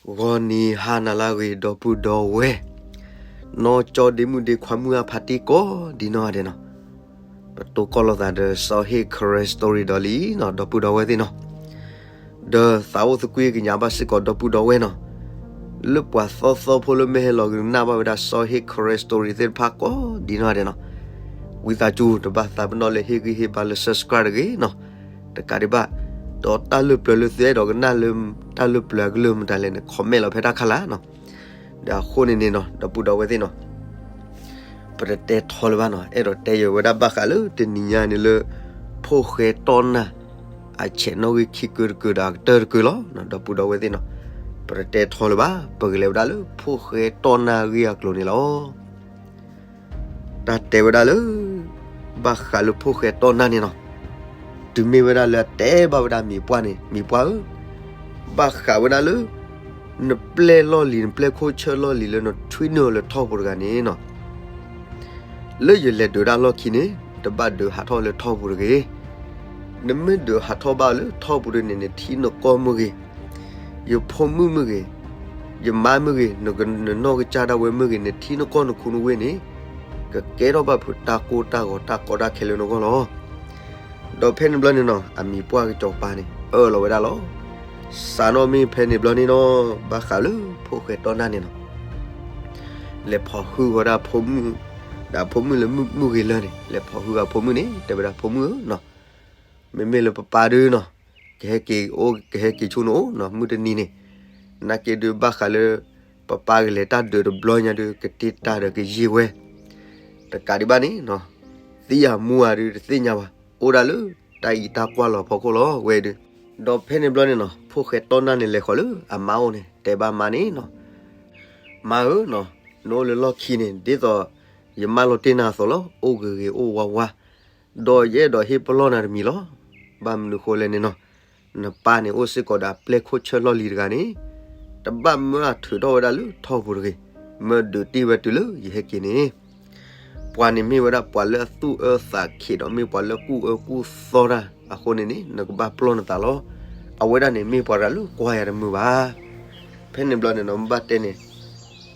ဂီၤနံၤဟါနၤလၢအဂ့ၤ ဒီပုၢ်ဒီဝဲၢ်, နီၢ်ကၠီဒ့မုၣ်ဒ့ခွါမုၣ်အဖါတံၢ်ကိးဒံနီၢ်ဂၤဒဲးနီၤ, ပတိၢ်ကီၢ်လိာ်သးဒီးစီၤဟ့ၣ် Karen Story ဒီးလံနီၤ ဒီပုၢ်ဒီဝဲၢ်သ့ၣ်နီၤ, ဒီးသးအိၣ်သကွံာ်ကညးဘၣ်စ့ၢ်ကီးဒီပုၢ်ဒီဝဲၢ်နီၤ, လၢပှၤသီသီဖိလၢမ့ၢ်ဟဲလီၤကနၣ်ဘၣ်ဝဲဒၣ်စီၤဟ့ၣ် Karen Story သ့ၣ်တဖၣ်ကိးဒံနီၢ်ဂၤဒဲးနီၤ, ဝံသးစူၤတဘၣ်သးပ့ၤနီၣ်လၢဟ့ၣ်ဂံၢ်ဟ့ၣ်ဘါလၢ subscribe တဂ့ၤနီၤ, တကးဒံးဘၣ်, ဒီးတၢ်လၢပျၢၤလၢသုအဲၣ်ဒိးကနၣ်လၢတၢ်လၢပျၢၤအကလုၢ်မတၤလဲၣ်န့ၣ် comment လီၤဖဲတၢ်ခါလၢ်နီၤ, ဒီးအဃိန့ၣ်န့ၣ်နီၤ ဒီပုၢ်ဒီဝဲၢ်သ့ၣ်နီၤ, ပတတဲထီလၢၤဘၣ်နီၤ, အဲၣ်ဒိးတဲယၤဝဲဒၣ်ဘၣ်ဃးလၢတနံၤညါန့ၣ်လၢ ဖိၣ်ဃဲတီၢ်နၢ် အဆဲးနီၣ်ဂံၢ်ခံကုတကုဒီးအကတၢၢ်တကုလီၤ, ဒီပုၢ်ဒီဝဲၢ်သ့ၣ်နီၤ, ပတတဲထီလၢၤဘၣ်, ပကလဲၤဝဲဒၣ်လၢဖိၣ်ဃဲတီၢ်နၢ်ဂ့ၢ်အကျိၤန့ၣ်လီၤ. တၢ်တဲဝဲဒၣ်လၢ ဘၣ်ဃးလၢဖိၣ်ဃဲတီၢ်နၢ်န့ၣ်နီၤ, တုၤမ့ၢ်ဝဲဒၣ်လၢအတဲဘၣ်ဝဲဒၣ်မံၤပှၢ်န့ၣ် မံၤပှၢ်ဧၢ, ဘၣ်ဃးဝဲဒၣ်လၢ နပျဲၢ်လီၢ်လံၤ နပျဲၢ်ခိၣ်ဆၢၣ်လီၢ်လံၤလၢနထွံနုာ်လၢထီၣ်ပူၤတဂၤန့ၣ်နီၤ, လၢယလဲၤဒုးတၢ်လီၢ်ခံန့ၣ် တဘၣ်ဒုးဟးထီၣ်လၢထီၣ်ပူၤတဂ့ၤ, နမ့ၢ်ဒုးဟးထီၣ်ဘၣ်လၢထီၣ်ပူၤဒ်န့ၣ် နထံနကီၢ်မ့ၢ်ဂ့ၤ, ယဖိမုၣ်မ့ၢ်ဂ့ၤ, ယမါမ့ၢ်ဂ့ၤ, နနီၢ်ကစၢ်ဒၣ်ဝဲမ့ၢ်ဂ့ၤ, နထံနကီၢ်နခူနဝ့ၢ်န့ၣ် ကကဲထီၣ်ဘၣ်ဖုးတၢ်ကိၢ်တၢ်ဂီၤတၢ်ကီတၢ်ခဲလၢနဂီၢ်လီၤ. ဒီးဖဲန့ၣ်ဘျီန့ၣ်နီၤ အမံၤပှၢ်ကစီၤပၤန့ၣ် အၢၣ်လီၤဝဲဒၣ်လီၤ. စးထီၣ်မ့ၢ်ဖဲန့ၣ်ဘျီန့ၣ်နီၤ ဘၣ်ဃးလၢဖိၣ်ဃဲတီၢ်နၢ်န့ၣ်နီၤ လဲၤဖီၣ်ဟုၣ်ဃီၤဒၣ်ဖိမုၣ်, ဒီးဖိမုၣ်လၢမုၣ်ဂ့ၤလၢန့ၣ် လဲၤဖီၣ်ဟုၣ်ဃီၤဖိမုၣ်န့ၣ် တဲဝဲဒၣ်ဖိမုၣ်ဧၢနီၤ, မ့မ့ၢ်လၢပပၢ်ဒုနီၤ ကဟဲက့ၤအိၣ် ကဟဲက့ၤဆူနအိၣ်နီၤ မုၢ်တနံၤန့ၣ်, နာ်က့ဒုးဘၣ်ဃးလၢ ပပၢ်ကလဲၤတၢ်ဒုးတဘျီညါဒုး ကတ့တၢ်ဒီးကယံာ်ဝဲ, တကးဒံးဘၣ်န့ၣ်နီၤ သံအမူအဒုးတသ့ၣ်ညါဘၣ် အိၣ်ဒၣ်လၢတၢ်အံးတၢ်ကွၢ်လီၤဖီခိၣ်လီၤဝဲဒုး, ဒီးဖဲန့ၣ်ဘျီန့ၣ်နီၤ ဖိၣ်ဃဲတီၢ်နၢ်န့ၣ်လဲၤဃီၤလၢအမါအိၣ်န့ၣ် တဲဘၣ်မါန့ၣ်နီၤ, မါဧၢနီၤ နအိၣ်လၢလီၢ်ခံန့ၣ် ဒ်သိးယမၢလီၤတ့ၢ်နၤအသိးလီၤ အိၣ်ဂ့ၤဂ့ၤအိၣ်ဝါဝါ, ဒီးယအဲၣ်ဒိးဟ့ၣ်ပလီၢ်နၤတမံၤလီၤ. ဘၣ်မနုၤဃိလဲၣ်န့ၣ်နီၤ, နပၢ်န့ၣ်အိၣ်စ့ၢ်ကီးဒီးအပျဲၢ်ခိၣ်ဆၢၣ်လီၢ်လံၤတဂၤန့ၣ်, တဘၣ်မၢအထုးထီၣ်ဝဲဒၣ်လၢထီၣ်ပူၤတဂ့ၤ, မၢဒုးတ့ၢ်ဝဲတုၤလၢယဟဲက့ၤန့ၣ် ပှၤန့ၣ်မ့ၢ်ဝဲဒၣ်ပှၤလၢအသူၣ်အၢသးခံးဒီးမ့ၢ်ပှၤလၢကူၣ်အၢကူၣ်သီတၢ်အဃိန့ၣ်န့ၣ် နကဘၣ်ပလီၢ်နသးလီၤ. အဝဲဒၣ်န့ၣ်မ့ၢ်ပှၤတဂၤလၢကွၢ်ယၤတမုာ်ဘၣ်. ဖဲန့ၣ်ဘျီန့ၣ်နီၤ မ့ၢ်ဘၣ်တဲန့ၣ်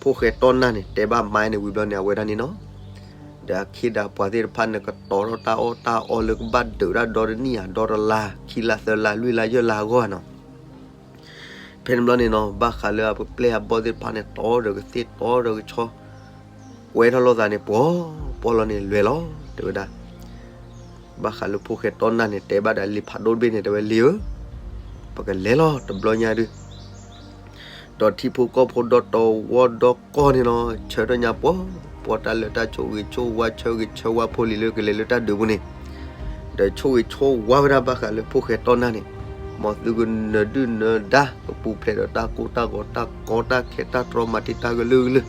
ဖိၣ်ဃဲတီၢ်နၢ်န့ၣ် တဲဘၣ်မါန့ၣ်ဝံၤဘျီန့ၣ် အဝဲဒၣ်န့ၣ်နီၤ ဒီးအခ့ဒီးပှၤသ့ၣ်တဖၣ်န့ၣ် ကတီၤထီၣ်တၢ်အီၣ်တၢ်အီလၢကဘၣ်ဒုးတၢ်ဒီတနံၣ်ဧါ ဒီတလါ ခံလါသၢလါလွံၢ်လါယဲၢ်လါအဂီၢ်နီၤ. ဖဲန့ၣ်ဘျီန့ၣ်နီၤ ဘၣ်ဃးလၢအပျဲၢ်အဘီၣ်သ့ၣ်တဖၣ်န့ၣ် တီဒီးကသ့ၣ်တီဒီးကဆီ ကွဲထီၣ်လိာ်သးန့ၣ် ပှီၤပှီၤလီၤန့ၣ် လဲၤလီၤ တဲဝဲဒၣ်. ဘၣ်ဃးလၢဖိၣ်ဃဲတီၢ်နၢ်န့ၣ် တဲဘၣ်ဒီးလံာ်ဖးဒိၣ်တဘ့ၣ်န့ၣ် တဲဝဲလံဧၢ, ပကလဲၤလီၤတဘျီညါဒုး ဒီးထံဖိကီၢ်ဖိဒီတဝီဒီကီၢ်န့ၣ်နီၤ ဆၢထၢၣ်ညါပှီၤပှီၤတၢ်လၢတၢ်ဆိၣ်ဂ့ၤဆိၣ်ဝါ ဆၢဂ့ၤဆၢဝါဖိလံၤလၢကလဲၤလၢတၢ်ဒုးပူၤန့ၣ်, ဒီးဆိၣ်ဂ့ၤဆိၣ်ဝါဝဲဒၣ်ဘၣ်ဃးလၢဖိၣ်ဃဲတီၢ်နၢ်န့ၣ်, မ်သုကနၢၤဒုၣ်နၢၤဒါ ကပူၤဖျဲးဒီးတၢ်ကိၢ်တၢ်ဂီၤတၢ်ကီတၢ်ခဲတၢ်တြီမၤတံာ်တာ်ကလုာ်ကလုာ်,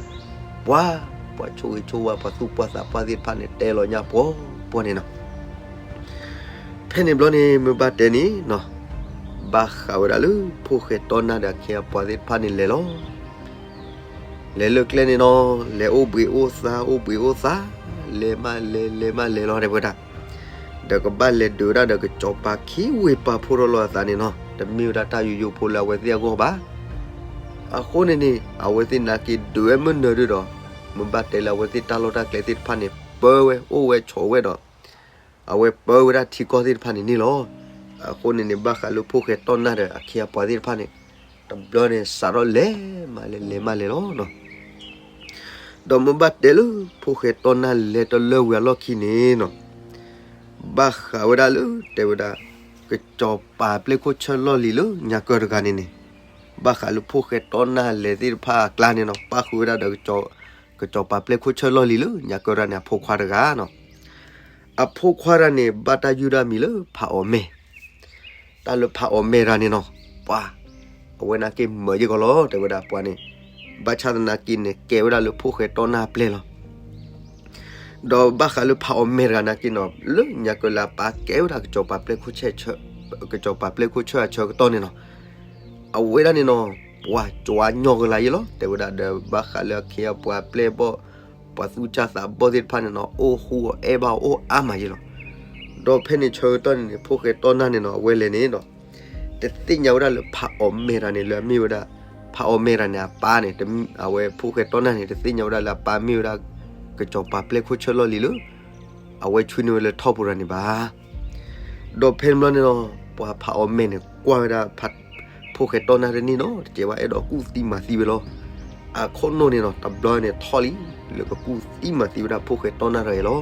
ပှၤ ပှၤဆိၣ်ဂ့ၤဆိၣ်ဝါ ပှၤသူၣ်ပှၢ်သးပှၢ်သ့ၣ်တဖၣ်န့ၣ် တဲလီၤညါပှီၤပှီၤန့ၣ်နီၤ. ဖဲန့ၣ်ဘျီန့ၣ် မ့ၢ်ဘၣ်တဲန့ၣ်နီၤ, ဘၣ်ဃးဝဲဒၣ်လၢဖိၣ်ဃဲတီၢ်နၢ်ဒီးအခ့အပှၤသ့ၣ်တဖၣ်န့ၣ်လဲၤလီၤ. လဲၤလၢကျဲန့ၣ်နီၤ လဲၤအိၣ်ဘှံးအိၣ်သါ အိၣ်ဘှံးအိၣ်သါ လဲၤမးလဲၤ လဲၤမးလဲၤလီၤ တဲဝဲဒၣ်. ဒီးကဘၣ်လဲၤဒုးဝဲဒၣ်ဒီးကစီၤပၤခံဝ့ၢ်ပာ်ဖှိၣ်ထီၣ်လိာ်အသးန့ၣ်နီၤ, တမ့ၢ်ဝဲဒၣ်တၢ်ယိယိဖိလၢအဝဲသ့ၣ်အဂီၢ်ဘၣ်. အဃိန့ၣ်န့ၣ် အဝဲသ့ၣ်နာ်က့ဒုးဝဲမုၢ်နၤဒုးဒီး, မ့ၢ်ဘၣ်တဲလၢအဝဲသ့ၣ်တၢ်လီၢ်တၢ်ကျဲသ့ၣ်တဖၣ်န့ၣ် ပၢဝဲအိၣ်ဝဲဆိးဝဲဒီး အဝဲပၢဝဲဒၣ်ထံကီၢ်သ့ၣ်တဖၣ်န့ၣ်န့ၣ်လီၤ. အဃိန့ၣ်န့ၣ် ဘၣ်ဃးလၢဖိၣ်ဃဲတီၢ်နၢ်ဒီးအခ့အပှၤသ့ၣ်တဖၣ်န့ၣ်, တဘျီန့ၣ် စးထီၣ်လဲၤမးလဲၤ လဲၤမးလဲၤလီၤနီၤ. ဒီးမ့ၢ်ဘၣ်တဲလၢဖိၣ်ဃဲတီၢ်နၢ်လဲၤတလၢဝံၤအလီၢ်ခံန့ၣ်နီၤ, ဘၣ်ဃးဝဲဒၣ်လၢ တဲဝဲဒၣ် ကစီၤပၤပျဲၢ်ခိၣ်ဆၢၣ်လီၢ်လံၤလၢညါကၢတဂၤန့ၣ်န့ၣ်, ဘၣ်ဃးလၢဖိၣ်ဃဲတီၢ်နၢ်လဲၤသ့ၣ်တဖၣ်အကျါန့ၣ်နီၤ ပၣ်ဃုာ်ဝဲဒၣ်ဒီး ကစီၤပၤပျဲၢ်ခိၣ်ဆၢၣ်လီၢ်လံၤလၢညါကၢတဂၤန့ၣ် အဖိခွါတဂၤနီၤ. အဖိခွါတဂၤန့ၣ် ဘၣ်တၢ်ယုၢ်တၢ်မံၤလၢဖးအီၣ်မဲာ်, တၢ်လၢဖးအီၣ်မဲာ်တဂၤန့ၣ်နီၤ, ပှၤ အဝဲနာ်က့မၢယ့ၢ်ကီးလီၤ တဲဝဲဒၣ်ပှၤန့ၣ်, ဘၣ်ဆၣ်သနာ်က့န့ၣ် ကဲဝဲဒၣ်လၢဖိၣ်ဃဲတီၢ်နၢ်အပျဲၢ်လီၤ. ဒီးဘၣ်ဃးလၢဖးအီၣ်မဲာ်တဂၤနာ်က့နီၤ လၢညါကၢလၢအပၢ်ကဲဝဲဒၣ် ကစီၤပၤပျဲၢ်ခိၣ်ဆၢၣ်, ကစီၤပၤပျဲၢ်ခိၣ်ဆၢၣ်အဆၢကတီၢ်န့ၣ်နီၤ, အဝဲဒၣ်န့ၣ်နီၤ, ပှၤကၠီညီကလါယ့ၢ်လီၤ တဲဝဲဒၣ်ဒီး ဘၣ်ဃးလၢအခ့အပှၤပျဲၢ်ဘီၣ်, ပှၤသူၣ်စၢ်သးဘီၣ်သ့ၣ်တဖၣ်န့ၣ်နီၤ အိၣ်ဃူအီၣ်အဲၣ်ဘၣ်အီၤအိၣ်အါမးယ့ၢ်လီၤ. ဒီးဖဲန့ၣ်ဆၢကတီၢ်န့ၣ်န့ၣ် ဖိၣ်ဃဲတီၢ်နၢ်န့ၣ်နီၤ အဝဲလဲၤန့ၣ်နီၤ, တသ့ၣ်ညါဝဲဒၣ်လၢဖးအီၣ်မဲာ်တဂၤန့ၣ် လၢအမ့ၢ်ဝဲဒၣ်ဖ ဖးအီၣ်မဲတၢ်န့ၣ် အပၢ်န့ၣ် အဝဲဖိၣ်ဃဲတီနၢ်န့ၣ် တသ့ၣ်ညါဝဲဒၣ်လၢအပၢ်မ့ၢ်ဝဲဒၣ် ကစီၤပၤပျဲၢ်ခိၣ်ဆၢလီၢ်လံၤလၢ အဝဲဆှၢန့ၢ်ဝဲလၢထီၣ်ပူၤတၢ်န့ၣ်ဘၣ်. ဒီးဖဲန့ၣ်ဘျီန့ၣ်လီၤ ပှၤဖးအီၣ်မဲန့ၣ် ကွၢ်ဝဲဒၣ် ဖိၣ်ဃဲတီနၢ်တန့ၢ်နီတစဲးဘၣ် အဲၣ်ဒိးကူၣ်သံမၤသံဝဲလီၤ. အခိၣ်နူာ်န့ၣ်နီၤ တဘျီန့ၣ်ထီၣ်လံ လၢကကူၣ်သံမၤသံဝဲဒၣ်ဖိၣ်ဃဲတီနၢ်တဂၤအံၤလီၤ.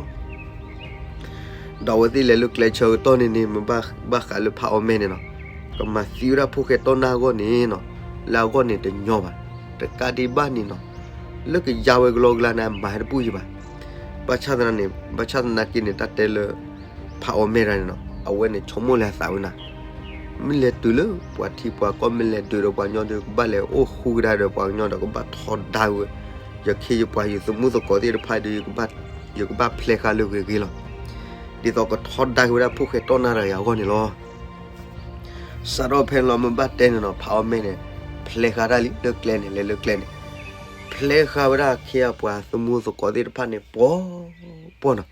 ဒီးအဝဲသ့ၣ်လဲၤလၢကျဲဆၢကတီၢ်န့ၣ်န့ၣ် မ့ၢ်ဘၣ်ဃးလၢဖးအီၣ်မဲန့ၣ်နီၤ ကမၤသံဝဲဒၣ်ဖိၣ်ဃဲတီနၢ်အဂီၢ်န့ၣ်နီၤ လၢအဂီၢ်န့ၣ်တညီဘၣ်. တကးဒံးဘၣ်န့ၣ်နီၤ လၢကယါဝဲကလီကလီန့ၣ် အမၤဟဲတဘူၣ်ယံၤဘၣ်. ဘၣ်ဆၣ်သနာ်က့န့ၣ် ဘၣ်ဆၣ်သနာ်က့န့ၣ် တၢ်တဲလၢ ဖးအီၣ်မဲတၢ်န့ၣ်နီၤ အဝဲန့ၣ်ဆိကမိၣ်လၢအသးဝဲနၤ မ့ၢ်လဲၤတုၤလၢပှၤထံပှၤကီၢ် မ့ၢ်လဲၤဒုးဒီးပှၤကညီဒီး ကဘၣ်လဲၤအိၣ်ဃူကဒါဒီးပှၤကညီဒီး ကဘၣ်ထီဒါဝဲ ယခ့ယပှၤ ယသမူသကိးသ့ၣ်တဖၣ်ဒီး ယကဘၣ်ဖျဲးဃာ်လၢဂ့ၤဂ့ၤလီၤ. ဒ်သိးကထီဒါက့ၤဝဲဒၣ်ဖိၣ်ဃဲတီနၢ်တဂၤအံၤအဂီၢ်န့ၣ်လီၤ. စးထီၣ်ဖဲန့ၣ်လီၤ မ့ၢ်ဘၣ်တဲန့ၣ်နီၤ ဖးအီၣ်မဲန့ၣ် ဖျဲးဃာ်တၢ်လံ လၢကျဲန့ၣ် လဲၤလၢကျဲန့ၣ် ဖျဲးဃာ်ဝဲဒၣ်အခ့အပှၤသမူသကိးသ့ၣ်တဖၣ်န့ၣ် ပှီၤပှီၤနီၤ.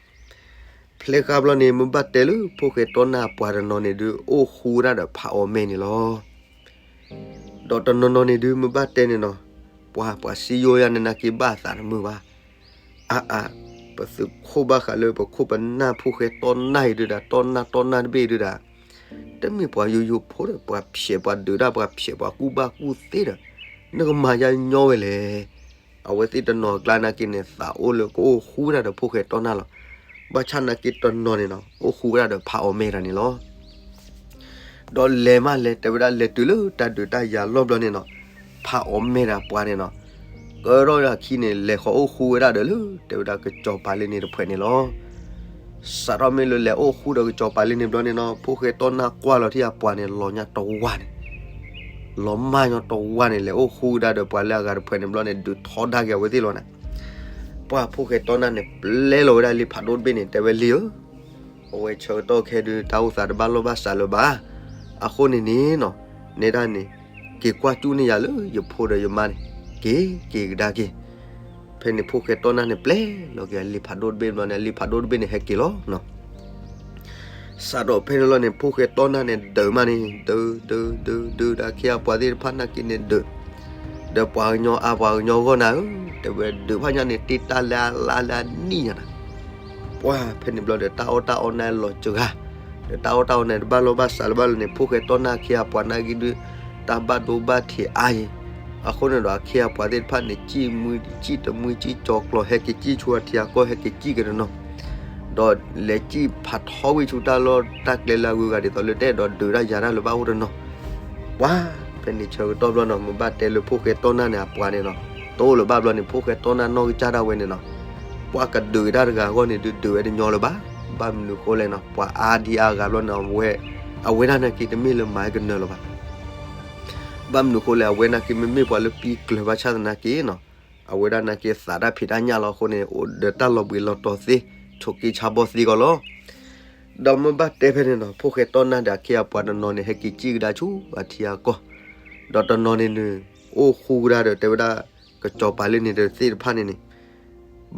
ဖျဲးဃာ်ဘျီန့ၣ် မ့ၢ်ဘၣ်တဲလၢဖိၣ်ဃဲတီနၢ်အပှၤတနီၤန့ၣ်ဒုး အိၣ်ဃူဝဲဒၣ်ဒီးဖးအီၣ်မဲန့ၣ်လီၤ. ဒီးတနီၤနီၤန့ၣ်ဒုး မ့ၢ်ဘၣ်တဲန့ၣ်နီၤ ပှၤ ပှၤစံယိယါန့ၣ်နာ်က့ဘၣ်အသးတမုာ်ဘၣ်. အါအါ ပသုးခိၣ်ဘၣ်ဃးလၢပခိၣ်ပနၢ်ဖိၣ်ဃဲတီနၢ်အံၤဒုးဒၣ် တီနၢ်တီနၢ်တဘ့ၣ်ဒုးဒၣ် တမ့ၢ်ပှၤယိယိဖိဒီး ပှၤဖျဲးပှၤဒုးတၢ် ပှၤဖျဲးပှၤကူၣ်ဘၣ်ကူၣ်သ့ဒီး နကမၤယါညီဝဲလဲၣ်. အဝဲသ့ၣ်တနီၤအကျါနာ်က့န့ၣ် သးအိၣ်လၢကအိၣ်ဃူဝဲဒၣ်ဒီးဖိၣ်ဃဲတီနၢ်လီၤ. ဘၣ်ဆၣ်နာ်က့တနီၤန့ၣ်နီၤ အိၣ်ဃူဝဲဒၣ်ဒီးဖးအီၣ်မဲတၢ်န့ၣ်လီၤ. ဒီးလဲၤမးလဲၤ တဲဝဲဒၣ်လဲၤတုၤလၢတၢ်ဒုးတၢ်ယၤလီၢ်ဘျီန့ၣ်နီၤ ဖးအီၣ်မဲတၢ်ပှၤန့ၣ်နီၤ ကၢထီၣ်အခံန့ၣ် လဲၤဃီၤအိၣ်ဃူဝဲဒၣ်ဒီးလၢ တဲဝဲဒၣ်ကစီၤပၤလ့န့ၣ်တဖုန့ၣ်လီၤ. စးထီၣ်မ့ၢ်လၢလဲၤအိၣ်ဃူဒီးကစီၤပၤလ့န့ၣ်ဘျီန့ၣ်နီၤ ဖိၣ်ဃဲတီနၢ်ကွၢ်လီၤထံၣ်အပှၤန့ၣ် လီၤညါတဝါန့ၣ် လီၤမၢ်ညီတဝါန့ၣ် လဲၤအိၣ်ဃူကဒါဒီးပှၤလၢအဂၤတဖုန့ၣ်ဘျီန့ၣ် ဒုးထီဒါက့ၤအဝဲသ့ၣ်လီၤန့ၣ် ပှၤဖိၣ်ဃဲတီနၢ်န့ၣ် ပျဲလီၤဝဲဒၣ်လ့ဖးဒိၣ်တဘ့ၣ်န့ၣ် တဲဝဲလံဧၢ အဝဲဆၢကတီၢ်ခဲဒုး တၢ်အိၣ်သးတဘၣ်လိာ်ဘၣ်စးလၢၤဘၣ်. အဃိန့ၣ်န့ၣ်နီၤ နဲဒၣ်န့ၣ် က့ၤကွၢ်ကၠူၣ်န့ၢ်ယၤလၢယဖိဒီးယမါန့ၣ် က့ၤ က့ၤကဒါက့ၤ. ဖဲန့ၣ်ဖိၣ်ဃဲတီနၢ်န့ၣ် ပျဲလီၤက့ၤအလ့ဖးဒိၣ်တဘ့ၣ်ဘျီန့ၣ် အလ့ဖးဒိၣ်တဘ့ၣ်န့ၣ် ဟဲက့ၤလီၤနီၤ. စးထီၣ်ဖဲန့ၣ်လီၤန့ၣ် ဖိၣ်ဃဲတီနၢ်န့ၣ် ဒုးမးန့ၣ် ဒုး ဒုး ဒုး ဒုး ဒၣ်အခ့အပှၤသ့ၣ်တဖၣ်နာ်က့န့ၣ်ဒုး ဒီးပှၤကညီအါပှၤကညီဂီၢ်နၤဧၢ တဲဝဲဒုးဖးညါန့ၣ် တ့တၢ်လၢအလါလၢအနံၣ်ညါနၤ ပှၤဖဲန့ၣ်ဘျီဒီး တၢ်အီၣ်တၢ်အီန့ၣ်လီၤစှၤ, ဒီးတၢ်အီၣ်တၢ်အီန့ၣ် တဘၣ်လိာ်ဘၣ်စးလၢၤဘၣ်လၢၤန့ၣ် ဖိၣ်ဃဲတီနၢ်အခ့အပှၤနာ်က့ဒုး တၢ်ဘၣ်ဒိဘၣ်ထံးအါယံၤ, အဃိန့ၣ်ဒီး အခ့အပှၤသ့ၣ်တဖၣ်န့ၣ် စံၣ်မှံ စံၣ်တမှံ စံၣ်ကၠီၤကျီၤ ဟဲက့ၤစံၣ်ဆူအထံအကီၢ် ဟဲက့ၤစံၣ်က့ၤတနီၤ, ဒီးလဲၤစံၣ်ဖးထီဝံၤဆူတၢ်လီၢ်တၢ်ကျဲလၢအဂုၤအဂၤ ဒ်သိးလၢတအဲၣ်ဒိးဒုးတၢ်ယၤတၢ်လၢၤဘၣ်အိၣ်တနီၤ ပှၤဖဲန့ၣ်ဆၢကတီၢ်ဘျီနီၤ မ့ၢ်ဘၣ်တဲလၢဖိၣ်ဃဲတီနၢ်န့ၣ် အပှၤန့ၣ်နီၤ တအိၣ်လၢၤဘၣ်ဘျီန့ၣ် ဖိၣ်ဃဲတီနၢ်နီၢ်ကစၢ်ဒၣ်ဝဲန့ၣ်နီၤ ပှၤကဒုးတၢ်တဂၤအဂီၢ်န့ၣ် ဒုးဒုးဝဲတညီလၢၤဘၣ်. ဘၣ်မနုၤဃိလဲၣ်နီၤ ပှၤအါဒံအါဂၤဘျီန့ၣ် အဝဲ အဝဲဒၣ်နာ်က့တမ့ၢ်လၢမၤကနၢၤလၢၤဘၣ်. ဘၣ်မနုၤဃိလဲၣ် အဝဲနာ်က့မ့မ့ၢ်ပှၤလၢပံၤကျၢၤဘၣ်ဆၣ်သနာ်က့နီၤ အဝဲဒၣ်နာ်က့သးတၢ်ဖံးတၢ်ညၣ်လီၤအဃိန့ၣ် အိၣ်ဒီးတၢ်လီၤဘှံးလီၤတီၤသ့ ဆိးက့ဆါဘီသ့ကီးလီၤ. ဒီးမ့ၢ်ဘၣ်တဲဖဲန့ၣ်နီၤ ဖိၣ်ဃဲတီနၢ်ဒီးအခ့အပှၤတနီၤန့ၣ် ဟဲက့ၤစံၣ်ကဒါဆူအထံအကီၢ်, ဒီးတနီၤန့ၣ်န့ၣ် အိၣ်ဃူကဒါဒီးတဲဝဲဒၣ် ကစီၤပၤလၢန့ၣ်သ့ၣ်တဖၣ်န့ၣ်န့ၣ်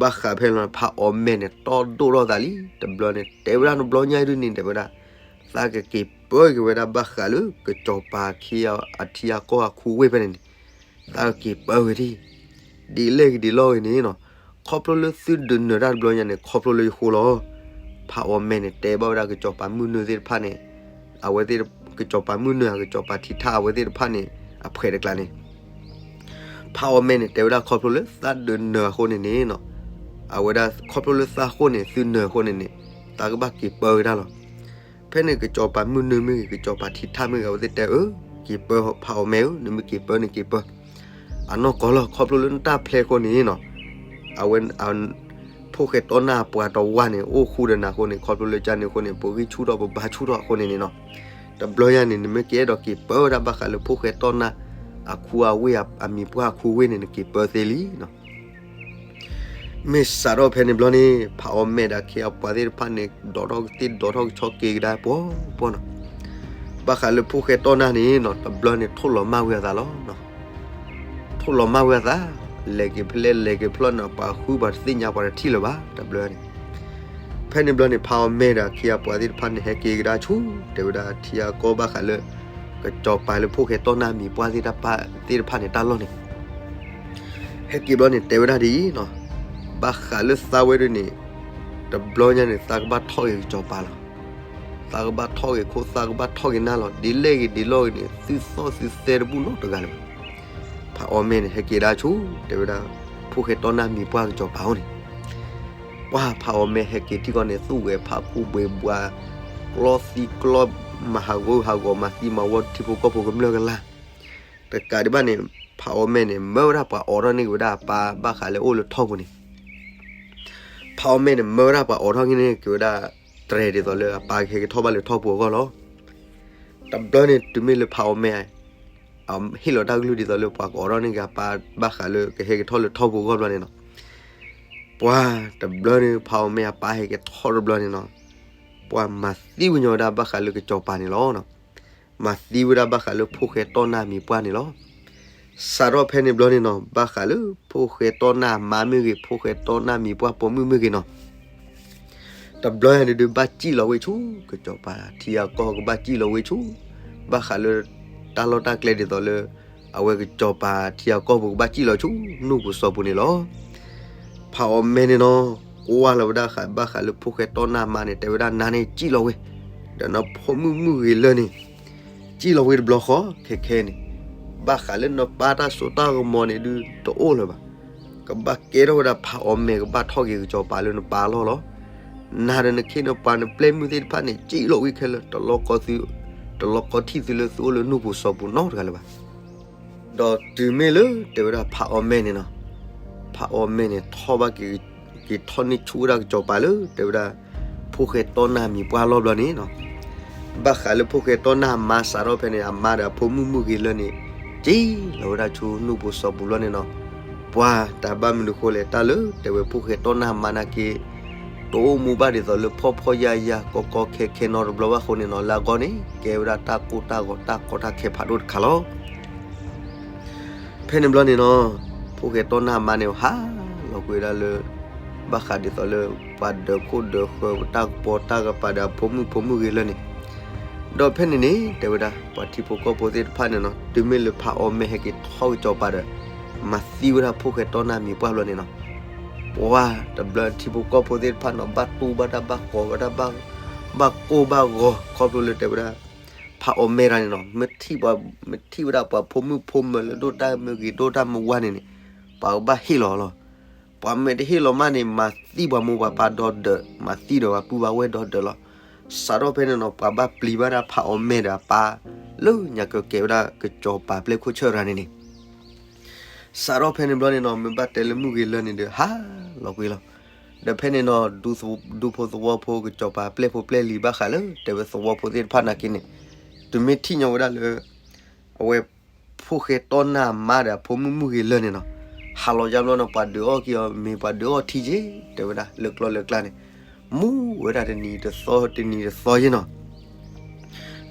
ဘၣ်ဃးဖဲန့ၣ်လီၤ ဖးအီၣ်မဲာ်န့ၣ် တီၢ်ဒိၣ်ထီၣ်သးလံ တဘျီန့ၣ် တဲဝဲဒၣ်တဘျီညါဒုးန့ၣ် တဲဝဲဒၣ် သးကက့ၤပၢက့ၤဝဲဒၣ်ဘၣ်ဃးလၢ ကစီၤပၤအခ့အထံအကီၢ်အခူဝ့ၢ်ဖဲန့ၣ်န့ၣ် သးကက့ၤပၢဝဲဒၣ် ဒ်လဲၣ်ဂ့ၤဒ်လဲၣ်ဂ့ၤန့ၣ်နီၤ ခီဖျိလၢသုဒုးနၢၤတၢ်တဘျီညါန့ၣ် ခီဖျိလၢယဃိလီၤ. ဖးအီၣ်မဲာ်န့ၣ် တဲဘၣ်ဝဲဒၣ်ကစီၤပၤမုၢ်နုာ်သ့ၣ်တဖၣ်န့ၣ် အဝဲသ့ၣ် ကစီၤပၤမုၢ်နုာ် ကစီၤပၤထံထၣ်အဝဲသ့ၣ်တဖၣ်န့ၣ် အဖှဲးတကျါန့ၣ် ဖးအီၣ်မဲာ်န့ၣ် တဲဝဲဒၣ်ခီဖျိလၢသးဒုးနၢၤအဃိန့ၣ်န့ၣ်နီၤ အဝဲဒၣ်ခီဖျိလၢသးဃိန့ၣ် သုနၢၤအဃိန့ၣ်န့ၣ် သးကဘၣ်က့ၤပၢဝဲဒၣ်လီၤ. ဖဲန့ၣ်ကစီၤပၤမုၢ်နုာ်မ့ၢ်ဂ့ၤ ကစီၤပၤထံထၣ်မ့ၢ်ဂ့ၤ အဝဲသ့ၣ်တဲအၢ က့ၤပၢဖးအီၣ်မဲာ်ဧၢ နမ့ၢ်က့ၤပၢန့ၣ်က့ၤပၢ အနီၢ်ကီၢ်လီၤ ခီဖျိလၢနတၢ်ဖျဲးအဃိန့ၣ်နီၤ အဝဲ ဖိၣ်ဃဲတီနၢ်အပှၤတဝါန့ၣ် အိၣ်ဃူဒီးနၤအဃိန့ၣ် ခီဖျိလၢကန့ၣ်အဃိန့ၣ် ပဂံၢ်ဆူၣ်ထီၣ်ပဘါဆူၣ်ထီၣ်အဃိန့ၣ်န့ၣ်နီၤ တဘျီညါန့ၣ် နမ့ၢ်ကအဲၣ်ဒိးက့ၤပၢဝဲဒၣ်ဘၣ်ဃးလၢဖိၣ်ဃဲတီနၢ် အခူအဝ့ၢ်အမံၤပှၢ်အခူဝ့ၢ်န့ၣ် နက့ၤပၢသ့လံနီၤ မ့ၢ်စးထီၣ်ဖဲန့ၣ်ဘျီန့ၣ် ဖးအီၣ်မဲာ်ဒီးအခ့အပှၤသ့ၣ်တဖၣ်န့ၣ် ဒိးထီၣ်ကသ့ၣ်ဒိးထီၣ်ကဆီက့ၤကဒါပှီၤပှီၤနီၤ ဘၣ်ဃးလၢဖိၣ်ဃဲတီနၢ်န့ၣ်နီၤ တဘျီန့ၣ် ထိၣ်လီၤမၢ်ဝဲအသးလီၤ ထိၣ်လီၤမၢ်ဝဲအသး လဲၤက့ၤဖဲလဲၣ်လဲၤက့ၤဖဲလဲၣ်န့ၣ် ပှၤဃုပှၤတသ့ၣ်ညါ ပှၤတထံၣ်လၢၤဘၣ် တဘျီန့ၣ် ဖဲန့ၣ်ဘျီန့ၣ် ဖးအီၣ်မဲာ်ဒီးအခ့အပှၤသ့ၣ်တဖၣ်န့ၣ် ဟဲက့ၤကဒါဆူ တဲဝဲဒၣ်ထံအကီၢ်ဘၣ်ဃးလၢ ကစီၤပၤလၢဖိၣ်ဃဲတီၢ်နၢ်မံၤပှၢ်သ့ၣ်တဖၣ်န့ၣ်တၢ်လီၢ်န့ၣ် ဟဲက့ၤဘျီန့ၣ် တဲဝဲဒၣ်ဒ်အံၤနီၤ, ဘၣ်ဃးလၢသးဝဲဒၣ်န့ၣ် တဘျီညါန့ၣ် သးကဘၣ်ထီၣ်က့ၤကစီၤပၤလီၤ. သးကဘၣ်ထီၣ်က့ၤခိၣ် သးကဘၣ်ထီၣ်က့ၤနၢ်လီၤ. ဒ်လဲၣ်ဂ့ၤဒ်လဲၣ်ဂ့ၤန့ၣ် သုသီၣ်သုသဲတဘူၣ်နီတဂၤလၢၤဘၣ်. ဖးအီၣ်မဲန့ၣ် ဟဲက့ၤဒၣ်ဆူ တဲဝဲဒၣ် ဖိၣ်ဃဲတီၢ်နၢ်မံၤပှၢ်ကစီၤပၤအိၣ်န့ၣ် ပှၢ်ဖးအီၣ်မဲဟဲက့ၤထံၣ်ကီၢ်န့ၣ် သူၣ်ဂဲၤဖးဖှူဘှ့းဘှး ကျီသံကျီ မၤဟးဂီၤဟးဂီၤမၤသံမၤဝီထံဖိကီၢ်ဖိကမျၢၢ်ကလာ်. တကးဒံးဘၣ်န့ၣ် ဖးအီၣ်မဲန့ၣ် မၢဝဲဒၣ်ပှၤအိးထီၣ်န့ၢ်က့ၤဝဲဒၣ်အပၢ်ဘၣ်ဃးလၢအိၣ်လၢထီၣ်ပူၤန့ၣ် ဖးအီၣ်မဲန့ၣ် မၢဝဲဒၣ်ပှၤအိးထီၣ်န့ၢ်က့ၤဝဲဒၣ် တြဲၤဒ်သိးလၢအပၢ်ကဟဲက့ၤထီၣ်ဘၣ်လၢထီၣ်ပူၤအဂီၢ်လီၤ. တဘျီန့ၣ် တုၤမ့ၢ်လၢဖးအီၣ်မဲ ဟ့ၣ်လီၤတၢ်ကလုၢ်ဒ်သိးလၢပှၤကအိးထီၣ်န့ၢ်က့ၤအပၢ် ဘၣ်ဃးလၢကဟဲက့ၤထီၣ်လၢထီၣ်ပူၤအဂီၢ်ဘျီန့ၣ်နီၤ ပှၤတဘျီန့ၣ် ဖးအီၣ်မဲအပၢ်ဟဲက့ၤထီၣ်တဘျီန့ၣ်နီၤ ပှၤမၤသံဝဲညီဝဲဒၣ်ဘၣ်ဃးလၢကစီၤပၤန့ၣ်လီၤ. မၤသံဝဲဒၣ်ဘၣ်ဃးလၢဖိၣ်ဃဲတီၢ်နၢ်မံၤပှၢ်န့ၣ်လီၤ. စးထီၣ်ဖဲန့ၣ်ဘျီန့ၣ်နီၤ ဘၣ်ဃးလၢဖိၣ်ဃဲတီၢ်နၢ်မါမ့ၢ်ဂ့ၤ ဖိၣ်ဃဲတီၢ်နၢ်မံၤပှၢ်ပိာ်မုၣ်မ့ၢ်ဂ့ၤနီၤ တဘျီညါန့ၣ်ဒုး ဘၣ်စံၣ်လီၤဝဲဆူ ကစီၤပၤထံအကီၢ် ကဘၣ်စံၣ်လီၤဝဲဆူ ဘၣ်ဃးလၢ တၢ်လီၢ်တၢ်ကျဲဒ်သိးလၢ အဝဲကစီၤပၤထံအကီၢ်ပူၤ ကဘၣ်စံၣ်လီၤဆူ နူၢ်ပူၤစီၤပူၤန့ၣ်လီၤ. ဖးအီၣ်မဲန့ၣ်နီၤ ကွၢ်လီၤဝဲဒၣ်ဃး ဘၣ်ဃးလၢဖိၣ်ဃဲတီၢ်နၢ်မါန့ၣ် တဲဝဲဒၣ် နၤန့ၣ်စံၣ်လီၤဝဲ, ဒီးနဖိမုၣ်မုၣ်ဂ့ၤလၢာ်န့ၣ် စံၣ်လီၤဝဲတဘျီဃီ ခဲခဲန့ၣ် ဘၣ်ဃးလၢနပၢ်တၢ်စိတၢ်ကမီၤန့ၣ်ဒုး တအိၣ်လၢၤဘၣ်. ကဘၣ်ကဲထီၣ်ဝဲဒၣ်ဖးအီၣ်မဲ ကဘၣ်ထီၣ်က့ၤကစီၤပၤလၢနပၢ်အလီၢ်လီၤ. နၤဒီးနခ့နပှၤနပျဲၢ်မုၣ်သ့ၣ်တဖၣ်န့ၣ် စံၣ်လီၤဝဲခဲလၢာ် တလီၤကီသု တလီၤကီထံၣ်သုလၢသုအိၣ်လၢနူၢ်ပူၤစီၤပူၤနီတဂၤလၢၤဘၣ်. ဒီးတုၤမ့ၢ်လၢတဲဝဲဒၣ်ဖးအီၣ်မဲန့ၣ်နီၤ, ဖးအီၣ်မဲန့ၣ် ထီၣ်ဘၣ်က့ၤ က့ၤထီၣ်န့ၢ်ဆူၣ်ဝဲဒၣ်ကစီၤပၤလၢ တဲဝဲဒၣ် ဖိၣ်ဃဲတီၢ်နၢ်မံၤပှၢ်လီၢ်ဘျီန့ၣ်နီၤ, ဘၣ်ဃးလၢဖိၣ်ဃဲတီၢ်နၢ်မါစးထီၣ်ဖဲန့ၣ် အမါဒီးအဖိမုၣ်မုၣ်ဂ့ၤလၢာ်န့ၣ် စံၣ်လီၤဝဲဒၣ်ဆူနူၢ်ပူၤစီၤပူၤဘျီန့ၣ်နီၤ, ပှၤတၢ်ဘၣ်မနုၤဃိလဲၣ် တၢ်လၢတဲဝဲဖိၣ်ဃဲတီၢ်နၢ်မါနာ်က့ တအိၣ်မူဘၣ်ဒ်သိးလၢဖှီၣ်ဖှီၣ်ယာ်ယာ် ကီကီခဲခဲနီတဘျီဘၣ်အဃိန့ၣ်နီၤ, လၢအဂီၢ်န့ၣ် ကဲဝဲဒၣ်တၢ်ကိၢ်တၢ်ဂီၤတၢ်ကီတၢ်ခဲဖးဒိၣ်တခါလီၤ. ဖဲန့ၣ်ဘျီန့ၣ်နီၤ, ဖိၣ်ဃဲတီၢ်နၢ်မါန့ၣ် ဟးလီၤကွံာ်ဝဲဒၣ်လၢ ဘၣ်ဃးဒ်သိးလၢ ပှၤဒၢးခိၣ်ဒၢးဃၢၤ တၢ်ကပီၤတၢ်ကပၤဒီးအဖိမုၣ်ဖိမုၣ်ဂ့ၤလၢာ်န့ၣ်, ဒီးဖဲန့ၣ်န့ၣ် တဲဝဲဒၣ် ပှၤထံဖိကီၢ်ဖိသ့ၣ်တဖၣ်န့ၣ်နီၤ, တုၤမ့ၢ်လၢဖးအီၣ်မဲဟဲက့ၤထီၣ်ကစီၤပၤဒီး မၤသံဝဲဒၣ်ဖိၣ်ဃဲတီၢ်နၢ်မံၤပှၢ်ဘျီန့ၣ်နီၤ, ပှၤတဘျီထံဖိကီၢ်ဖိသ့ၣ်တဖၣ်နီၤ ဘၣ်တူၢ်ဘၣ်တၢ်ဘၣ်ကိးဝဲဒၣ် ဘၣ်ကိၢ်ဘၣ်ဂီၤ ခီဖျိလၢတဲဝဲဒၣ် ဖးအီၣ်မဲတၢ်န့ၣ်နီၤ, မ့ၢ်ထံၣ်ပှၤ မ့ၢ်ထံၣ်ဝဲဒၣ်ပှၤဖိမုၣ်ဖိမၢၤလၢဒိၣ်တၢ်မုၢ်ဂ့ၤဒိၣ်တၢ်မုၢ်ဝါန့ၣ်န့ၣ် ပှၤကဘၣ်ဟ့ၣ်လီၤလီၤ. ပှၤမ့ၢ်တဟ့ၣ်လီၤမးန့ၣ် မၤသံပှၤမိၢ်ပှၤပၢ်ဒီဒၢး မၤသံဒီးပှၤပုၢ်ပှၤဝဲၢ်ဒီဒၢးလီၤ. စးထီၣ်ဖဲန့ၣ်နီၤ ပှၤဘၣ်ပျံၤဘၣ်ဒၣ်ဖးအီၣ်မဲဒီးအပၢ် လၢညါကကဲဝဲဒၣ်ကစီၤပၤပျဲၢ်ခိၣ်ဆၢၣ်ရၤန့ၣ်န့ၣ် စးထီၣ်ဖဲန့ၣ်ဘျီန့ၣ်နီၤ မ့ၢ်ဘၣ်တဲလၢမုၢ်ဂ့ၤလၢာ်န့ၣ်ဒီး ဟးလီၤကွံာ်လီၤ. ဒီးဖဲန့ၣ်နီၤ ဒူဖိသဝီဖိကစီၤပၤပျဲၢ်ဖိပျဲၢ်လံၤဘၣ်ဃးလၢ တဲဝဲသဝီဖိသ့ၣ်တဖၣ်နာ်က့န့ၣ် တုၤမ့ၢ်ထံၣ်ညီဝဲဒၣ်လၢ အဝဲ ဖိၣ်ဃဲတီၢ်နၢ်မါဒီးအဖိမုၣ်မုၢ်ဂ့ၤလၢာ်န့ၣ်နီၤ, ဟးလီၤယါဘျီနီၤ ပှၤဒုးအီၣ်က့ၤအီၤ မ့ၢ်ပှၤဒုးအီၣ်ထံက့ၤ တဲဝဲဒၣ် လၢကျီလၢကျါန့ၣ် မူဝဲဒၣ်တနံၤတသီတနံၤတသီယ့ၢ်နီၤ.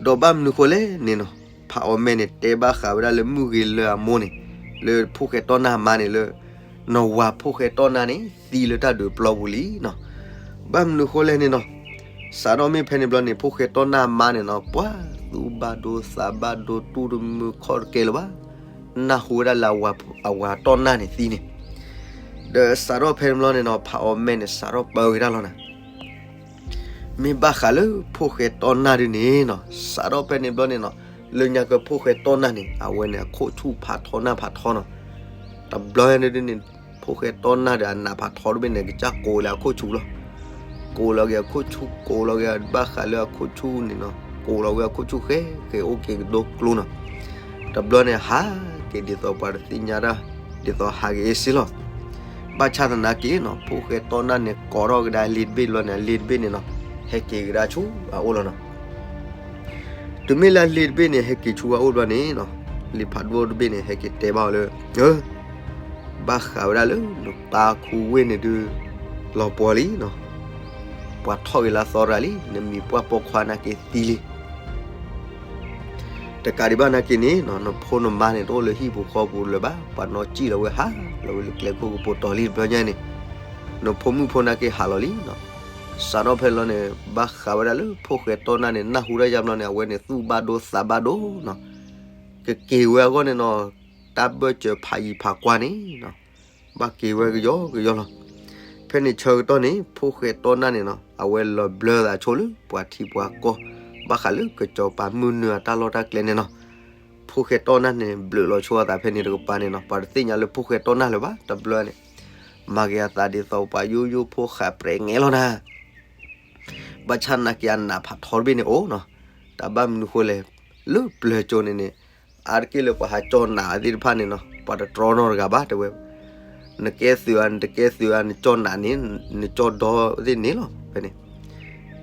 ဒီးဘၣ်မနုၤဃိလဲၣ်န့ၣ်နီၤ, ဖးအီၣ်မဲန့ၣ် တဲဘၣ်ဃးဝဲဒၣ်လၢမုၢ်ဂ့ၤလၢာ်အမိၢ်န့ၣ် လၢဖိၣ်ဃဲတီၢ်နၢ်မါန့ၣ်လၢ နဝၤဖိၣ်ဃဲတီၢ်နၢ်န့ၣ် သံလၢတၢ်ဒုးပျီပူၤလံနီၤ. ဘၣ်မနုၤဃိလဲၣ်န့ၣ်နီၤ, စးထီၣ်မ့ၢ်ဖဲန့ၣ်ဘျီန့ၣ် ဖိၣ်ဃဲတီၢ်နၢ်မါန့ၣ်နီၤ ပှၤသူၣ်ဘၣ်ဒိသးဘၣ်ဒိ တူၢ်တမုာ်ခီၣ်တကဲလၢၤဘၣ်. နၢ်ဟူဝဲဒၣ်လၢအဝၤတီၢ်နၢ်န့ၣ်သံန့ၣ် ဒီးစးထီၣ်ဖဲန့ၣ်ဘျီန့ၣ်နီၤ ဖးအီၣ်မဲန့ၣ် စးထီၣ်ပၢဝဲဒၣ်လီၤနၤ. မ့ၢ်ဘၣ်ဃးလၢဖိၣ်ဃဲတီၢ်နၢ်ဒုန့ၣ်နီၤ, စးထီၣ်ဖဲန့ၣ်ဘျီန့ၣ်နီၤ, လၢညါကဖိၣ်ဃဲတီၢ်နၢ်န့ၣ် အဝဲန့ၣ်အခိၣ်ဆူၣ်ဖးထီနၢ်ဖးထီနီၤ. တဘျီညါဒုန့ၣ် ဖိၣ်ဃဲတီၢ်နၢ်ဒီးအနးဖးထီတဘ့ၣ်န့ၣ် ကစၢ်ကိးလၢအခိၣ်ဆူၣ်လီၤ. ကိးလီၤက့ၤအခိၣ်ဆူၣ် ကိးလီၤက့ၤဘၣ်ဃးလၢအခိၣ်ဆူၣ်န့ၣ်နီၤ, ကိးလီၤဝဲအခိၣ်ဆူၣ်ဃဲ ဃဲအိၣ်က့ၤကဒိကျိနီၤ. တဘျီန့ၣ် ဟးက့ၤဒ်သိးပှၤတသ့ၣ်ညါတၢ် ဒ်သိးဟးက့ၤအ့ၣ်စ့လီၤ. ဘၣ်ဆၣ်သနာ်က့နီၤ ဖိၣ်ဃဲတီၢ်နၢ်န့ၣ် ကိးထီၣ်ကဒါလ့တဘ့ၣ်ဘျီန့ၣ် အလ့တဘ့ၣ်န့ၣ်နီၤ ဟဲက့ၤကဒါဆူအအိၣ်လီၤနီၤ. တုၤမ့ၢ်လၢအလ့တဘ့ၣ်န့ၣ် ဟဲက့ၤဆူအအိၣ်ဘျီန့ၣ်နီၤ, လံာ်ဖးဒိၣ်တဘ့ၣ်န့ၣ် ဟဲက့ၤတဲဘၣ်အီၤလၢ ဘၣ်ဃးဝဲဒၣ်လၢနပၢ်ခူဝ့ၢ်န့ၣ်ဒုး လီၤပှီၤလံနီၤ, ပှၤထီၣ်က့ၤလၢအသီရၤလံ, နမံၤပှၢ်ပိာ်ခွါနာ်က့သံလံ. တကးဒံးဘၣ်နာ်က့န့ၣ်နီၤ နဖိနမါန့ၣ် တအိၣ်လၢဟံၣ်ပူၤဃီပူၤလၢၤဘၣ်, ပှၤနီၣ်စံၣ်လီၤဝဲဟးလီၤဝဲလၢကျဲခိၣ်ကပူၤတီၤလံတဘျီညါန့ၣ်, နဖိမုၣ်ဖိနာ်က့ဟးလီၤလံနီၤ. စးထီၣ်ဖဲန့ၣ်ဘျီန့ၣ် ဘၣ်ဃးဝဲဒၣ်လၢဖိၣ်ဃဲတီနၢ်န့ၣ် နၢ်ဟူတၢ်ယါဘျီန့ၣ် အဝဲန့ၣ်သူၣ်ဘၣ်ဒိသးဘၣ်ဒိနီၤ, ကက့ၤဝဲအဂီၢ်န့ၣ်နီၤ, တၢ်ဘၢၣ်စၢၤဖးယံၤဖးကွၢ်န့ၣ်နီၤ, ဘၣ်က့ၤဝဲကယီကယီလီၤ. ဖဲန့ၣ်ဆၢကတီၢ်န့ၣ် ဖိၣ်ဃဲတီနၢ်န့ၣ်နီၤ အဝဲလီၤဘျၢသးဆိလၢပှၤထံပှၤကီၢ် ဘၣ်ဃးလၢကစီၤပၤမုၢ်နုာ်အတၢ်လီၢ်တၢ်ကျဲန့ၣ်နီၤ. ဖိၣ်ဃဲတီနၢ်န့ၣ် ဘျုးလီၤဆိအသးဖဲန့ၣ်တကပၤန့ၣ်နီၤ, ပှၤတသ့ၣ်ညါလၢဖိၣ်ဃဲတီနၢ်လၢၤဘၣ် တဘျီန့ၣ်, မၤက့ၤအသးဒ်သိးပှၤယိယိဖိဃးပြဲးငဲလီၤနၤ ဘၣ်ဆၣ်နာ်က့ၤအနးဖးထီတဘ့ၣ်န့ၣ်အိၣ်နီၤ, တၢ်ဘၣ်မနုၤဃိလဲၣ်, လၢပျၢၤကၠိန့ၣ်န့ၣ်, အါတက့ၢ်လၢပှၤဟးကၠီၣ်နးသ့ၣ်တဖၣ်န့ၣ်နီၤ ပှၤတတြီနီတဂၤဘၣ်တဲဝဲ, နကဲသုးဧါ နတကဲသုးဧါ နကၠီၣ်နးန့ၣ်, နကၠီၣ်ဒီသ့ၣ်န့ၣ်လီၤ ဖဲန့ၣ်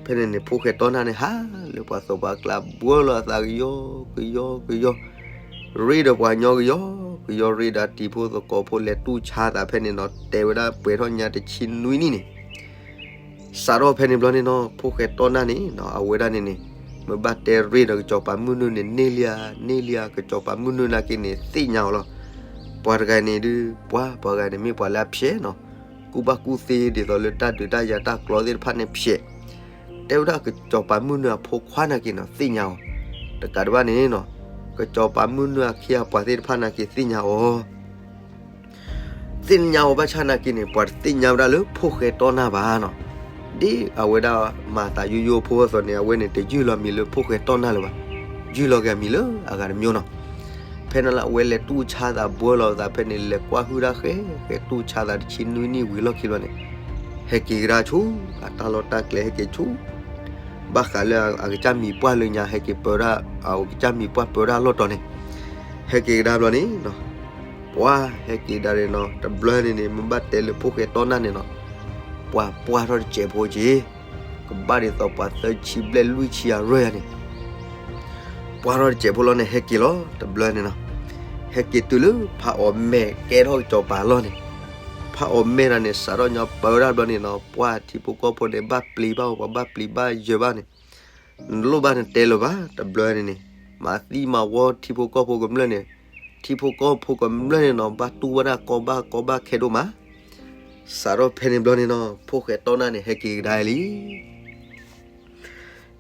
ဖဲန့ၣ်န့ၣ် ဖိၣ်ဃဲတီနၢ်န့ၣ် ဟးလၢပှၤသိးပှၤကျါ ဘှၢလီၤအသးကယီကယီကယီ, ရ့ဒီးပှၤညီကယီကယီ ရ့ဒီးတံၤဖိသကိးဖိလဲၤတူၢ်ဆါသးဖဲန့ၣ်နီၤ, တဲဝဲဒၣ်ပှဲၤထီၣ်ညါတဆံနွံနံၣ်န့ၣ် စးထီၣ်ဖဲန့ၣ်ဘျီန့ၣ်နီၤ ဖိၣ်ဃဲတီနၢ်န့ၣ်နီၤ အဝဲဒၣ်န့ၣ်န့ၣ်, မ့ၢ်ဘၣ်တဲရ့ဒီးကစီၤပၤမုၢ်နုာ်န့ၣ် န့ၢ်လံဧါ န့ၢ်လံဧါ ကစီၤပၤမုၢ်နုာ်နာ်က့န့ၣ် သ့ၣ်ညါအီၤလီၤ. ပှၤတဂၤန့ၣ်ဒုး ပှၤ ပှၤဂၤန့ၣ်မ့ၢ်ပှၤလၢအဖျဲးနီၤ, ကူၣ်ဘၣ်ကူၣ်သ့ဒ်သိးလၢတၢ်ဒုးတၢ်ယၤတၢ်ကျီသ့ၣ်တဖၣ်န့ၣ်ဖျဲး, တဲဝဲဒၣ်ကစီၤပၤမုၢ်နုာ်အဖိခွါနာ်က့နီၤ သ့ၣ်ညါအီၤ, တကးဒံးဘၣ်န့ၣ်နီၤ, ကစီၤပၤမုၢ်နုာ်အခ့အပှၤသ့ၣ်တဖၣ်နာ်က့သ့ၣ်ညါအီၤ သ့ၣ်ညါအီၤဘၣ်ဆၣ်နာ်က့န့ၣ် ပှၤတသ့ၣ်ညါဝဲဒၣ်လၢဖိၣ်ဃဲတီနၢ်ဘၣ်နီၤ, ဒ်အဝဲဒၣ်မၤသးယိယိဖိအသိးန့ၣ် အဝဲန့ၣ်တယုၢ်လီၤမံၤလၢဖိၣ်ဃဲတီနၢ်လၢၤဘၣ်, ယုၢ်လီၤက့ၤအမံၤလၢအဂၤတမံၤနီၤ. ဖဲန့ၣ်လၢအဝဲလဲၤတူၢ်ဆါသးဘှၢလီၤသးဖဲန့ၣ် လဲၤကွၢ်ဟုၣ်တၢ်ဃဲ ဃဲတူၢ်ဆါသးတဆံနွံနံၣ်ဝံၤလီၢ်ခံဘျီန့ၣ်, ဟဲက့ၤကဒါဆူ အတၢ်လီၢ်တၢ်ကျဲဟဲက့ၤဆူ ဘၣ်ဃးလၢအကစၢ်မံၤပှၢ်လၢညါ ဟဲက့ၤပၢဒၣ် အကစၢ်မံၤပှၢ်ပၢဒၣ်လီၢ်တီၤန့ၣ်, ဟဲက့ၤကဒါဘျီန့ၣ်နီၤ, ပှၤဟဲက့ၤကဒါန့ၣ်နီၤ တဘျီန့ၣ်န့ၣ် မ့ၢ်ဘၣ်တဲလၢဖိၣ်ဃဲတီနၢ်န့ၣ်နီၤ, ပှၤပှၢ်ထီၣ်တစဲးဖိက့ၤ, ကဘၣ်ဒ်သိးပှၤသၢဆံဘျဲၣ်လွံၢ်ဆံအရၢၢ်ယါန့ၣ် ပှၢ်ထီၣ်တစဲးဖိလီၤန့ၣ် ဟဲက့ၤလီၤ တဘျီန့ၣ်နီၤ, ဟဲက့ၤတုၤလၢဖးအီၣ်မဲာ်ကဲထီၣ်ကစီၤပၤအလီၢ်န့ၣ်, ဖးအီၣ်မဲာ်တၢ်န့ၣ် စးထီၣ်ညီပၢဒၣ်ဘျီန့ၣ်နီၤ ပှၤထံဖိကီၢ်ဖိန့ၣ် ဘၣ်ပျံၤဘၣ်အီၤ ပှၤဘၣ်ပျံၤဘၣ်ယၢၤဘၣ်န့ၣ်, နလိၣ်ဘၣ်နတဲလၢၤဘၣ် တဘျီန့ၣ်န့ၣ်, မၤသံမၤဝီထံဖိကီၢ်ဖိကမျၢၢ်န့ၣ်, ထံဖိကီၢ်ဖိကမျၢၢ်န့ၣ်နီၤ ဘၣ်တူၢ်ဝဲဒၣ်ကီဘၣ်ကီဘၣ်ခဲဒိၣ်မး စးထီၣ်ဖဲန့ၣ်ဘျီန့ၣ်နီၤ ဖိၣ်ဃဲတီနၢ်န့ၣ် ဟဲက့ၤကဒါလံ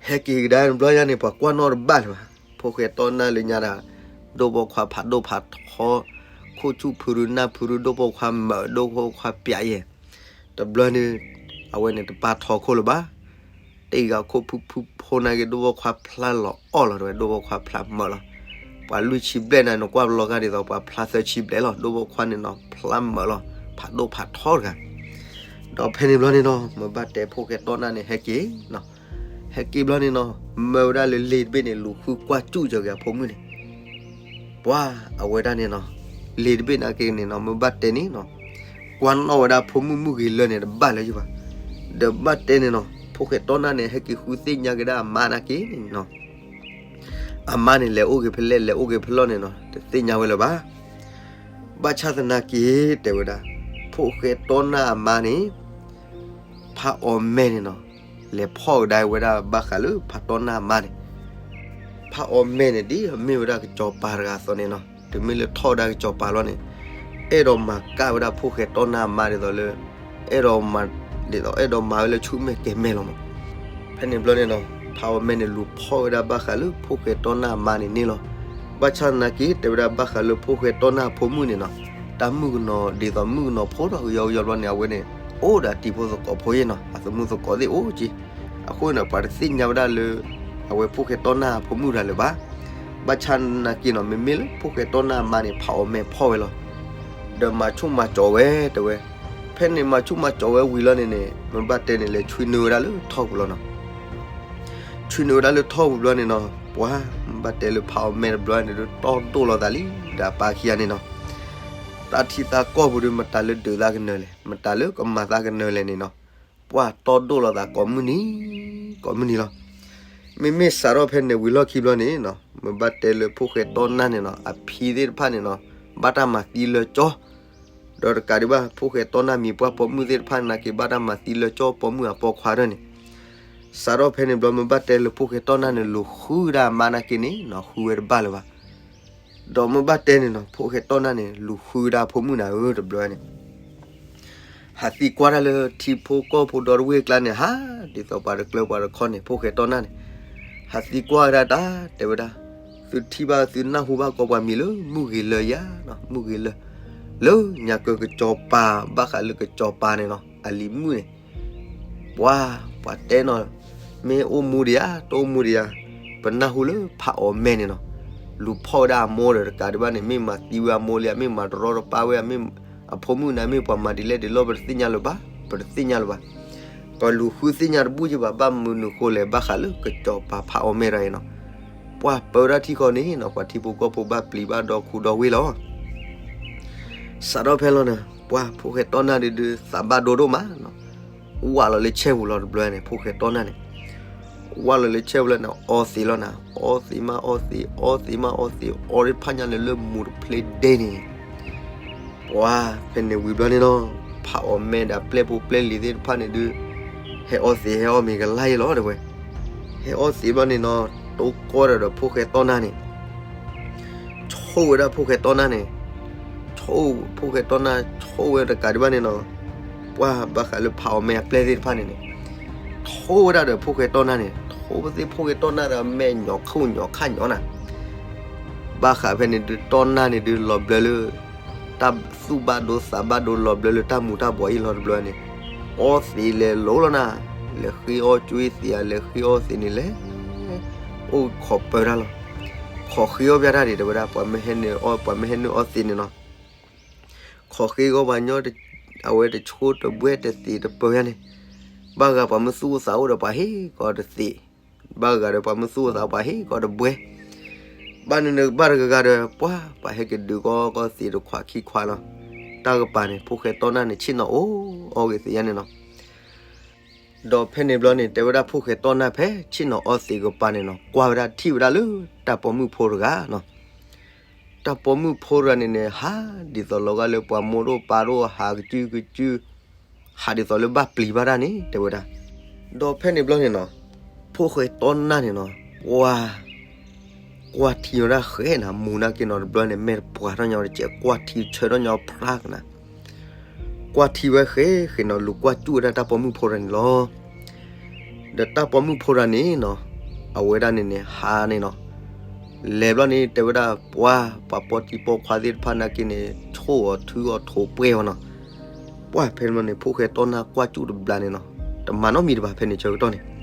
ဟဲက့ၤကဒါတဘျီညါန့ၣ် ပှၤကွၢ်နီၣ်တဘၣ်လၢၤဘၣ်. ဖိၣ်ဃဲတီနၢ်လၢညါဒၣ် ဒိၣ်ပိာ်ခွါဖးဒိၣ်ဖးထီ, ခိၣ်ဆူၣ်ဖုရူနၢ်ဖုရူ ဒိၣ်ပိာ်ခွါမၢး ဒိၣ်ပိာ်ခွါပျးယဲၢ်, တဘျီန့ၣ် အဝဲန့ၣ်တပာ်ထီခိၣ်လၢၤဘၣ်. တ့ၢ်ဂၤခိၣ်ဖုဖုဖိနာ်က့ ဒိၣ်ပိာ်ခွါဖျါလီၤအီၣ်လီၤတဲဝဲ ဒိၣ်ပိာ်ခွါဖျါမၢးလီၤ. ပှၤလွံၢ်ဆံဘျဲၣ်န့ၣ် နကွၢ်လီၤဂာ်ဒ်သိးပှၤဖျါသၢဆံဘျဲၣ်လီၤ. ဒိၣ်ပိာ်ခွါန့ၣ်နီၤ ဖျါမၢးလီၤ ဖးဒိၣ်ဖးထီတဂၤ ဒီးဖဲန့ၣ်ဘျီန့ၣ်နီၤ မ့ၢ်ဘၣ်တဲဖိၣ်ဃဲတီနၢ်န့ၣ် ဟဲက့ၤနီၤ, ဟဲက့ၤဘျီန့ၣ်နီၤ မၢဝဲဒၣ်လၢလ့ၤတဘ့ၣ်န့ၣ် လူၤဃုကွၢ်စူၣ်က့ၤအဖိမုၣ်န့ၣ်, ပှၤအဝဲဒၣ်န့ၣ်နီၤ လ့ၤတဘ့ၣ်နာ်က့န့ၣ်နီၤ မ့ၢ်ဘၣ်တဲန့ၣ်နီၤ ကွၢ်နီၣ်ဝဲဒၣ်ဖိမုၣ်မုၣ်ဂ့ၤလၢာ်န့ၣ် တဘၣ်လၢၤဘၣ်. ဒီးဘၣ်တဲန့ၣ်နီၤ ဖိၣ်ဃဲတီနၢ်န့ၣ် ဟဲက့ၤဃုသ့ၣ်ညါက့ၤဒၣ်အမါနာ်က့န့ၣ်နီၤ အမါန့ၣ် လဲၤအိၣ်က့ၤဖဲလဲၣ် လဲၤအိၣ်က့ၤဖဲလဲၣ်န့ၣ်နီၤ တသ့ၣ်ညါဝဲလၢၤဘၣ်. ဘၣ်ဆၣ်သနာ်က့ တဲဝဲဒၣ် ဖိၣ်ဃဲတီနၢ်အမါန့ၣ် ဖးအီၣ်မဲာ်န့ၣ်နီၤ လဲၤဖီၣ်ကဒါဝဲဒၣ်ဘၣ်ဃးလၢဖးတီနၢ်အမါန့ၣ်, ဖးအီၣ်မဲာ်န့ၣ် ဒ်အမ့ၢ်ဝဲဒၣ်ကစီၤပၤတဂၤအသိးန့ၣ်နီၤ တုၤမ့ၢ်လၢထီၣ်ဝဲဒၣ်ကစီၤပၤလီၤန့ၣ် အဲၣ်ဒိးမၤကၢ်ဝဲဒၣ်ဖိၣ်ဃဲတီနၢ်အမါဒ်သိးလၢ အဲၣ်ဒိးမၤ ဒ်သိးအဲၣ်ဒိးမၤဝဲလၢဆူၣ်မဲာ်ကဲၤမဲာ်လီၤမး. ဖဲန့ၣ်ဘျီန့ၣ်နီၤ ဖးအီၣ်မဲာ်န့ၣ် လူၤဖီၣ်ဝဲဒၣ်ဘၣ်ဃးလၢဖိၣ်ဃဲတီနၢ်အမါန့ၣ်န့ၣ်လီၤ. ဘၣ်ဆၣ်သနာ်က့ တဲဝဲဒၣ်ဘၣ်ဃးလၢဖိၣ်ဃဲတီနၢ်အဖိမုၣ်န့ၣ်နီၤ တၢ်မုၣ်ကနီၤဒ်သိးမုၣ်ကနီၤဖိဒီးကယီကယီဘျီန့ၣ် အဝဲန့ၣ် အိၣ်ဒီးတံၤဖိသကိးဖိယဲၢ်နီၤ အသမူသကိးသ့ၣ်အိၣ်က့ၤ, အဃိန့ၣ် ပှၤတသ့ၣ်ညါဝဲဒၣ်လၢ အဝဲဖိၣ်ဃဲတီနၢ်အဖိမုၣ်တဂၤလၢၤဘၣ်. ဘၣ်ဆၣ်သနာ်က့နီၤ မ့မ့ၢ်လၢဖိၣ်ဃဲတီနၢ်အမါန့ၣ် ဖးအီၣ်မဲာ်ဖီၣ်ဝဲလီၤ ဒီးမၤဆူၣ်မၤကၠီၤဝဲတဲဝဲ. ဖဲန့ၣ်မၤဆူၣ်မၤကၠီၤဝဲဝံၤလီၤန့ၣ်န့ၣ် မ့ၢ်ဘၣ်တဲန့ၣ် လဲၤဆွံနုာ်ဝဲဒၣ်လၢထီၣ်ပူၤလီၤနီၤ. ဆွံနုာ်ဝဲဒၣ်လၢထီၣ်ပူၤဘျီန့ၣ်နီၤ ပှၤမ့ၢ်ဘၣ်တဲလၢဖးအီၣ်မဲာ်တဘျီန့ၣ် တီၢ်ဒိၣ်လီၤသးလံ ဒီးအပၢ်ခံဂၤန့ၣ်နီၤ. တၢ်ထံတၢ်ကီၢ်ပူၤဒီး မတၤလၢဒုးသးကနၢၤလဲၣ် မတၤလၢကမၤသးကနၢၤလဲၣ်န့ၣ်နီၤ ပှၤတီၢ်ဒိၣ်လီၤသးကိးမုၢ်နံၤ ကိးမုၢ်နံၤလီၤ. မ့မ့ၢ်စးထီၣ်ဖဲန့ၣ်ဝံၤလီၢ်ခံဘျီန့ၣ်နီၤ မ့ၢ်ဘၣ်တဲလၢဖိၣ်ဃဲတီနၢ်န့ၣ်နီၤ အဖံသ့ၣ်တဖၣ်န့ၣ်နီၤ ဘၣ်တၢ်မၤသံလၢကၠီ ဒီးတကးဒံးဘၣ် ဖိၣ်ဃဲတီနၢ်မံၤပှၢ်ပိာ်မုၣ်သ့ၣ်တဖၣ်န့ၣ်နာ်က့ ဘၣ်တၢ်မၤသံလၢကၠီပိာ်မုၣ်အပိာ်ခွါဒၣ်န့ၣ်. စးထီၣ်ဖဲန့ၣ်ဘျီ မ့ၢ်ဘၣ်တဲလၢဖိၣ်ဃဲတီနၢ်န့ၣ် လူၤဃုဒၣ်အမါနာ်က့န့ၣ် ဃုဝဲတဘၣ်လၢၤဘၣ်. ဒီးမ့ၢ်ဘၣ်တဲန့ၣ်နီၤ ဖိၣ်ဃဲတီနၢ်န့ၣ် လူၤဃုဒၣ်ဖိမုၣ်နၤဧၢ တဘျီန့ၣ် ဟးသံကွၢ်တၢ်လၢထံဖိကီၢ်ဖိဒီတဝ့ၢ်အကျါန့ၣ် ဟးဒ်သိးပှၤတကျၢၤပှၤတခီန့ၣ် ဖိၣ်ဃဲတီနၢ်န့ၣ် ဟးသံကွၢ်ဝဲဒၣ်တၢ် တဲဝဲဒၣ်, သုထံၣ်ဘၣ်သုနၢ်ဟူဘၣ်ကီးပှၤမံၤလၢမုၢ်ဂ့ၤလၢယၤနီၤ, မုၢ်ဂ့ၤလၢ လၢညါကၢကစီၤပၤ ဘၣ်ဃးလၢကစီၤပၤန့ၣ်နီၤ အလံၤမုၣ်န့ၣ် ပှၤ ပှၤတဲနီၤ, မ့ၢ်အိၣ်မူဒံးဧါ တအိၣ်မူဒံးဧါ, ပနၢ်ဟူလၢဖးအီၣ်မဲန့ၣ်နီၤ, လူၤဖီၣ်ဝဲဒၣ်အမိၢ်ဒီးတကးဒံးဘၣ်န့ၣ် မ့ၢ်မၤသံဝဲအမိၢ်လံဧါ, မ့ၢ်မၤတရီတပါဝဲဧါ, မ့ၢ်အဖိမုၣ်န့ၣ် မ့ၢ်ပှၤမၤဒ်လဲၣ်ဒ်လဲၣ် ပတသ့ၣ်ညါလၢၤဘၣ်, ပတသ့ၣ်ညါလၢၤဘၣ်, ပလူၤဃုသ့ၣ်ညါတဘူၣ်က့ဘၣ်, ဘၣ်မနုၤဃိလဲၣ် ဘၣ်ဃးလၢကစီၤပၤဖးအီၣ်မဲတဂၤအံၤနီၤ, ပှၤပၢဝဲဒၣ်ထံဃီန့ၣ်နီၤ, ပှၤထံဖိကီၢ်ဖိဘၣ်ပျံၤဘၣ်ဒီးခူဒီးဝ့ၢ်လီၤ စးထီၣ်ဖဲလီၤန့ၣ် ပှၤဖိၣ်ဃဲတီနၢ်ဒုးဒုးသးဘၣ်ဒိဒိၣ်မးနီၤ, ဝၢ်လီၤလၢဆဲပူၤလီၤတဘျီန့ၣ် ဖိၣ်ဃဲတီနၢ်န့ၣ်, ဝၢ်လီၤလၢဆဲပူၤလီၤန့ၣ် အီသံးလီၤနၤ, အီသံးမးအီသံး, အီသံးမးအီသံး, အီဒံးဖးညါလၢလၢမူးတဖျ့ဒ့န့ၣ် ပှၤဖဲန့ၣ်ဝံၤဘျီန့ၣ်နီၤ, ဖးအီၣ်မဲဒီးပျဲၢ်ဖိပျဲၢ်လံၤသ့ၣ်တဖၣ်န့ၣ်ဒုး ဟဲအီသံးဟဲအီမ့ၤကလါယဲလီၤတဲဝဲ, ဟဲအီသံးဘျီန့ၣ်နီၤ, တိကိးဒီးဒီးဖိၣ်ဃဲတီနၢ်န့ၣ် ဆိၣ်ဝဲဒၣ်ဖိၣ်ဃဲတီနၢ်န့ၣ်, ဆိၣ်ဖိၣ်ဃဲတီနၢ် ဆိၣ်ဝဲတကးဒံးဘၣ်န့ၣ်နီၤ, ပှၤဘၣ်ဃးလၢဖးအီၣ်မဲအပျဲၢ်သ့ၣ်တဖၣ်န့ၣ်န့ၣ်, ထိဝဲဒၣ်ဒီးဖိၣ်ဃဲတီနၢ်န့ၣ်, ထိပသ့ၣ်ဖိၣ်ဃဲတီနၢ်ဒီးမဲာ်ညီခိၣ်ညီခါညီနၤ, ဘၣ်ဃးဖဲန့ၣ်ဒုးတီနၢ်န့ၣ်ဒုးလီၤဘျၢလၢ တၢ်သူၣ်ဘၣ်ဒိသးဘၣ်ဒိလီၤဘျၢလၢတၢ်မူၤတၢ်ဘှီးအံၤလီၤတဘျီန့ၣ်, အီသံးလဲၤလိၤလီၤနၤ, လဲၤဃ့အီကွံသံးဧါ, လဲၤဃ့အီသံးန့ၣ်လဲၤ အိၣ်ခိးပၢတၢ်လီၤ, ခိးဃ့အီပၠးတၢ်ဒံးတဲဝဲဒၣ်, ပှၤမ့ၢ်ဟဲနုာ်အီ ပှၤမ့ၢ်ဟဲနုာ်အီသံးန့ၣ်နီၤ, ခိးဃ့အီပှၤညီ အဝဲတဆိတဘှဲတသံးတပၢယါန့ၣ်, ဘၣ်ဂၤပှၤမ့ၢ်သူၣ်အိၣ်သးအိၣ်ဒီးပှၤဟ့ၣ်ကီးတသံး, ဘၣ်ဂၤဒီးပှၤမ့ၢ်သူၣ်အိၣ်သးပှၤဟ့ၣ်ကီးတဘှဲ, ဘၣ်နုၤနုၤဘၣ်တဂၤဂၤဒီး ပှၤ ပှၤဟဲကဒုးကီကီသံးတခွးခံခွးလီၤ, တၢ်ကပၤန့ၣ် ဖိၣ်ဃဲတီနၢ်န့ၣ်ဆ့ၣ်နီၤအိၣ်အီၣ်ဂ့ၤသ့ၣ်ယါန့ၣ်နီၤ ဒီးဖဲန့ၣ်ဘျီန့ၣ် တဲဝဲဒၣ်ဖိၣ်ဃဲတီနၢ်ဖဲဆ့ၣ်နီၤအီသံးကပၤန့ၣ်နီၤ ကွၢ်ဝဲဒၣ်ထံၣ်ဝဲဒၣ်လၢတၢ်ပိာ်မုၣ်ဖိတဂၤနီၤ, တၢ်ပိာ်မုၣ်ဖိတဂၤန့ၣ်န့ၣ် ဟးဒ်သိးလီၤဂာ်လၢပှၤမိၢ်ဒိၣ်ပၢ်ဒိၣ်ဟးကစုကစု, ဟးဒ်သိးလၢဘၣ်ပျံၤဘၣ်တၢ်န့ၣ် တဲဝဲဒၣ်, ဒီးဖဲန့ၣ်ဘျီန့ၣ်နီၤ, ဖိၣ်ဃဲတီနၢ်န့ၣ်နီၤ, ပှၤ ကွၢ်ထံဝဲဒၣ်ဃဲနၤ မူၤနၢ်က့နီၤတဘျီန့ၣ် မဲာ်တပှၢ်ထီၣ်ညီတစဲး ကွၢ်ထံဆၢထီၣ်ညီဖျါကနၤ, ကွၢ်ထံဝဲဃဲဃဲနီၤ လူၤကွၢ်စူၣ်ဝဲဒၣ်တၢ်ပိာ်မုၣ်ဖိတဂၤန့ၣ်လီၤ. ဒီးတၢ်ပိာ်မုၣ်ဖိတဂၤန့ၣ်နီၤ, အဝဲဒၣ်န့ၣ်န့ၣ် ဟးန့ၣ်နီၤ, လဲၤဘျီန့ၣ် တဲဝဲဒၣ် ပှၤ ပှၤပိာ်တံၤပိာ်ခွါသ့ၣ်တဖၣ်နာ်က့န့ၣ် ဆိၣ်အီၤထုအီၤထိးပှဲၤအီၤနီၤ, ပှၤဖဲန့ၣ်ဘျီန့ၣ် ဖိၣ်ဃဲတီနၢ်ကွၢ်စူၣ်တဘျီန့ၣ်နီၤ, တမၤနီတမံၤတဘၣ်ဖဲန့ၣ်ဆၢကတီၢ်န့ၣ်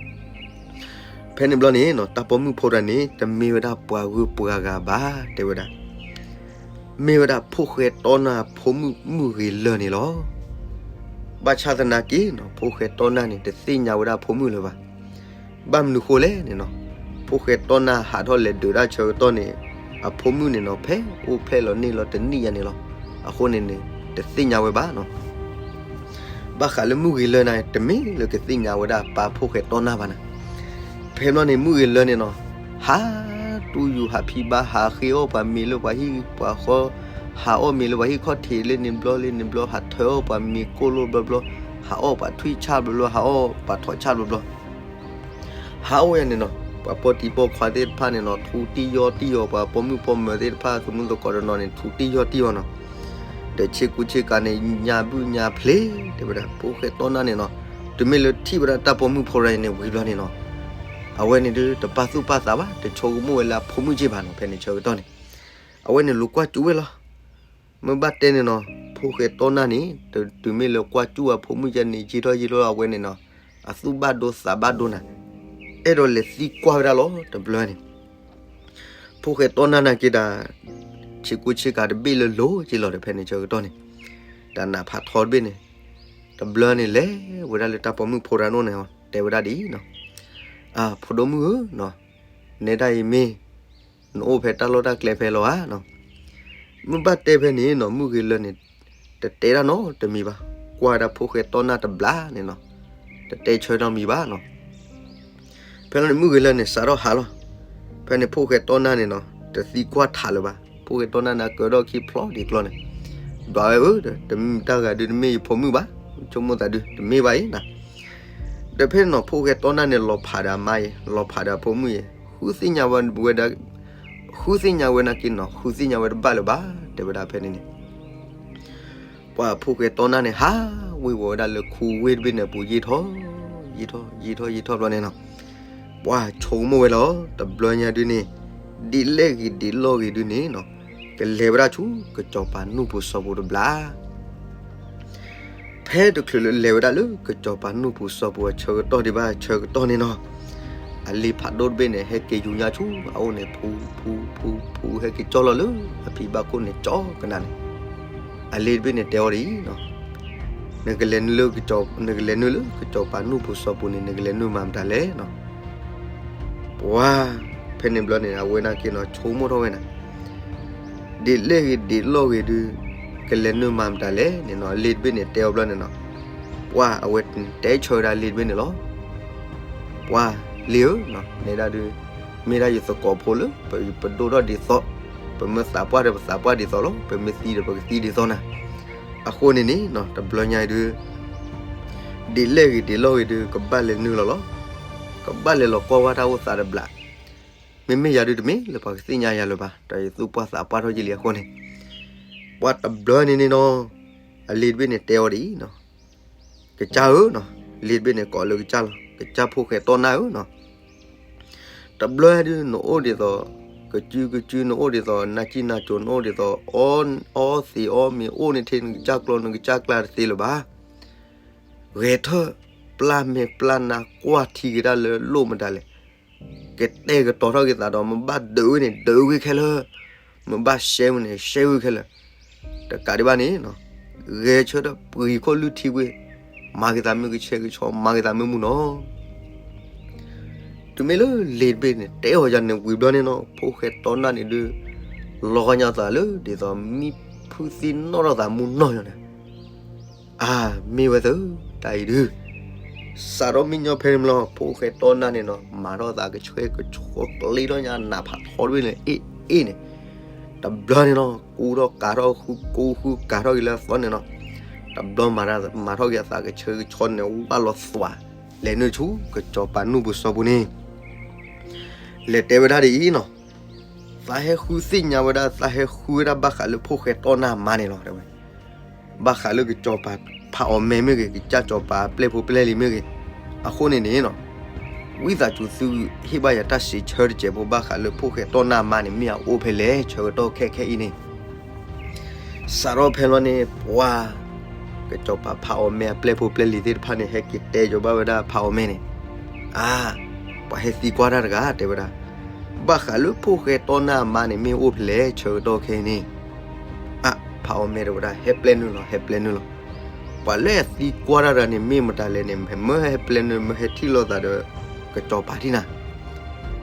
ဖဲန့ၣ်ဘျီန့ၣ်နီၤ တၢ်ပိာ်မုၣ်ဖိတဂၤန့ၣ် တမ့ၢ်ဝဲဒၣ်ပှၤဂုၤပှၤဂၤဘၣ် တဲဝဲဒၣ်, မ့ၢ်ဝဲဒၣ်ဖိၣ်ဃဲတီနၢ်ဖိမုၣ်မုၢ်ဂ့ၤလၢာ်န့ၣ်လီၤ. ဘၣ်ဆၣ်သနာ်က့နီၤ ဖိၣ်ဃဲတီနၢ်န့ၣ် တသ့ၣ်ညါဝဲဒၣ်ဖိမုၣ်လၢၤဘၣ်. ဘၣ်မနုၤဃိလဲၣ်န့ၣ်နီၤ, ဖိၣ်ဃဲတီနၢ်ဟးထီၣ်လဲၤဒုးတၢ်ဆၢကတီၢ်န့ၣ် အဖိမုၣ်န့ၣ်နီၤ ဖဲအိၣ်ဖျဲၣ်လီၤန့ၢ်လီၤတနံၣ်ယါန့ၣ်လီၤ. အဃိန့ၣ်န့ၣ် တသ့ၣ်ညါဝဲဘၣ်နီၤ ဘၣ်ဃးလၢမုၢ်ဂ့ၤလၢာ်န့ၣ် တမ့ၢ်လၢကသ့ၣ်ညါဝဲဒၣ်ပၢ်ဖိၣ်ဃဲတီနၢ်ဘၣ်နၤ. ဖဲဘျီန့ၣ် မုၢ်ဂ့ၤလၢာ်န့ၣ်နီၤ, ဟးတူၢ်ယူၤဟးဖံးဘါ ဟးဃ့အီၣ်ပှၤမ့ၤလၢပှၤဟံၣ်ပှၤဃီ, ဟးအီၣ်မ့ၤလၢပှၤဟံၣ်ခီၣ်ထံးလၢန့ၣ်ဘျီလၢန့ၣ်ဘျီ, ဟးထၢအီၣ်ပှၤမ့ၤကိၣ်လိၣ်ဘျီဘျီ, ဟးအီၣ်ပှၤထွံၣ်ဆၣ်ဘျီဘျီ, ဟးအီၣ်ပှၤထိးဆၣ်ဘျီဘျီ ဟးအိၣ်ယါန့ၣ်နီၤ, ပှၤပိာ်တံၤပိာ်ခွါသ့ၣ်တဖၣ်န့ၣ်နီၤ ထူတံၢ်ယီၢ်တံၢ်အီၤ, ပှၤပိာ်မုၣ်ပိာ်မၢၤသ့ၣ်တဖၣ် သမုၢ်သကိးတနီၤန့ၣ် ထူတံၢ်ယီၢ်တံၢ်အီၤနီၤ, ဒီးဆ့ကူဆ့ကၤန့ၣ် ညါဘုၣ်ညါဖျ့, တဲဝဲဒၣ် ဖိၣ်ဃဲတီနၢ်န့ၣ်နီၤ, တုၤမ့ၢ်လၢထံၣ်ဝဲဒၣ်တၢ်ပိာ်မုၣ်ဖိတဂၤန့ၣ်ဝံၤဘျီန့ၣ်နီၤ, အဝဲန့ၣ်ဒုး တပာ်သူၣ်ပာ်သးဘၣ်, တဆိကမိၣ်ဝဲလၢအဖိမုၣ်က့ဘၣ်နီၤ, ဖဲန့ၣ်ဆၢကတီၢ်န့ၣ် အဝဲန့ၣ်လူၤကွၢ်စူၣ်ဝဲလီၤ. မ့ၢ်ဘၣ်တဲန့ၣ်နီၤ, ဖိၣ်ဃဲတီနၢ်န့ၣ် တုၤမ့ၢ်လၢကွၢ်စူၣ်အဖိမုၣ်ယါန့ၣ် ယံာ်ထီၣ်ယံာ်ထီၣ်အဝဲန့ၣ်နီၤ, အသူၣ်ဘၣ်ဒိသးဘၣ်ဒိနၤ, အဲၣ်ဒိးလဲၤသံကွၢ်ဝဲဒၣ်လီၤ တဘျီန့ၣ် ဖိၣ်ဃဲတီနၢ်နာ်က့ဒီး ဆ့ကူဆ့ကၤတဘ့ၣ်လၢလိၤက့လီၤဒီး ဖဲန့ၣ်ဆၢကတီၢ်န့ၣ် တၢ်နးဖးထီတဘ့ၣ်န့ၣ် တဘျီန့ၣ်လဲၤဝဲဒၣ်လၢတၢ်ပိာ်မုၣ်ဖိတဂၤန့ၣ် တဲဝဲဒၣ်ဒ်အံၤနီၤ, အၢ ဖိဒိၣ်မုၣ်ဧၢ, နဲဒၣ်အံၤမ့ၢ် နအိၣ်ဖဲတၢ်လီၢ်တၢ်ကျဲဖဲလဲၣ်ဧါနီၤ, မ့ၢ်ဘၣ်တဲဖဲန့ၣ်နီၤ မုၢ်ဂ့ၤလၢာ်န့ၣ် တတဲတၢ်နီတမံၤဘၣ်, ကွၢ်ဝဲဒၣ်ဖိၣ်ဃဲတီနၢ်တဘျီန့ၣ်နီၤ, တတဲဆၢနီတမံၤဘၣ်နီၤ. ဖဲန့ၣ်မုၢ်ဂ့ၤလၢာ်န့ၣ် စးထီၣ်ဟးလီၤ. ဖဲန့ၣ်ဖိၣ်ဃဲတီနၢ်န့ၣ်နီၤ တသံကွၢ်ထးလၢၤဘၣ်. ဖိၣ်ဃဲတီနၢ်န့ၣ် ကၢထီၣ်ခံဖျီဒ်ကျီန့ၣ်, ဒွးဝဲဧၢ, တမ့ၢ်တၢ်ဂၤဒုး တမ့ၢ်ယဖိမုၣ်ဘၣ်, ဆိကမိၣ်သးဒုး တမ့ၢ်ဘၣ်အံၤနီၤ. ဒီးဖဲန့ၣ်နီၤ ဖိၣ်ဃဲတီနၢ်န့ၣ် လီၤဖးဒီးအမါအံၤ လီၤဖးဒီးအဖိမုၣ်အံၤ ဃုသ့ၣ်ညါဝဲဒၣ်, ဃုသ့ၣ်ညါဝဲနာ်က့နီၤ ဃုသ့ၣ်ညါဝဲတဘၣ်လၢၤဘၣ် တဲဝဲဒၣ်ဖဲန့ၣ်န့ၣ် ပှၤဖိၣ်ဃဲတီနၢ်န့ၣ် ဟး ဝ့ၢ်ဝီၤဝဲဒၣ်လၢခူဝ့ၢ်တဘ့ၣ်န့ၣ်အပူၤ ယံာ်ထီၣ် ယံာ်ထီၣ် ယံာ်ထီၣ် ယံာ်ထီၣ်ဘျီန့ၣ်နီၤ, ပှၤဆိကမိၣ်ဝဲလီၤ တဘျီညါဒုန့ၣ် ဒ်လဲၣ်ဂ့ၤဒ်လဲၣ်ဂ့ၤဒုန့ၣ်နီၤ, ကလဲၤဝဲဒၣ်ဆူကစီၤပၤနူၢ်ပူၤစီၤပူၤတဘျီ ဖဲတချုးလၢလဲၤဝဲဒၣ်လၢကစီၤပၤနူၢ်ပူၤစီၤပူၤအဆၢကတီၢ်ဒံးဘၣ်ဆၢကတီၢ်န့ၣ်နီၤ, အလံၤဖးဒိၣ်တဘ့ၣ်န့ၣ် ဟဲက့ၤယူၤညါဆူအအိၣ်န့ၣ် ဖူ ဖူ ဖူ ဖူ ဟဲက့ၤကၠီၣ်လီၤလၢအဖံဘၣ်ခိၣ်န့ၣ် ကၠီကနၣ်န့ၣ်, အလံၤတဘ့ၣ်န့ၣ်တဲအီၤဒ်အံၤနီၤ, နကလဲၤနုာ်လၢ နကလဲၤနုာ်လၢကစီၤပၤနူၢ်ပူၤစီၤပူၤန့ၣ် နကလဲၤနုာ်မၤမတၤလဲၣ်နီၤ, ပှၤ ဖဲန့ၣ်ဘျီန့ၣ် အဝဲန့ၣ်က့ၤနီၤ ဆိကမိၣ်ထီၣ်ဝဲန့ၣ် ဒ်လဲၣ်ဂ့ၤဒ်လဲၣ်ဂ့ၤဒု ကလဲၤနုာ်မၤမတၤလဲၣ်န့ၣ်နီၤ, လံၤတဘ့ၣ်န့ၣ်တဲအီၤဘျီန့ၣ်နီၤ, ပှၤအဝဲတဲဆၢဝဲဒၣ်လံၤတဘ့ၣ်န့ၣ်လီၤ, ပှၤလံၤဧၢ, နဲဒၣ်ဒု မ့ၢ်ဒၣ်ယသကိးဖိလၢ ပဒိၣ်ထီၣ်ဒ်သိး, ပမ့ၢ်သးပှၢ်ဒီးပသးပှၢ်ဒ်သိးလီၤ, ပမ့ၢ်သံဒီးပကသံဒ်သိးနၤ, အဃိန့ၣ်န့ၣ် တဘျီညါအံၤဒု ဒ်လဲၣ်ဂ့ၤဒ်လဲၣ်ဂ့ၤဒု ကဘၣ်လဲၤနုာ်လီၤလီၤ, ကဘၣ်လဲၤလီၤကွၢ်ဝဲတၢ်အိၣ်သးတဘျီ, မ့မ့ၢ်ယၤဒုတမ့ၢ်လၢပှၤကသ့ၣ်ညါယၤလၢၤဘၣ်, ဒီးယသူၣ်ပှၢ်သးပှၢ်ထီၣ်က့ၤလံအဃိန့ၣ်, ပှၤတဘျီန့ၣ်န့ၣ်နီၤ, အလံၤတဘ့ၣ်န့ၣ်တဲအီၤဒ်အံၤနီၤ, ကစၢ်ဧၢနီၤ, လံၤတဘ့ၣ်န့ၣ်ကိးလၢကစၢ်လီၤ, ကစၢ်ဖိၣ်ဃဲတီနၢ်ဧၢနီၤ, တဘျီဒု နအိၣ်ဒ်သိး ကစုကစု နအိၣ်ဒ်သိး နၢ်ကံၢ်နၢ်ကိၤ နအိၣ်ဒ်သိး အီသံးအီမ့ၤ အိၣ်န့ၣ်ထဲ နကစၢ်ကျီနကစၢ်ကျါတသ့လၢၤဘၣ်, ဂဲၤထၢၣ် ပျၢ်မဲာ်ပျၢ်နါ ကွၢ်ထံက့ၤတၢ်လၢလိၣ်မတၤလဲၣ်, ကတဲာ်ကတီၤထီၣ်က့ၤသးဒီး မ့ၢ်ဘၣ်ဒုးဝဲန့ၣ် ဒုးဝဲခဲလၢာ်, မ့ၢ်ဘၣ်ရှဲဝဲန့ၣ် ရှဲဝဲခဲလၢာ်, တကးဒံးဘၣ်န့ၣ် ဂဲၤဆၢထၢၣ်ပှ့ၤခိၣ်လုၢ်ထံဝ့ၢ်, မၤက့ၤသးမ့ၢ်ကဆှဲကဆှီ မၤက့ၤသးမ့ၢ်မုၢ်နီၤ တုၤမ့ၢ်လၢလံၤတဘ့ၣ်န့ၣ် တဲအီၤယၤန့ၣ်ဝံၤဘျီန့ၣ်နီၤ ဖိၣ်ဃဲတီနၢ်န့ၣ်ဒုး လီၤဂာ်ညါသးလၢ ဒ်သိးမံဖုသံနီၣ်ထီၣ်သးမူနီၢ်ယီၤန့ၣ်, အၢ မ့ၢ်ဝဲသၢ တၢ်အံၤဒုး စးထီၣ်မံညီဖဲန့ၣ်လီၤ ဖိၣ်ဃဲတီနၢ်န့ၣ်နီၤ မၤထီၣ်သးကဆှဲကဆှီ ကျ့ထီၣ်ညါ နးဖးထီတဘ့ၣ်န့ၣ် အ့ၣ်အ့ၣ်န့ၣ်, တဘျီန့ၣ်နီၤ ကူထီၣ်ကၤထီၣ်ဃု ကူဃုကၤထီၣ်က့ၤလၢအသီန့ၣ်နီၤ, တဘျီမၤထီၣ်က့ၤအသးကဆှဲကဆှီန့ၣ် ဝၢ်လီၤသွး လဲၤနုာ်ဆူကစီၤပၤနူၢ်ပူၤစီၤပူၤန့ၣ် လဲၤတဲဝဲဒၣ်ဒ်အံၤနီၤ, သးဟဲဃုသ့ၣ်ညါဝဲဒၣ် သးဟဲဃုဝဲဒၣ်ဘၣ်ဃးလၢဖိၣ်ဃဲတီနၢ်မါန့ၣ်လီၤ တဲဝဲ, ဘၣ်ဃးလၢကစီၤပၤဖးအီၣ်မဲာ်မ့ၢ်ဂ့ၤ ကစၢ်စီၤပၤအပျဲၢ်ဖိပျဲၢ်လံၤမ့ၢ်ဂ့ၤ, အဃိန့ၣ်န့ၣ်နီၤ, ဝံသးစူၤသုဟ့ၣ်ဘၣ်ယၤတၢ်စံးဆၢတစဲးဖိ ဘၣ်ဃးလၢဖိၣ်ဃဲတီနၢ်မါန့ၣ် မ့ၢ်အအိၣ်ဖဲလဲၣ် ဆၢကတီၢ်ခဲခဲအံၤန့ၣ် စးထီၣ်ဖဲလီၤန့ၣ် ပှၤ ကစီၤပၤဖးအီၣ်မဲာ်အပျဲၢ်ဖိပျဲၢ်လံၤသ့ၣ်တဖၣ်န့ၣ် ဟဲက့ၤတဲကီၤဘၣ်ဝဲဒၣ်ဖးအီၣ်မဲာ်န့ၣ်, အါ, ပှၤဟဲသံကွၢ်တၢ်တဂၤ တဲဝဲဒၣ်, ဘၣ်ဃးလၢဖိၣ်ဃဲတီနၢ်မါန့ၣ် မ့ၢ်အိၣ်ဖဲလဲၣ် ဆၢကတီၢ်ခဲအံၤန့ၣ်, အါ, ဖးအီၣ်မဲာ်တဲဝဲဒၣ် ဟဲပျဲနုာ်လီၤ ဟဲပျဲနုာ်လီၤ, ပှၤလၢအသံကွၢ်တၢ်တဂၤန့ၣ် မ့ၢ်မတၤလဲၣ်န့ၣ် မ့ၢ်ဟဲပျဲနုာ် မ့ၢ်ဟဲထံၣ်လိာ်သးဒီး ကစီၤပၤထံၣ်နၤ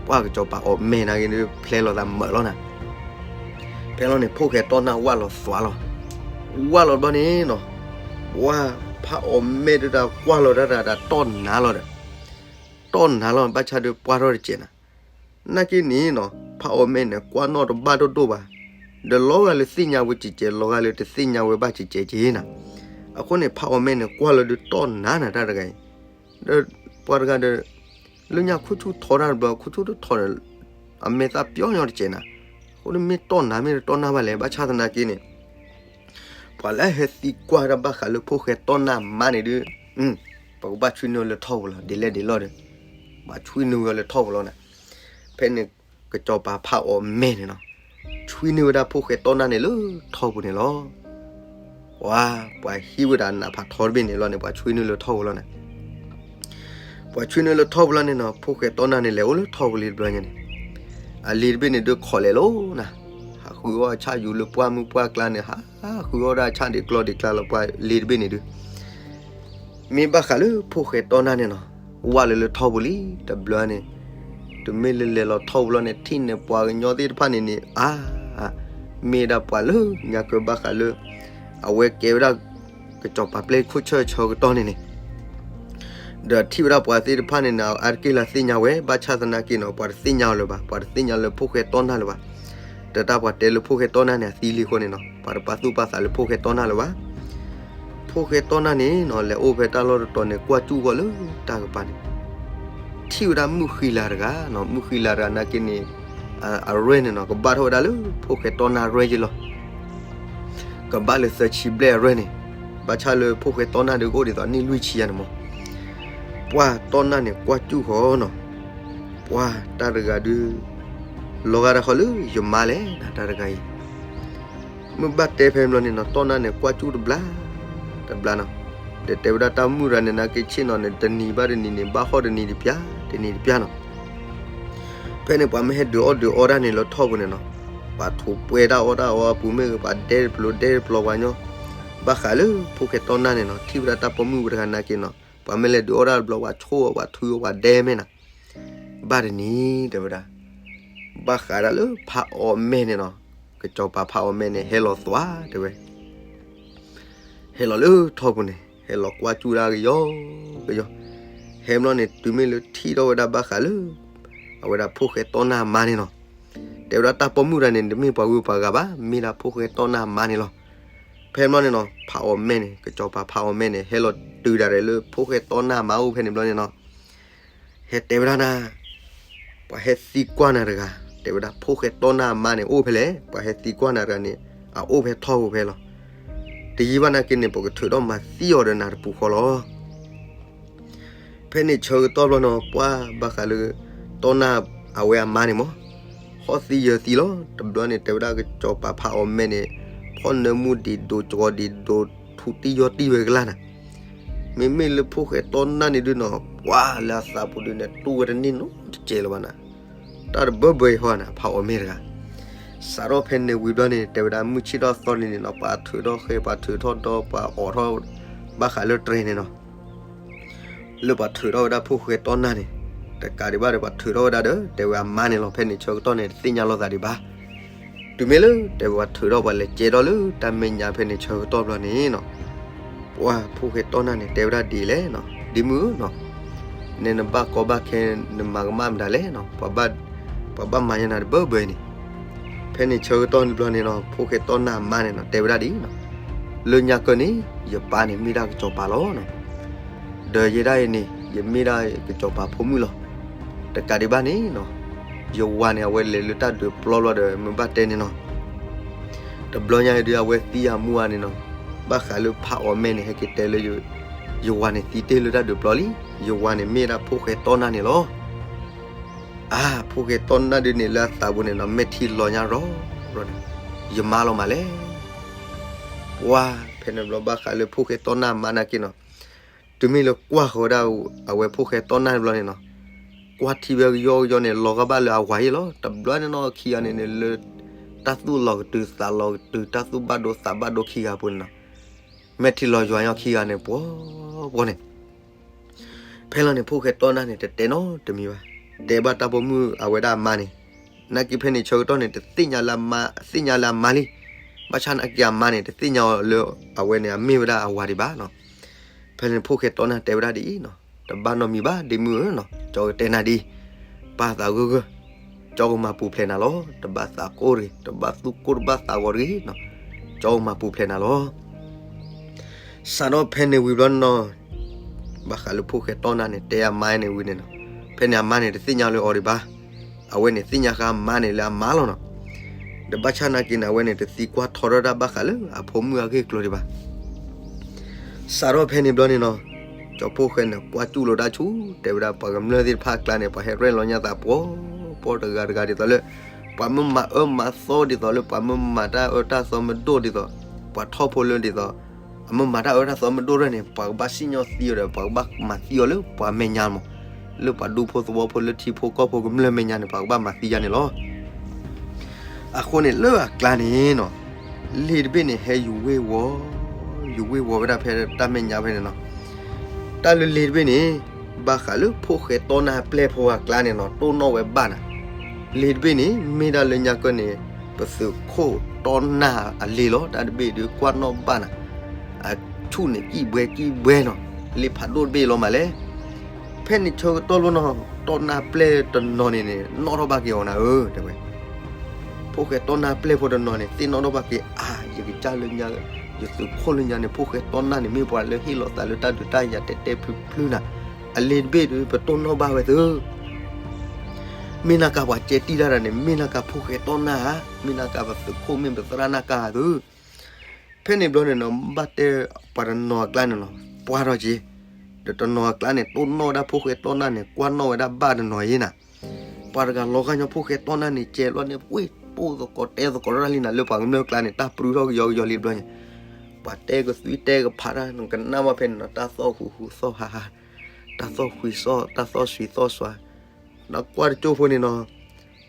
ပှၤကစီၤပၤအီၣ်မဲာ်နာ်က့ၤ ဖျဲလီၤသးမၢလီၤနၤ, ဖဲလီၤန့ၣ် ဖိၣ်ဃဲတီနၢ်ဝၢ်လီၤသွးလီၤ, ဝၢ်လီၤဘျီန့ၣ်နီၤ, ပှၤဖးအီၣ်မဲာ်ဒုးတၢ်ကွၢ်လီၤတၢ်တၢ်တီၢ်နါလီၤဒီး, တီၢ်နါလီၤ ဘၣ်ဆၣ်ဒုးပှၢ်ထီၣ်တစဲးနၤ, နာ်က့ၤန့ၣ်နီၤ ဖးအီၣ်မဲာ်န့ၣ် ကွၢ်နီၣ်တဘၣ်ဒိၣ်ဒိၣ်ဘၣ်, ဒီးလီၤဂာ်လၢသ့ၣ်ညါဝဲစဲးစဲး လီၤဂာ်လၢတသ့ၣ်ညါဝဲဘၣ်စဲးစဲးက့ၤနၤ, အဃိန့ၣ် ဖးအီၣ်မဲာ်န့ၣ် ကွၢ်လီၤဒုးတီၢ်နါနၤတၢ်တဂၤအံၤ ဒီးပှၤတဂၤဒီး လၢညါခိၣ်ဆူၣ်ထီတၢ်တဘျီ ခိၣ်ဆူၣ်တထီဒီး အမဲာ်သၣ်ပျီညီတစဲးနၤ, အဃိန့ၣ်မ့ၢ်တီၢ်နါမ့ၢ်တတီၢ်နါဘၣ်လဲၣ် ဘၣ်ဆၣ်သနာ်က့န့ၣ် ပှၤလၢဟဲသံကွၢ်တၢ်ဘၣ်ဃးလၢဖိၣ်ဃဲတီၢ်နါမါန့ၣ်ဒုး, ပကဘၣ်ဆွံနုာ်လၢထီၣ်ပူၤလီၤ ဒ်လဲၣ်ဒ်လဲၣ်ဒီး, ဘၣ်ဆွံနုာ်ဝဲလၢထီၣ်ပူၤလီၤနၤ, ဖဲန့ၣ် ကစီၤပၤဖးအီၣ်မဲာ်န့ၣ်နီၤ, ဆွံနုာ်ဝဲဒၣ်ဖိၣ်ဃဲတီၢ်နါန့ၣ်လၢထီၣ်ပူၤန့ၣ်လီၤ. ပှၤ ပှၤဟံးဝဲဒၣ်နးဖးထီတဘ့ၣ်န့ၣ်လီၤန့ၣ် ပှၤဆွံနုာ်လၢထီၣ်ပူၤလီၤနၤ, ပှၤဆွံနုာ်လၢထီၣ်ပူၤလီၤန့ၣ်နီၤ ဖိၣ်ဃဲတီၢ်နါန့ၣ် လဲၤအိၣ်လၢထီၣ်ပူၤလံတဘျီညါန့ၣ်, အလံၤတဘ့ၣ်န့ၣ်ဒုးခိးလဲၤလီၤနၤ, ဟးဃုအီၣ်အဆၣ်ယူၤလၢပှၢ်မုၢ်ပှၢ်ကျါန့ၣ် ဟးဃုအီၣ်ဒၣ်အဆၣ်ဒံးကျီဒံးကျါလီၤ ပှၤလံၤတဘ့ၣ်န့ၣ်ဒုး မ့ၢ်ဘၣ်ဃးလၢဖိၣ်ဃဲတီၢ်နါန့ၣ်နီၤ, ဝၢ်လၢလၢထီၣ်ပူၤလံတဘျီန့ၣ်, တုၤမ့ၢ်လၢလဲၤလီၤထီၣ်ပူၤလီၤန့ၣ် ထံၣ်န့ၢ်ပှၤကညီသ့ၣ်တဖၣ်န့ၣ်န့ၣ် အါ, မ့ၢ်ဒၣ်ပှၤလၢညါကၢဘၣ်ဃးလၢ အဝဲကဲဝဲဒၣ် ကစီၤပၤပျဲၢ်ခိၣ်ဆၢဆၢကတီၢ်န့ၣ်န့ၣ် ဒီးထံၣ်ဝဲဒၣ်ပှၤသ့ၣ်တဖၣ်န့ၣ်န့ၣ် အါတက့ၢ်လၢသ့ၣ်ညါဝဲ ဘၣ်ဆၣ်သနာ်က့နီၤ ပှၤတသ့ၣ်ညါအီၤလၢၤဘၣ်, ပှၤတသ့ၣ်ညါလၢဖိၣ်ဃဲတီၢ်နါလၢၤဘၣ်. ဒီးတၢ်ပှၤတဲလၢဖိၣ်ဃဲတီၢ်နါန့ၣ် အသံလံအဃိန့ၣ်နီၤ ပှၤတပာ်သူၣ်ပာ်သးလၢဖိၣ်ဃဲတီၢ်နါလၢၤဘၣ်. ဖိၣ်ဃဲတီၢ်နါန့ၣ်နီၤ လဲၤအိၣ်ဖဲတၢ်လီၢ်တတီၤန့ၣ် ကွၢ်စူၣ်ဃီလၢတၢ်ကပၤန့ၣ် ထံၣ်ဝဲဒၣ်မုၣ်ဃံလၤတဂၤနီၤ, မုၣ်ဃံလၤတဂၤနာ်က့န့ၣ် အရဲၣ်န့ၣ်နီၤ ကဘၣ်ထီၣ်ဝဲဒၣ်လၢဖိၣ်ဃဲတီၢ်နါရဲၣ်ယ့လီၤ. ကဘၣ်လၢသၢဆံဘျဲၣ်အရဲၣ်န့ၣ်, ဘၣ်ဆၣ်လၢဖိၣ်ဃဲတီနၢ်ဒုးကအိၣ်ဒ်သိးနံၣ်လွံၢ်ဆံယၤန့ၣ်မး, ပှၢ်တီနၢ်န့ၣ်ကွၢ်စူၣ်ဃီနီၤ, ပှၢ်တၢ်တဂၤဒုး လီၤဂာ်တၢ်ဃီလၢယမါလဲၣ်နၤ တၢ်တဂၤအံၤ မ့ၢ်ဘၣ်တဲဖဲဘျီန့ၣ်နီၤ တီနၢ်န့ၣ် ကွၢ်စူၣ်တဘျီ တဘျီနီၤ, ဒီးတဲဝဲဒၣ်တၢ်မုၣ်ရၤန့ၣ် နာ်က့ဆ့ၣ်နီၤန့ၣ် တနံၤဘၣ်တနံၤန့ၣ် ဘၣ်ဟီၣ်တနံၤတပျၢ် တနံၤတပျၢ်နီၤ. ဖဲန့ၣ် ပှၤမ့ၢ်ဟဲဒုးအီၣ်ဒုးအီတၢ်န့ၣ်လၢထီၣ်ပူၤန့ၣ်နီၤ, ပှၤထိးပှဲၤတၢ်အီၣ်တၢ်အီအပူၤမ့ၢ်ဂ့ၤ ပှၤဒဲတပျီၤဒဲတပျီၤပှၤညီ, ဘၣ်ဃးလၢဖိၣ်ဃဲတီနၢ်န့ၣ်နီၤ ထံၣ်ဝဲဒၣ်တၢ်ပိာ်မုၣ်ဝဲတဂၤနာ်က့နီၤ, ပှၤမ့ၢ်လဲၤဒုးအီၣ်တၢ်တဘျီ ပှၤဆိၣ်အီၤ ပှၤထုအီၤ ပှၤဒဲမဲာ်နၤ ဘၣ်တနံၤ တဲဝဲဒၣ်, ဘၣ်ဃးဒၣ်လၢဖးအီၣ်မဲာ်န့ၣ်နီၤ, ကစီၤပၤဖးအီၣ်မဲာ်န့ၣ် ဟဲလီၤသွါ တဲဝဲ, ဟဲလီၤလၢထီၣ်ပူၤန့ၣ် ဟဲလီၤကွၢ်စူၣ်ဒၣ်ကယီကယီ, ဟဲဘျီန့ၣ် တုၤမ့ၢ်လၢထံၣ်ထီၣ်ဝဲဒၣ်ဘၣ်ဃးလၢ အဝဲဒၣ်ဖိၣ်ဃဲတီနၢ်အမါန့ၣ်နီၤ, တဲဝဲဒၣ်တၢ်ပိာ်မုၣ်တဂၤန့ၣ် တမ့ၢ်ပှၤဂုၤပှၤဂၤဘၣ် မ့ၢ်ဒၣ်ဖိၣ်ဃဲတီနၢ်အမါန့ၣ်လီၤ. ဖဲဘျီန့ၣ်နီၤ ဖးအီၣ်မဲာ်န့ၣ် ကစီၤပၤဖးအီၣ်မဲာ်န့ၣ် ဟဲလီၤတုၤဒၣ်လဲာ်လၢဖိၣ်ဃဲတီနၢ်အမါအိၣ်ဖဲန့ၣ်ဘျီန့ၣ်နီၤ ဟဲတဲဝဲဒၣ်နၤ, ပှၤဟဲသံကွၢ်နၤတဂၤ, တဲဝဲဒၣ်ဖိၣ်ဃဲတီနၢ်အမါန့ၣ် အိၣ်ဖဲလဲၣ်, ပှၤဟဲသံကွၢ်နၤတဂၤန့ၣ် အအိၣ်ဖဲထီၣ်ပူၤဖဲလီၤ. တယံာ်ဘၣ်နာ်က့န့ၣ် ပကထုးထီၣ်မၤသံအီၤဒီးနၤတပူၤဃီလီၤ. ဖဲန့ၣ်ဆၢကတီၢ်ဘျီနီၤ ပှၢ်ဘၣ်ဃးလၢ တီနၢ်အဝဲအမါန့ၣ်မး ဟီၣ်သံယၢၤသံလီၤ. တဘျီန့ၣ် တဲဝဲဒၣ်ကစီၤပၤဖးအီၣ်မဲာ်န့ၣ် ဖီၣ်နၢမူဒံးဒိး ကဝီၤဒံးဒိး ထူတံၢ်ယီၢ်တံၢ်ဝဲကလၢ်နၤ, မ့မ့ၢ်လၢဖိၣ်ဃဲတီနၢ်န့ၣ်ဒုးနီၤ ပှၢ်လၢအသးပူၤဒုးန့ၣ် တူၢ်ဝဲတန့ၢ်နီတစဲးလၢၤဘၣ်နၤ, တၢ်တဘၢဘၢအံၤဟီနၤ ဖးအီၣ်မဲာ်တဂၤ စးထီၣ်ဖဲန့ၣ်ဝံၤဘျီန့ၣ် တဲဝဲဒၣ်မုၢ်ဆ့ၣ်ထီၣ်သီလံန့ၣ်နီၤ ပှၤထုးထီၣ်ဃဲ ပှၤထုးထီၣ်ဒီ ပှၤအိးထီၣ် ဘၣ်ဃးလၢတြဲၤန့ၣ်နီၤ လၢပှၤထုးထီၣ်ဝဲဒၣ်ဖိၣ်ဃဲတီနၢ်န့ၣ် တကးဒံးဘၣ်ဒီး ပှၤထုးထီၣ်ဝဲဒၣ်ဒီး တဲဝဲအမါန့ၣ်လီၤ. ဖဲန့ၣ်ဆၢကတီၢ်န့ၣ် တသ့ၣ်ညါလိာ်သးဒံးဘၣ်. တုၤမ့ၢ်လၢ တဲဝဲပှၤထုးထီၣ်ပှၤလဲၤကဲထီၣ်လၢတၢ်မဲာ်ညါဖဲန့ၣ်ဆၢကတီၢ်ဘျီန့ၣ်နီၤ ပှၢ်ဖိၣ်ဃဲတီနၢ်န့ၣ် တဲဝဲဒၣ်ဒ်လဲၣ်နီၤ ဒ်မုၢ်ဧၢနီၤ နဲနဘၣ်ကီဘၣ်ခဲ နမၤကမၣ်မတၤလဲၣ်နီၤ ပှၤဘၣ်မၤညါနၤတဘၢဘၢအံၤန့ၣ် ဖဲန့ၣ်ဆၢကတီၢ်န့ၣ်ဘျီန့ၣ်နီၤ ဖိၣ်ဃဲတီနၢ်အမါန့ၣ်နီၤ တဲဝဲဒၣ်ဒ်အံၤနီၤ လၢညါကၢၢ်န့ၣ် ယပၢ်န့ၣ်မ့ၢ်ဒၣ်ကစီၤပၤလီၤနီၤ ဒီးယဲဒၣ်အံၤန့ၣ် ယမ့ၢ်ဒၣ်ကစီၤပၤဖိမုၣ်လီၤ. တကးဒံးဘၣ်န့ၣ်နီၤ ယဝၤန့ၣ် အဝဲလဲၤလၢတၢ်ဒုးပျီဘျီဒီး မ့ၢ်ဘၣ်တဲန့ၣ်နီၤ တဘျီညါအံၤဒုး အဝဲသံအမူအါန့ၣ်နီၤ ဘၣ်ဃးလၢဖးအီၣ်မဲာ်န့ၣ် ဟဲက့ၤတဲလၢ ယဝၤန့ၣ်သံတ့ၢ်လၢတၢ်ဒုးပျီလံ. ယဝၤန့ၣ်မ့ၢ်ဒၣ်ဖိၣ်ဃဲတီနၢ်န့ၣ်လီၤ. အါ ဖိၣ်ဃဲတီနၢ်ဒုးန့ၣ် လၢအသးပူၤန့ၣ်နီၤ မဲာ်ထံလီၤညါရီၤရီၤန့ၣ် ယမါလီၤမးလဲၣ်. ပှၢ်ဖဲန့ၣ်ဘျီဘၣ်ဃးလၢဖိၣ်ဃဲတီနၢ်မါနာ်က့နီၤ တုၤမ့ၢ်လၢကွၢ်ဃီၤဝဲဒၣ် အဝဲဖိၣ်ဃဲတီနၢ်န့ၣ်ဘျီန့ၣ်နီၤ ကွၢ်ထံဝဲကယီကယီန့ၣ် လီၤဂာ်ဘၣ်လၢအဝၤအံၤလီၤ. တဘျီန့ၣ်နီၤ ခံဂၤန့ၣ်န့ၣ်လၢ တၢ်သူၣ်လီၤကတုၤသးလီၤကတုၤ တၢ်သူၣ်ဘၣ်ဒိသးဘၣ်ဒိခံဂၤအပူၤန့ၣ်နီၤ မဲာ်ထံလီၤယွၤညီခံဂၤန့ၣ် ပှီၤပှီၤန့ၣ် ဖဲလီၤန့ၣ် ဖိၣ်ဃဲတီနၢ်န့ၣ် တတဲနီတမံၤဘၣ်. တဲဘၣ်တၢ်ပိာ်မုၣ်အဝဲဒၣ်အမါန့ၣ် နာ်က့ဖဲန့ၣ်ဆၢကတီၢ်န့ၣ် တသ့ၣ်ညါလၢအမါ သ့ၣ်ညါလၢအမါလံ. ဘၣ်ဆၣ်နာ်က့အမါန့ၣ် တသ့ၣ်ညါလၢအဝဲန့ၣ် အမ့ၢ်ဝဲဒၣ်အဝၤဒံးဘၣ်နီၤ. ဖဲန့ၣ်ဖိၣ်ဃဲတီနၢ်တဲဝဲဒၣ်ဒ်အံၤနီၤ တဘၣ်နီတမံၤဘၣ် ဒ့မုၣ်ဧၢနီၤ ကၠီကတဲနၤဒ်အံၤ ပာ်သးဂၢၢ်ဂၢၢ် ကၠီကမၤပူၤဖျဲးနၤလီၤ. တဘၣ်သးကိၢ်တဂ့ၤ တဘၣ်သူၣ်ကိၢ်တဘၣ်သးဂီၤတဂ့ၤနီၤ ကၠီကမၤပူၤဖျဲးနၤလီၤ. စးထီၣ်ဖဲန့ၣ်ဝံၤဘျီနီၤ ဘၣ်ဃးလၢဖိၣ်ဃဲတီနၢ်န့ၣ် တဲအမါန့ၣ်ဝံၤန့ၣ်နီၤ ဖဲန့ၣ်အမါန့ၣ် တသ့ၣ်ညါလၢအီၤဒံးဘၣ်. အဝဲန့ၣ်သ့ၣ်ညါဃာ်အမါန့ၣ်လၢအမါလီၤနီၤ. ဒီးဘၣ်ဆၣ်နာ်က့န့ၣ် အဝဲန့ၣ် တသံကွၢ်ထီထီၣ်တၢ်ဘၣ်ဃးလၢအဖိမုၣ်အဂ့ၢ်အကျိၤဒံးဘၣ်. စးထီၣ်ဖဲန့ၣ်ဘျီန့ၣ်နီၤ ကၠီဖိၣ်ဃဲန့ၣ် ကွၢ်စူၣ်လိာ်တၢ်ဆူၣ် တဲဝဲဒၣ်ပှၤကမျၢၢ်သ့ၣ်တဖၣ်အကျါန့ၣ် ပှၤဟဲရဲၣ်လီၤညါသးပှီၤပှီၤတဂၤတဂၤဒ်သိးလၢ ပှၤမ့ၢ်မၤအၢမၤသီဒ်သိးလၢ ပှၤမ့ၢ်မၤတၢ်အၢတၢ်သီမ့ၢ်ဒိၣ်ဒ်သိး ပှၤထီၣ်ဖိလၢဒ်သိး အမ့ၢ်မၤတၢ်အၢတၢ်သီမ့ၢ်ဒိၣ်ရဲၣ်န့ၣ် ပှၤကဘၣ်စံၣ်ညီၣ်သံအီၤဒီး ပှၤကဘၣ်မၤသံအီၤလၢပှၤမဲာ်ညါမး လၢပှၤဒူဖိသဝီဖိလၢထံဖိကီၢ်ဖိကမျၢၢ်မဲာ်ညါန့ၣ် ပှၤကဘၣ်မၤသံယါန့ၣ်လီၤ. အဃိန့ၣ်လၢအကျါန့ၣ်နီၤ လ့ၤတဘ့ၣ်န့ၣ် ဟဲယူၤဝ့ၤဝီၤ ယူၤဝ့ၤဝီၤဝဲဒၣ်ဖဲတၢ်မဲာ်ညါဖဲန့ၣ်နီၤ တၢ်လၢလ့ၤတဘ့ၣ်န့ၣ် ဘၣ်ဃးလၢဖိၣ်ဃဲတီနၢ်ပျဲၢ်ဖိအကျါန့ၣ်နီၤ တိၢ်နီၣ်ဝဲဘၣ်နၤ လ့ၤတဘ့ၣ်န့ၣ် မ့ၢ်ဒၣ်လၢညါကၢၢ်န့ၣ် ပသုးခိၣ်တီနၢ်အလ့ၤလီၤ. တၢ်တဘ့ၣ်ဒုးကွၢ်နီၣ်ဘၣ်နၤ အဆူၣ်န့ၣ်ကံၣ်ဘှဲကံၣ်ဘှဲနီၤ လ့ၤဖးဒိၣ်တဘ့ၣ်လီၤမးလဲၣ်. ဖဲန့ၣ်ဆၢကတီၢ်လီၤနီၤ တီနၢ်ပျဲၢ်တနီၤန့ၣ်န့ၣ် နီၣ်ထီၣ်ဘၣ်က့ၤအီၤနၤဧၢ တဲဝဲ ဖိၣ်ဃဲတီနၢ်ပျဲၢ်ဖိတနီၤန့ၣ် သ့ၣ်နီၣ်ထီၣ်ဘၣ်က့ၤ အါ ယကစၢ်လၢညါ ယသုးခိၣ်လၢညါန့ၣ် ဖိၣ်ဃဲတီနၢ်န့ၣ် မ့ၢ်ပှၤလၢဟ့ၣ်လီၤသးလၢတၢ်ဒုးတၢ်ယၤတဲတဲဖျုဖျုနၤ အလ့ၤတဘ့ၣ်ဒုးပတိၢ်နီၣ်ဘၣ်ဝဲသု မ့ၢ်နၤကၤပှၤကဲတံၢ်တၢ်တၢ်န့ၣ် မ့ၢ်နၤကၤဖိၣ်ဃဲတီနၢ်ဧါ မ့ၢ်နၤကၤပသုးခိၣ်မ့ၢ်ပသရၣ်နၢ်ကၤဧါသု ဖဲန့ၣ်ဘျီန့ၣ်နီၤ ဘၣ်တဲပှၤတနီၤအကျါန့ၣ်နီၤ ပှၢ်ထီၣ်က့ၤ, ဒီးတနီၤအကျါန့ၣ် တိၢ်နီၣ်ဝဲဒၣ်ဖိၣ်ဃဲတီၢ်နၢ်န့ၣ် ကွၢ်နီၣ်ဝဲဒၣ်ဘၣ်တနီၤအံၤနၤ, ပှၤတဂၤလီၤဂာ်ညီဖိၣ်ဃဲတီၢ်နၢ်န့ၣ် ကဲလီၤန့ၣ် ဝ့ၢ်ပိၢ်သကိးတဲသကိးတၢ်လံနၤ လၢပှၤကမျၢၢ်ကျါန့ၣ် တၢ်ပြူထီၣ်ကယီကယီလံတဘျီန့ၣ်, ပှၤတဲကသွံတဲကဖးတၢ် နကနၣ်ဘၣ်ဖဲန့ၣ်နီၤ တၢ်သီၣ်ဃူဃူသီၣ်ဟးဟး တၢ်သီၣ်ဃံသီၣ် တၢ်သီၣ်ဆှံသီၣ်စွါ, နကွၢ်တကၠိၢ်ဖိန့ၣ်နီၤ,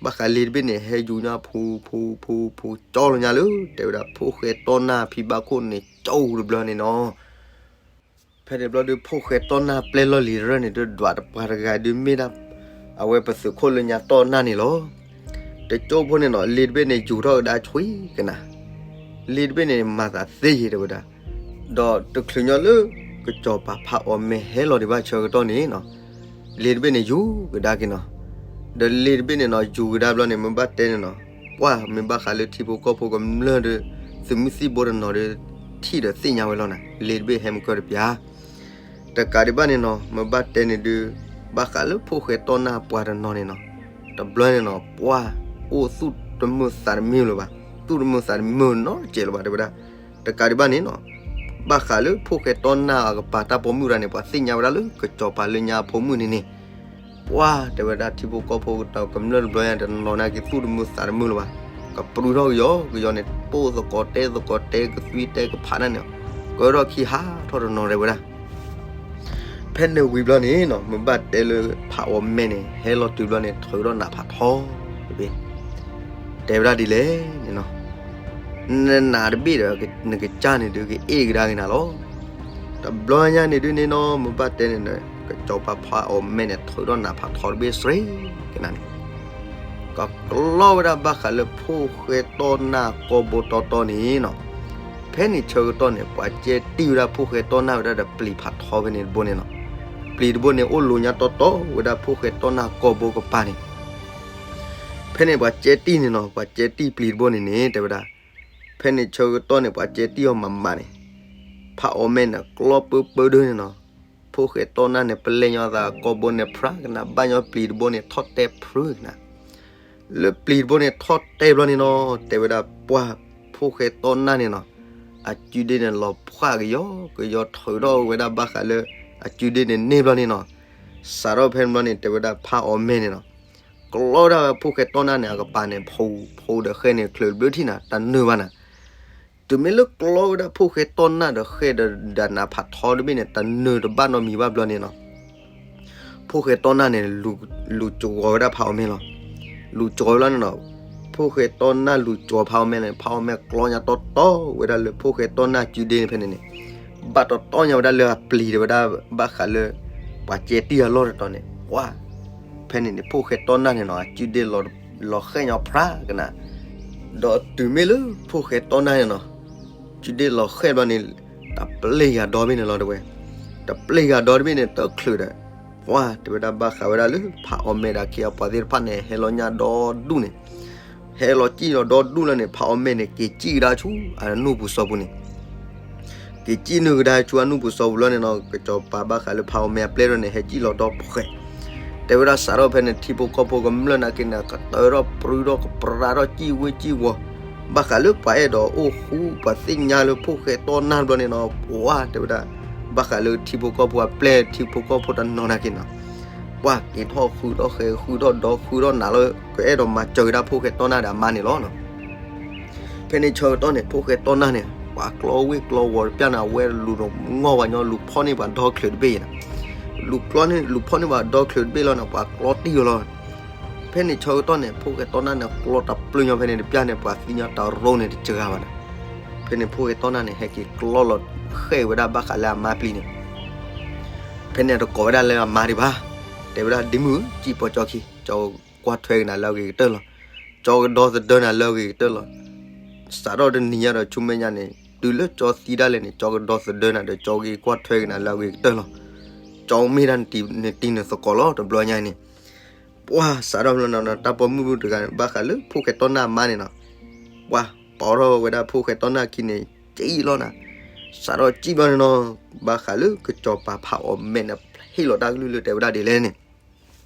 ဘၣ်ဃးလ့ၤတဘ့ၣ်န့ၣ် ဟဲယူၤညါဖူဖူဖူဖူ ကၠီလီၤညါလၢ တဲဝဲဒၣ်ဖိၣ်ဃဲတီၢ်နၢ်ဖံဘၣ်ခိၣ်န့ၣ် ကၠီတဘျီန့ၣ်နီၤ. ဖဲန့ၣ်ဘျီဒုး ဖိၣ်ဃဲတီၢ်နၢ်ပျဲလီၢ်လံၤတရၢၣ်န့ၣ် ဒုးဒွးတပှၤတဂၤဒုးမ့ၢ်ဒၣ် အဝဲပသုးခိၣ်လၢညါတီၢ်နၢ်န့ၣ်လီၤ. တကၠိၢ်ဖိန့ၣ်နီၤ လ့ၤတဘ့ၣ်န့ၣ် ယူၤထီၣ်ကဒါဆွံကနၤ, လ့ၤတဘ့ၣ်န့ၣ် မၤသးသ့ယံၤတဲဝဲဒၣ်, ဒီးတချုးညီလၢ ကစီၤပၤဖးအီၣ်မဲဟဲလီၤဒံးဘၣ်ဆၢကတီၢ်န့ၣ်နီၤ, လ့ၤတဘ့ၣ်န့ၣ် ယူၤကဒါက့ၤနီၤ, ဒီးလ့ၤတဘ့ၣ်န့ၣ်နီၤ ယူၤကဒါဘျီန့ၣ် မ့ၢ်ဘၣ်တဲန့ၣ်နီၤ, ပှၢ်မ့ၢ်ဘၣ်ဃးလၢထံဖိကီၢ်ဖိကမျၢၢ်ဒီး သုးမုၢ်သံၣ်ဘိတနီၤဒီး ထံၣ်ဒီးသ့ၣ်ညါဝဲလီၤနၤ လ့ၤတဘ့ၣ်ဟဲမုၢ်ကၢတပျၢ် တကးဒံးဘၣ်န့ၣ်နီၤ မ့ၢ်ဘၣ်တဲန့ၣ်ဒုး ဘၣ်ဃးလၢဖိၣ်ဃဲတီၢ်နၢ်ပှၤတနီၤန့ၣ်နီၤ, တဘျီန့ၣ်နီၤ ပှၢ်အိၣ်သူၣ်တမုာ်သးတမုာ်လၢၤဘၣ်, သူၣ်တမုာ်သးတမုာ်နီတစဲးလၢၤဘၣ်တဲဝဲဒၣ်, တကးဒံးဘၣ်န့ၣ်နီၤ ဘၣ်ဃးလၢဖိၣ်ဃဲတီၢ်နၢ်အကပၤတၢ်ပိာ်မုၣ်တဂၤန့ၣ် ပှၤသ့ၣ်ညါဝဲဒၣ်လၢကစီၤပၤလၢညါအဖိမုၣ်န့ၣ်န့ၣ် ပှၢ်တဲဝဲဒၣ်ထံဖိကီၢ်ဖိကမျၢၢ်တဘျီညါတနီၤနာ်က့ၤသူၣ်တမုာ်သးတမုာ်လၢၤဘၣ်, ကပြုထီၣ်ကယီကယီန့ၣ် ပိၢ်သကိးတဲသကိးတဲကသွံတဲကဖးတၢ်န့ၣ် ကၢထီၣ်ခံဟးထီၣ်တနီၤတဲဝဲဒၣ် ဖဲန့ၣ်ဝံၤဘျီန့ၣ်နီၤ မ့ၢ်ဘၣ်တဲလၢဖးအီၣ်မဲန့ၣ် ဟဲလီၤတုၤဘျီန့ၣ် ထုးထီၣ်နးဖးထီတဘ့ၣ်, တဲဝဲဒၣ်ဒ်လဲၣ်န့ၣ်နီၤ, နနးတဘ့ၣ်ဒီး နကစၢ်န့ၣ်ဒုးကအ့ၣ်ကဒါက့ၤနၤလီၤ. တဘျီညါန့ၣ်ဒုးန့ၣ်နီၤ မ့ၢ်ဘၣ်တဲန့ၣ် ကစီၤပၤဖးအီၣ်မဲန့ၣ် ထုးထီၣ်နးဖးထီတဘ့ၣ်စ့ၢ်ကီးနၤန့ၣ် ကကျီဝဲဒၣ်ဘၣ်ဃးလၢဖိၣ်ဃဲတီၢ်နၢ်ကီၢ်ဘိတီတီန့ၣ်နီၤ, ဖဲန့ၣ်ဆၢကတီၢ်န့ၣ် ပှၤကဲတံၢ်ဝဲဒၣ်ဖိၣ်ဃဲတီၢ်နၢ်ဝဲဒၣ်ဒီးပျံၤဖးထီဖဲန့ၣ်တဘိန့ၣ်နီၤ, ပျံၤတဘိန့ၣ် အိၣ်လိၤညါတီတီဝဲဒၣ်ဖိၣ်ဃဲတီၢ်နၢ်ကီၢ်ဘိကပၤန့ၣ် ဖဲန့ၣ်ပှၤကဲတံၢ်န့ၣ်နီၤ ပှၤကဲတံၢ်ပျံၤတဘိန့ၣ်န့ၣ် တဲဝဲဒၣ်, ဖဲန့ၣ်ဆၢကတီၢ်န့ၣ် ပှၤကဲတံၢ်အီၤမးမးန့ၣ်, ဖးအီၣ်မဲန့ၣ် ကျီပၢပၢဒၢန့ၣ်နီၤ, ဖိၣ်ဃဲတီၢ်နၢ်န့ၣ် ပလဲၤညီသးကီၢ်ဘိန့ၣ် ဖြါကနၣ်ဘၣ်ညီပျံၤတဘိန့ၣ် ထီၣ်တဲဖျုးကနၣ်, လၢပျံၤတဘိန့ၣ် ထီၣ်တဲဘျီန့ၣ်နီၤ တဲဝဲဒၣ်ပှၢ်ဖိၣ်ဃဲတီၢ်နၢ်န့ၣ်နီၤ, အကုဒ့န့ၣ် လီၤဖှၣ်ကယီကယီထုးထီၣ်ဝဲဒၣ်ဘၣ်ဃးလၢ အကုဒ့န့ၣ်န့ၢ်ဘျီန့ၣ်နီၤ, စးထီၣ်ဖဲန့ၣ်ဘျီန့ၣ် တဲဝဲဒၣ်ဖးအီၣ်မဲန့ၣ်နီၤ ကျီဒၣ်ဝဲဖိၣ်ဃဲတီၢ်နၢ်န့ၣ် အကပၤန့ၣ် ဖိ ဖိဒီးဃဲန့ၣ် ချုးတဘျုးထံၣ်နၤ တနၢၤဘၣ်နၤ, တုၤမ့ၢ်လၢကျီဝဲဒၣ်ဖိၣ်ဃဲတီၢ်နၢ်ဒီးဃဲဒီးဒၣ်နးဖးထီတဘ့ၣ်န့ၣ် တနၢၤတဘၣ်နီတမံၤဘၣ်ဘျီန့ၣ်နီၤ ဖိၣ်ဃဲတီၢ်နၢ်န့ၣ် လူၤစှီၤဝဲဒၣ်ဖးအီၣ်မဲလီၤ. လူၤစှီၤဝဲလီၤန့ၣ်နီၤ, ဖိၣ်ဃဲတီၢ်နၢ်လူၤစှီၤဖးအီၣ်မဲန့ၣ် ဖးအီၣ်မဲကျီညါတီတီဝဲဒၣ်လၢဖိၣ်ဃဲတီၢ်နၢ်အကုဒ့န့ၣ်ဖဲန့ၣ်န့ၣ်, ဘၣ်တီတီညါဝဲဒၣ်လၢအပျံၤတဲဝဲဒၣ် ဘၣ်ဃးလၢ ပှၤကဲတံၢ်အလီၢ်တတီၤန့ၣ် ပှၢ် ဖဲန့ၣ်န့ၣ် ဖိၣ်ဃဲတီၢ်နၢ်န့ၣ်နီၤ အကုဒ့ လီၤဃဲၣ်ညီဖြါကနၣ်, ဒီးတုၤမ့ၢ်လၢဖိၣ်ဃဲတီၢ်နၢ်န့ၣ်နီၤ ကုဒ့လီၤဃဲၣ်ဘျီန့ၣ် တပျ့ၤဂၤဒီဘ့ၣ်န့ၣ်လီၤတဲဝဲ, တပျ့ၤဂၤဒီတဘ့ၣ်န့ၣ် တချုးဒီး ပှၢ်တဲဝဲဒၣ်ဘၣ်ဃးဝဲဒၣ်လၢ ဖးအီၣ်မဲဒီးအခ့အပှၤသ့ၣ်တဖၣ်န့ၣ် ဟဲလီၤညါဒီဒူၣ်န့ၣ်, ဟဲလီၤစံၣ်လီၤဒီဒူၣ်လီၤန့ၣ် ဖးအီၣ်မဲန့ၣ် က့ၤစံၣ်ကဒါဆူအနူၢ်ပူၤစီပူၤန့ၣ် က့ၤစံၣ်နုာ်ကဒါဆူအနူၢ်ပူၤစီပူၤလီၤန့ၣ်နီၤ ကစီၤပၤဘၣ်ဃးလၢဖးအီၣ်မဲအပျဲၢ်ဒီးန့ၣ် ဟဲစံၣ်လီၤဒီဖှဲး, တဲဝဲဒၣ်စးထီၣ်ဖဲန့ၣ် ထံဖိကီၢ်ဖိကမျၢၢ်နာ်က့န့ၣ် ကတၢၢ်ထီၣ်ပြူထီၣ်ကပြးထီၣ်စံၣ်ဝ့စံၣ်ဝီၤ, ဘၣ်ဃးလၢပှၤအဲၣ်ဒိးအိၣ်ဃူ ပှၤသ့ၣ်ညါလၢဖိၣ်ဃဲတီၢ်နၢ်ဘျီန့ၣ်နီၤ ပှၢ်တဲဝဲဒၣ် ဘၣ်ဃးလၢထံဖိကီၢ်ဖိအပျဲၢ် ထံဖိကီၢ်ဖိတနီၤနာ်က့နီၤ ပှၤက့ၤထီၣ်ဃုထီၣ်ဃဲၤဃုထီၣ်ဒီဃုထီၣ်နးလီၤ ကအဲၣ်ဒိးမၤစၢၤကဒါဖိၣ်ဃဲတီၢ်နၢ်ဒီးအမါန့ၣ်လီၤ. ဖဲန့ၣ်ဆၢကတီၢ်န့ၣ် ဖိၣ်ဃဲတီၢ်နၢ်န့ၣ် ပှၤကျီဝ့ၢ်ကျီဝီၤတပျၢ်န့ၣ် အဝဲလူၤဒီးငီၢ်ဝဲညီ လူၤဖီၣ်န့ၢ်ပှၤဒီချုးတဘ့ၣ်အံၤန့ၣ်, လူၤကျီန့ၢ် လူၤဖီၣ်န့ၢ်ပှၤဒီချုးတဘ့ၣ်လီၤန့ၣ် ပှၤကျီတံၢ်ဝဲလီၤ. ဖဲန့ၣ်ဆၢကတီၢ်န့ၣ် ဖိၣ်ဃဲတီၢ်နၢ်န့ၣ် ကျီတပျုၢ်ညီဖဲန့ၣ်တပျၢ်န့ၣ် ပှၤသံညီတရိန့ၣ်တစှၤဘၣ်န့ၣ်, ဖဲန့ၣ်ဖိၣ်ဃဲတီၢ်နၢ်န့ၣ် ဟဲက့ၤကျီလီၤဃဲၤဝဲဒၣ်ဘၣ်ဃးလၢအမါပျံၤန့ၣ် ဖဲန့ၣ်တကိးဝဲဒၣ်လၢအမါဒံးဘၣ်, တဲဝဲဒၣ်ဒ့မုၣ် စံၣ်ပိာ်ကၠီခံ ကၠီကွၢ်ထွဲက့ၤနၤလၢအဂ့ၤကတၢၢ်လီၤ. ကၠီကဒီသဒၢနၤလၢအဂ့ၤကတၢၢ်လီၤ. စးထီၣ်တနံၤညါဒီးဆူမဲာ်ညါန့ၣ် တုၤလၢကၠီသံဒၣ်လဲာ်န့ၣ် ကၠီကဒီသဒၢနၤဒီးကၠီက့ၤကွၢ်ထွဲက့ၤနၤလၢအဂ့ၤကတၢၢ်လီၤ. ကၠီမ့ၢ်ဒၣ်နတံၤနသကိးလီၤ တဘျီညါအံၤန့ၣ် ပှၢ်စးထီၣ်ဖဲန့ၣ် တၢ်ပိာ်မုၣ်တဂၤန့ၣ် ဘၣ်ဃးလၢဖိၣ်ဃဲတီၢ်နၢ်အမါန့ၣ်နီၤ, ပှၢ်ပိာ်ထီၣ်ဝဲဒၣ်ဖိၣ်ဃဲတီၢ်နၢ်ခံန့ၣ် စံၣ်လီၤနၤ, စးထီၣ်စံၣ်ဘျီန့ၣ်နီၤ, ဘၣ်ဃးလၢကစီၤပၤဖးအီၣ်မဲာ်န့ၣ် ဟ့ၣ်လီၤတၢ်ကလုၢ်လၢတဲဝဲဒၣ်ဒ်လဲၣ်န့ၣ်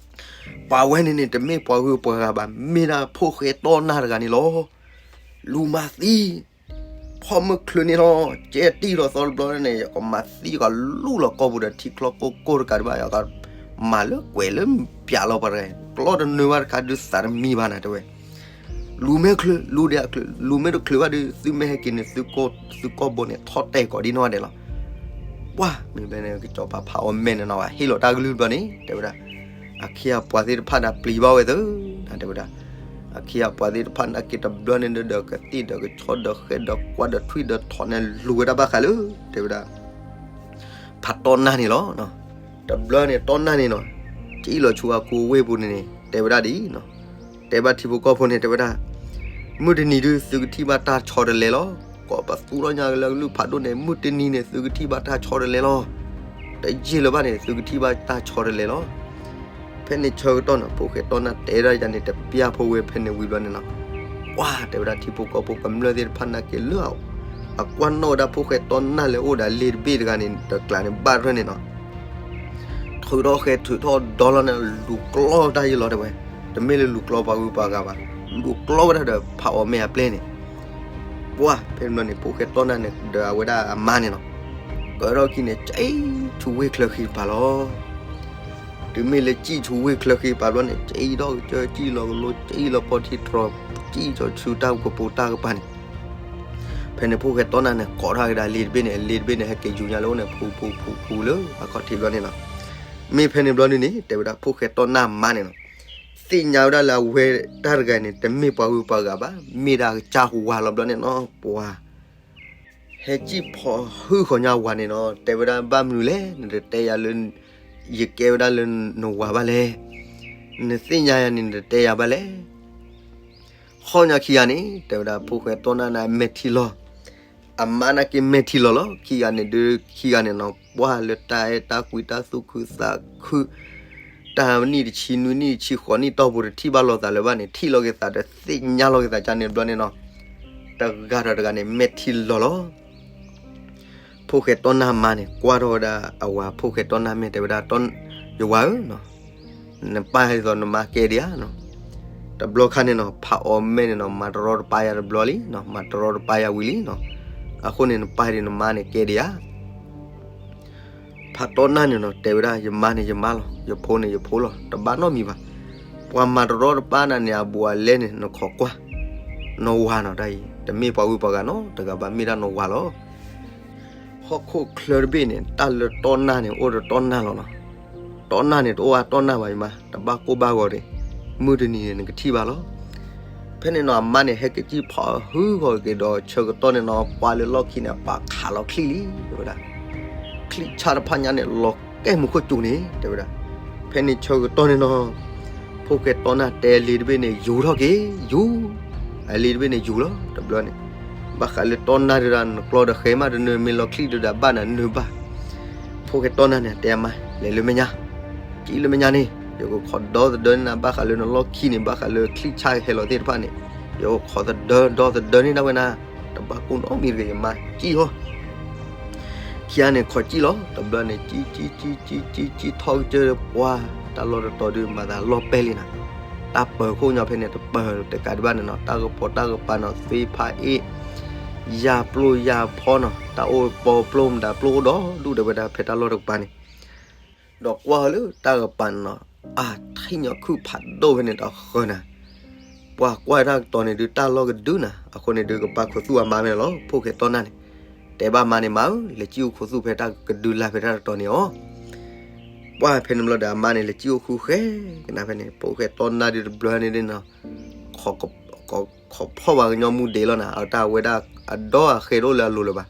ပှၤဝဲန့ၣ်န့ၣ် တမ့ၢ်ပှၤဂုၤပှၤဂၤဘၣ်, မ့ၢ်ဒၣ်ဖိၣ်ဃဲတီၢ်နၢ်တဂၤန့ၣ်လီၤ. လူၤမၤသံ, ဖီမုၢ်ချုးန့ၣ်လီၤ, ကဲတံၢ်လီၤသီတဘျီန့ၣ် ယကမၤသံကလူလီၤကီၢ်ပူၤဒီးထံချီကိၢ်ကိၢ်တကးဒံးဘၣ် ယကမၤလၢကွဲးလၢပၠးလီၤပှၤတဂၤ, ကျီတနၢၤဘၣ်တခါဒုးသးတမံဘၣ်နၤတဲဝဲ, လူၤမ့ၢ်ချုး လူၤဒံးအချုး လူၤမ့ၢ်တချုးဘၣ်ဒီး သုမ့ၢ်ဟဲက့ၤန့ၣ် သုကီၢ်ဘိန့ၣ် ထီၣ်တဲာ်ကိးဒ်နီၢ်ဂၤဒဲးလီၤ. ပှၢ် မ့ၢ်ဖဲန့ၣ် ကစီၤပၤဖးအီၣ်မဲာ်န့ၣ်နီၤ ဟ့ၣ်လီၤတၢ်ကလုၢ်တဘျီန့ၣ် တဲဝဲဒၣ်, အခ့အပှၤသ့ၣ်တဖၣ်န့ၣ်ပျံၤဘၣ်ဝဲသၢ, နတဲဝဲဒၣ်, အခ့အပှၤသ့ၣ်တဖၣ်န့ၣ်က့ၤတဘျီန့ၣ်ဒီး ကသံၣ်ဒီးကဆီဒီးဃဲဒီးကွၢ်ဒီးထွံၣ်ဒီးထီၣ်န့ၣ်လူၤဝဲဒၣ်ဘၣ်ဃးလၢ တဲဝဲဒၣ် ဖးတီနၢ်န့ၣ်လီၤ. တဘျီန့ၣ်တီနၢ်န့ၣ်နီၤ ကံၣ်လီၤဆူအကူအဝ့ၢ်ပူၤန့ၣ်န့ၣ် တဲဝဲဒၣ်ဒ်အံၤနီၤ, တဲဘၣ်ထံဖိကီၢ်ဖိန့ၣ် တဲဝဲဒၣ်, မုၢ်တနံၤဒုး သုကထံၣ်ဘၣ်တၢ်ဆီတလဲလီၤ. ကီးပသူထီၣ်ညါကလၢကလုၢ်ဖးဒိၣ်န့ၣ် မုၢ်တနံၤန့ၣ် သုကထံၣ်ဘၣ်တၢ်ဆီတလဲလီၤ. တယံာ်လၢၤဘၣ်န့ၣ် သုကထံၣ်ဘၣ်တၢ်ဆီတလဲလီၤ. ဖဲန့ၣ်ဆၢကတီၢ်န့ၣ် ဖိၣ်ဃဲတီနၢ်တဲဒၣ်ယၤန့ၣ် တပျၢ်ဖိဝဲဖဲန့ၣ်ဝံၤဘျီန့ၣ်နီၤ, ပှၢ်တဲဝဲဒၣ်ထံဖိကီၢ်ဖိကမျၢၢ်သ့ၣ်တဖၣ်န့ၣ်က့ၤလၢ အကွၢ်နီၣ်ဝဲဒၣ်ဖိၣ်ဃဲတီနၢ်လဲၤအိၣ်ဒီးလ့တဘ့ၣ်တဂၤန့ၣ် တကျးန့ၣ်ဘၣ်ထွဲန့ၣ်နီၤ ထုးထီၣ်ဃဲထုးထီၣ်ဒီလီၤန့ၣ် လူၤကျီတၢ်ယံၤလီၤတဲဝဲ, တမ့ၢ်လၢလူၤကျီပှၤဂုၤပှၤဂၤဘၣ်, လူၤကျီဝဲဒၣ်ဒီးဖးအီၣ်မဲာ်အပျဲၢ်န့ၣ်, ပှၢ်ဖဲန့ၣ်ဘျီန့ၣ် ဖိၣ်ဃဲတီနၢ်န့ၣ် ဒီးအဝဲဒၣ်အမါန့ၣ်နီၤ, ကၢထီၣ်ခံန့ၣ် ကံၣ်ဆူဝ့ၢ်ချၢဃံပၤလီၤ. တုၤမ့ၢ်လၢကံၣ်ဆူဝ့ၢ်ချၢဃံပၤဘျီန့ၣ် ကံၣ်ထီၣ်ကစၢၢ် ကံၣ်လီၤကလိ ကံၣ်လီၤပီထံတြီၤ ကံၣ်ထီၣ်ဆူတၢ်ကပိာ်တၢ်ကပၤန့ၣ် ဖဲန့ၣ်ဖိၣ်ဃဲတီနၢ်န့ၣ် ကိးထီၣ်ကဒါလ့တဘ့ၣ်န့ၣ် လ့တဘ့ၣ်န့ၣ် ဟဲက့ၤယူၤညါလၢအိၣ်န့ၣ် ဖူဖူဖူဖူလၢအခီၣ်ထံးဘျီန့ၣ်နီၤ, မ့ၢ်ဖဲန့ၣ်ဘျီဒုန့ၣ် တဲဝဲဒၣ်ဖိၣ်ဃဲတီနၢ်မါန့ၣ်နီၤ, သ့ၣ်ညါဝဲဒၣ်လၢအဝဲတၢ်တဂၤန့ၣ် တမ့ၢ်ပှၤဂုၤပှၤဂၤဘၣ်, မ့ၢ်ဒၣ်ကစၢ်ဝၤလီၤဘျီန့ၣ်နီၤ, ပှၤ ဟဲကံၣ်ဖီဟုဃီၤညါဝၤန့ၣ်နီၤ, တဲဝဲဒၣ်ဘၣ်မနုၤလဲၣ် နတတဲယၤလၢ ယကဲဝဲဒၣ်လၢနဝၤဘၣ်လဲၣ်, နသ့ၣ်ညါယၤန့ၣ် နတတဲယၤဘၣ်လဲၣ် ဃီၣ်ညါခံဂၤန့ၣ် တဲဝဲဒၣ်ဖိၣ်ဃဲတီနၢ်န့ၣ် အမဲာ်ထံလီၤ, အမါန့ၣ်က့ၤမဲာ်ထံလီၤလီၤ, ခံဂၤန့ၣ်ဒုး ခံဂၤန့ၣ်နီၤ ပှၢ်လၢတၢ်အဲၣ်တၢ်ကွံတၢ်သူၣ်ခုသးခု တၢ်နံၣ်တဆံနွံနံၣ်တဆံဃိးနံၣ်တီၢ်ပူၤ တထံၣ်ဘၣ်လိာ်သးလၢၤဘၣ်န့ၣ် ထံၣ်လိာ်က့ၤသးဒီးသ့ၣ်ညါလိာ်က့ၤသးကန့ၣ်ဘျီန့ၣ်နီၤ, တဂၤဒီးတဂၤန့ၣ် မဲာ်ထံလီၤလီၤ ဖိၣ်ဃဲတီနၢ်မါန့ၣ် ကွၢ်ထီၣ်ဝဲဒၣ်အဝၤဖိၣ်ဃဲတီနၢ်မ့ၢ်တဲဝဲဒၣ်, ယဝၤဧၢ, နပၢ်ဒ်သိးနမါကဲဒံးဧါနီၤ, တဘျီခါန့ၣ်နီၤ ဖးအီၣ်မဲာ်န့ၣ်နီၤ မၤတရီတပါယၤတဘျီလံနီၤ, မၤတရီတပါယၤဝံၤလံနီၤ, အဃိန့ၣ်နပၢ်ဒ်နမါန့ၣ်ကဲဒံးဧါ ဖးတီနၢ်န့ၣ်နီၤ တဲဝဲဒၣ် ယမါန့ၣ်ယမါလီၤ, ယဖိန့ၣ်ယဖိလီၤ, တဘၣ်နီတမံၤဘၣ်, ပှၤမၤတရီတပါနၤန့ၣ် အဘူးအလဲန့ၣ် နခိးကွၢ်, နဝၤနီၤတၢ်အံၤ တမ့ၢ်ပှၤဂုၤပှၤဂၤနီၤ တဂၤဘၣ် မ့ၢ်ဒၣ်နဝၤလီၤ ဟီၣ်ခိၣ်ချၢတဘ့ၣ်န့ၣ် တၢ်လၢတီနၢ်န့ၣ် အိၣ်ဒီးတီနၢ်လီၤနီၤ, တီနၢ်န့ၣ် တအိၣ်အတီနၢ်ဘၣ်ယမါ, တဘၣ်ကိၢ်ဘၣ်ဂီၤန့ၣ်, မုၢ်တနံၤန့ၣ် နကထံၣ်ဘၣ်လီၤ ဖဲန့ၣ်နီၤ အမါန့ၣ် ဟဲကစံၣ်ဖီဟုဃီၤက့ၤဒီးဆၢကတီၢ်န့ၣ်နီၤ ကွၢ်လၢလီၢ်ခံန့ၣ် အပာ်ခးလီၤချံၣ်လံ တဲဝဲဒၣ်, ချံၣ်ဆၣ်တဖၣ်ညါန့ၣ် လီၤကဲမူခိၣ်စူၤန့ၣ် တဲဝဲဒၣ်, ဖဲန့ၣ်ဆၢကတီၢ်န့ၣ်နီၤ ဖိၣ်ဃဲတီနၢ်တဲလ့တဘ့ၣ်န့ၣ် ယူၤထီၣ်က့ၤ ယူၤ, အလ့တဘ့ၣ်န့ၣ်ယူၤလီၤ တဘျီန့ၣ်, ဘၣ်ဃးလၢတီနၢ်ဒုးဒၣ် နကျီဒီးဃဲမးတနၢၤ မ့ၢ်လီၤချံၣ်ဒုးဒၣ်ဘၣ်နၤနၢၤဘၣ် ဖိၣ်ဃဲတီနၢ်န့ၣ် တဲအမါ လဲၤလၢမဲာ်ညါ, ကံၣ်လၢမဲာ်ညါန့ၣ် ယကခိးဒီသဒၢန့ၢ်နၤ ဘၣ်ဃးလၢနလီၢ်ခံန့ၣ် ဘၣ်ဃးလၢချံၣ်ဆၣ်ဟဲလီၤသ့ၣ်တဖၣ်န့ၣ်, ယကခိးသဒၢဒီသဒၢန့ၢ်ဒၣ်ဝဲနၤ, တဘၣ်ကိၢ်နီတမံၤတဂ့ၤ ယမါကံၣ်ဟီ ခံဂၤန့ၣ်ခိးကံၣ်လီၤ တဘျီန့ၣ် ကံၣ်ကံၣ်ကံၣ်ကံၣ်ကံၣ်ကံၣ်ထီၣ်ကစၢၢ်ပှၢ်, တၢ်လီၢ်တတီၤဒုးမၤသးလီၢ်ပဲလံနၤ, တၢ်ပၢၤခိၣ်ညီဖဲန့ၣ် တပၢၤတကးဒံးဘၣ်န့ၣ်နီၤ, တၢ်ကပီၤတၢ်ကပၤနီၤ သွ့ဖးအ့ၣ် ယၢ်ပျိၢ်ယၢ်ဖီနီၤ, တၢ်အိၣ်ပီပျိၢ်မတၤပျိၢ်အိၣ်ဒီးဒူၣ်တဲဝဲဒၣ် ဖဲတၢ်လီၢ်တကပၤန့ၣ်, ဒီးကွၢ်လၢတၢ်ကပၤန့ၣ်နီၤ, အါထံၣ်ညီခုၣ်ဖးဒိၣ်ဖဲန့ၣ်တဃၢၤနၤ, ပှၤကွၢ်တၢ်ကတီၤန့ၣ်ဒုး တၢ်လီၢ်ကဒုနၤ, အဃိန့ၣ်ဒုး ကပာ်ခူသူၣ်အမါဖဲန့ၣ်လီၤ, ဖိၣ်ဃဲတီနၢ်န့ၣ်, တဲဘၣ်မါန့ၣ် မါဧၢ, လဲၤကံၣ်အိၣ်ခူသူၣ်ဖဲတၢ်ကဒုလၢ်ဖဲတၢ်တတီၤန့ၣ်အီၤ ပှၢ်ဖဲန့ၣ်ဘျီဒီးအမါန့ၣ် လဲၤကံၣ်အိၣ်ခူဃဲကနၣ်ဖဲန့ၣ်, ဖိၣ်ဃဲတီနၢ်ဒုးတဘျီန့ၣ်နီၤ, ခိးဖီၣ်ပှၤကညီမူဒဲးလီၤနၤ, အတၢ်ဝဲဒၣ်အဒီအဃဲတအိၣ်လၢအလိၤလၢၤဘၣ်.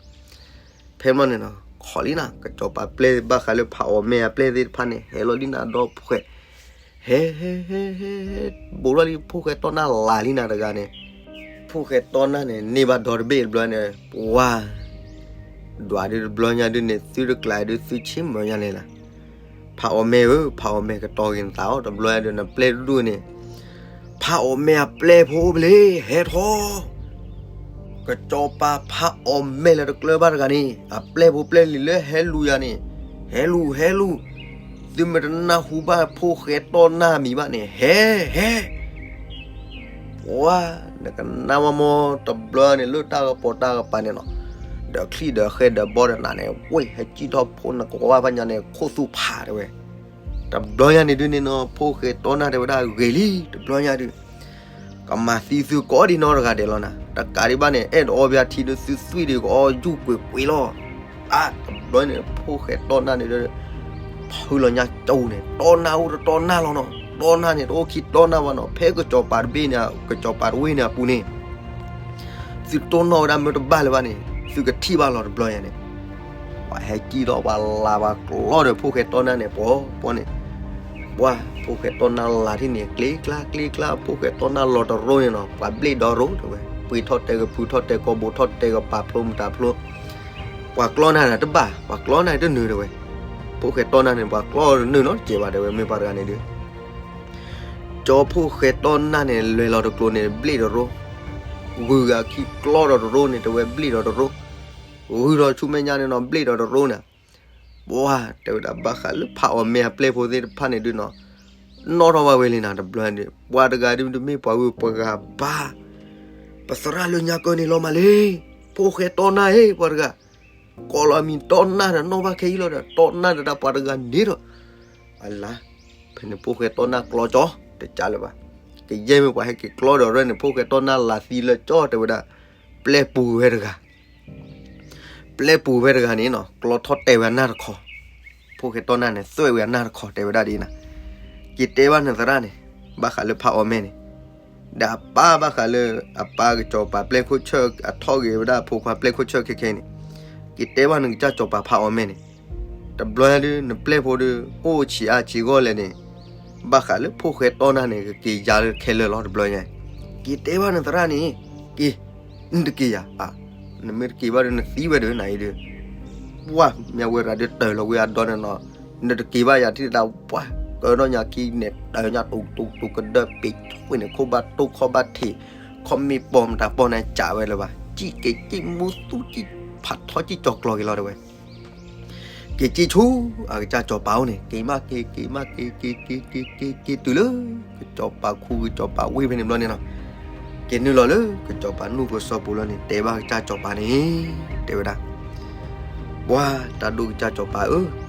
ဖဲမီၢ်န့ၣ်နီၤ ခိးလံနၤ, ကစီၤပၤပျဲၢ်ဘၣ်ဃးလၢဖးအီၣ်မဲာ်အပျဲၢ်သ့ၣ်တဖၣ်န့ၣ် ဟဲလီၤလံနၤဒီးဖိၣ်ဃဲ, ဟဲ ဟဲ ဟဲ ဟဲ ဘူးထီၣ်လံ ဖိၣ်ဃဲတီနၢ်လၢ်လံနၤတဂၤန့ၣ်, ဖိၣ်ဃဲတီနၢ်န့ၣ် န့ၢ်ဘၣ်ဒီတဘ့ၣ်တဘျီန့ၣ် ပှၤ ဒွးဒုးတဘျီညါဒုးန့ၣ် သုတကျးဒုးသုဆ့မုာ်ညါန့ၣ်လီၤ. ဖးအီၣ်မဲာ်ဧၢ, ဖးအီၣ်မဲာ် ကတီၤက့ၤနသးအီၤ တဘျီညါဒုး နပျဲၢ်တဒူၣ်န့ၣ်, ဖးအီၣ်မဲာ်အပျဲၢ်ဖိအိၣ်ဖဲလဲၣ်, ဟဲထီၣ်, ကစီၤပၤဖးအီၣ်မဲာ်လၢတကျၢၤဘၣ်တဂၤန့ၣ် အပျဲၢ်ဖိပျဲၢ်လံၤလၢဟဲလူၤယၤန့ၣ်, ဟဲလူၤ ဟဲလူၤ, သုမ့ၢ်တနၢ်ဟူဘၣ်ဖိၣ်ဃဲတီနၢ်မံၤဘၣ်န့ၣ် ဟဲ ဟဲ ဝါ, နကနၣ်မီမီတဘျီန့ၣ် လၢတၢ်ကပီၤတၢ်ကပၤန့ၣ်နီၤ, ဒီးချံၣ်ဒီးဃဲဒီးဘီဒီးနးန့ၣ် ဝ့ၢ် ဟဲကံၣ်ထီၣ်ဖိနကဝါဖးညါန့ၣ် ခိၣ်သူဖးတဲဝဲ, တဘျီညါန့ၣ်ဒုးန့ၣ်နီၤ ဖိၣ်ဃဲတီနၢ်တဲဝဲဒၣ်ဂ့ၤလံ တဘျီညါဒုး ကမၤသံသုကိးဒံနီတဂၤဒဲးလီၤနၤ, တကးဒံးဘၣ်န့ၣ် အဲၣ်ဒိးအီဘၣ်ထံဒုးသုသွံၣ်ဒုးကအီယူၢ်ကွ့ၤကွ့ၤလီၤ. အါ တဘျီန့ၣ် ဖိၣ်ဃဲတီနၢ်န့ၣ် ဖုလီၤညါကၠိန့ၣ် တီနၢ်အိၣ်တတီနၢ်လီၤနီၤ, တီနၢ်န့ၣ် တအိၣ်ခံတီနၢ်ဘၣ်နီၤ, ဖဲကစီၤပၤတဘ့ၣ်န့ၣ် ကစီၤပၤတဝ့ၢ်န့ၣ်အပူၤန့ၣ် သုတိၢ်နီၣ်ဝဲဒၣ်မ့ၢ်တဘၣ်လၢၤဘၣ်န့ၣ် သုကထံၣ်ဘၣ်လီၤတဘျီညါန့ၣ်, ပှၤဟဲကံၣ်ထီၣ်ပှၤလၤပှၤကျီဒီးဖိၣ်ဃဲတီနၢ်န့ၣ် ပှီၤပှီၤန့ၣ်, ပှၤ ဖိၣ်ဃဲတီနၢ်လၤထံၣ်န့ၣ် ကျ့ကျါကျ့ကျါ ဖိၣ်ဃဲတီနၢ်လီၤတရိန့ၣ်နီၤ ပှၤဘျ့ၣ်ဒီးရိတဲဝဲ, ပှ့ၤထီၣ်တဲကဖုထီၣ်တဲကီဘိထီၣ်တဲကပာ်ဖျိမတၤဖျိ ပှၤကျီနၢ်န့ၣ်တဘၣ် ပှၤကျီနၢ်တနုာ်တဲဝဲ, ဖိၣ်ဃဲတီနၢ်န့ၣ် ပှၤကျီတနုာ်နီတစဲးဘၣ်တဲဝဲ မ့ၢ်ပှၤတဂၤန့ၣ်ဒုး ကၠီဖိၣ်ဃဲတီနၢ်န့ၣ် လဲၤလီၤတကျိၤန့ၣ် ဘျ့ၣ်ဒီးရိ, ဂုၤဂၤခံကျီဒီးတရိန့ၣ် တဲဝဲဘျ့ၣ်ဒီးတရိ, ဂုၤဒီးဆူမဲာ်ညါန့ၣ်နီၤ ဘျ့ၣ်ဒီးတရိန့ၣ်, ပှၤ တဲဝဲဒၣ်ဘၣ်ဃးလၢဖးအီၣ်မဲအပျဲၢ်ဖိသ့ၣ်တဖၣ်န့ၣ်ဒုးနီၤ, နီၣ်ထီၣ်ဘၣ်ဝဲလံနၤ တဘျီဒုး ပှၤတဂၤဒုးတမ့ၢ်ပှၤဂုၤပှၤဂၤဘၣ် ပသရၣ်လၢညါကၢန့ၣ်လီၤမးလံ, ဖိၣ်ဃဲတီနၢ်ဧၢ ပှၤတဂၤ, ကိးလီၤမံၤတီနၢ်ဒီးနီၣ်ဘၣ်ခဲအံၤလီၤဒီး တီနၢ်ဒီးတၢ်ပှၤတဂၤန့ၣ်ဒီး, အလါ, ဖဲန့ၣ်ဖိၣ်ဃဲတီနၢ်ကျီကၠီ တကးလၢၤဘၣ်, ကယဲၢ်မ့ၢ်ပှၤဟဲက့ၤကျီဒီးရၢန့ၣ် ဖိၣ်ဃဲတီနၢ်လၤသံလၢကၠီတဲဝဲဒၣ်, ပျဲပူၤဝဲတဂၤ ပျဲပူၤဝဲတဂၤန့ၣ်နီၤ ကျီထီၣ်တဲာ်ဝဲအနၢ်တခီ, ဖိၣ်ဃဲတီနၢ်န့ၣ် သွဲၣ်ဝဲအနၢ်တခီ တဲဝဲဒၣ်ဒ်အံၤနၤ, က့ၤတဲဘၣ်နသရၣ်န့ၣ်, ဘၣ်ဃးလၢဖးအီၣ်မဲန့ၣ်, ဒီးအပၢ်ဘၣ်ဃးလၢ အပၢ်ကစီၤပၤပျဲၢ်ခိၣ်ဆၢၣ်အထီၣ်ဂ့ၤဝဲဒၣ်ဖိခွါပျဲၢ်ခိၣ်ဆၢၣ်ခဲခဲန့ၣ်, က့ၤတဲဘၣ်နကစၢ်စီၤပၤဖးအီၣ်မဲန့ၣ်, တဘျီညါဒုး နပျဲၢ်ဖိဒုး အိၣ်ဆံးအါဆံးဂီၢ်လဲၣ်န့ၣ်, ဘၣ်ဃးလၢဖိၣ်ဃဲတီနၢ်န့ၣ် ကက့ၤယၤလၢခဲလၢာ်လီၤ တဘျီညါ, က့ၤတဲဘၣ်နသရၣ်န့ၣ်, က့ၤ, နတက့ၤယၤ, နမ့ၢ်တက့ၤဘၣ်ဒီးနသံဝဲဒီးနၤအံၤဒီး, ပှၤမ့ၢ်ဝဲရၤဒုးတၢၢ်လီၤဝံၤအဒီန့ၣ်နီၤ, နတက့ၤဘၣ်ယၤထံၣ်တၢ်ပှၤ, ကၢထီၣ်ညါခံန့ၣ် တၢၢ်ညါတူတူတူကဒၢပ့ၤထွဲန့ၣ် ခိၣ်ဘၣ်တိၢ်ခီၣ်ဘၣ်ထံး, ခီၣ်မ့ၢ်ပီၤမတၤပီၢ်န့ၣ် ကးဝဲလၢၤဘၣ်, စံၣ်က့ၤစံၣ်မူသူစံၣ်ဖးထီစံၣ်ကၠီၤကျီၤက့ၤလီၤတဲဝဲ က့ၤက့ၤဆူ အကစၢ်စီၤပၤအိၣ်န့ၣ် က့ၤမးက့ၤ က့ၤမးက့ၤ က့ၤက့ၤက့ၤက့ၤက့ၤတုၤလၢ ကစီၤပၤခူ ကစီၤပၤဝ့ၢ်ဖဲန့ၣ်ဘျီန့ၣ်နီၤ, က့ၤနုာ်လီၤလၢ ကစီၤပၤနူၢ်ပစီၤပူၤလီၤန့ၣ် တဲဘၣ်ကစၢ်စီၤပၤန့ၣ် တဲဝဲဒၣ်, ပှၤတၢ်ဒိၣ်ကစၢ်စီၤပၤဧၢ,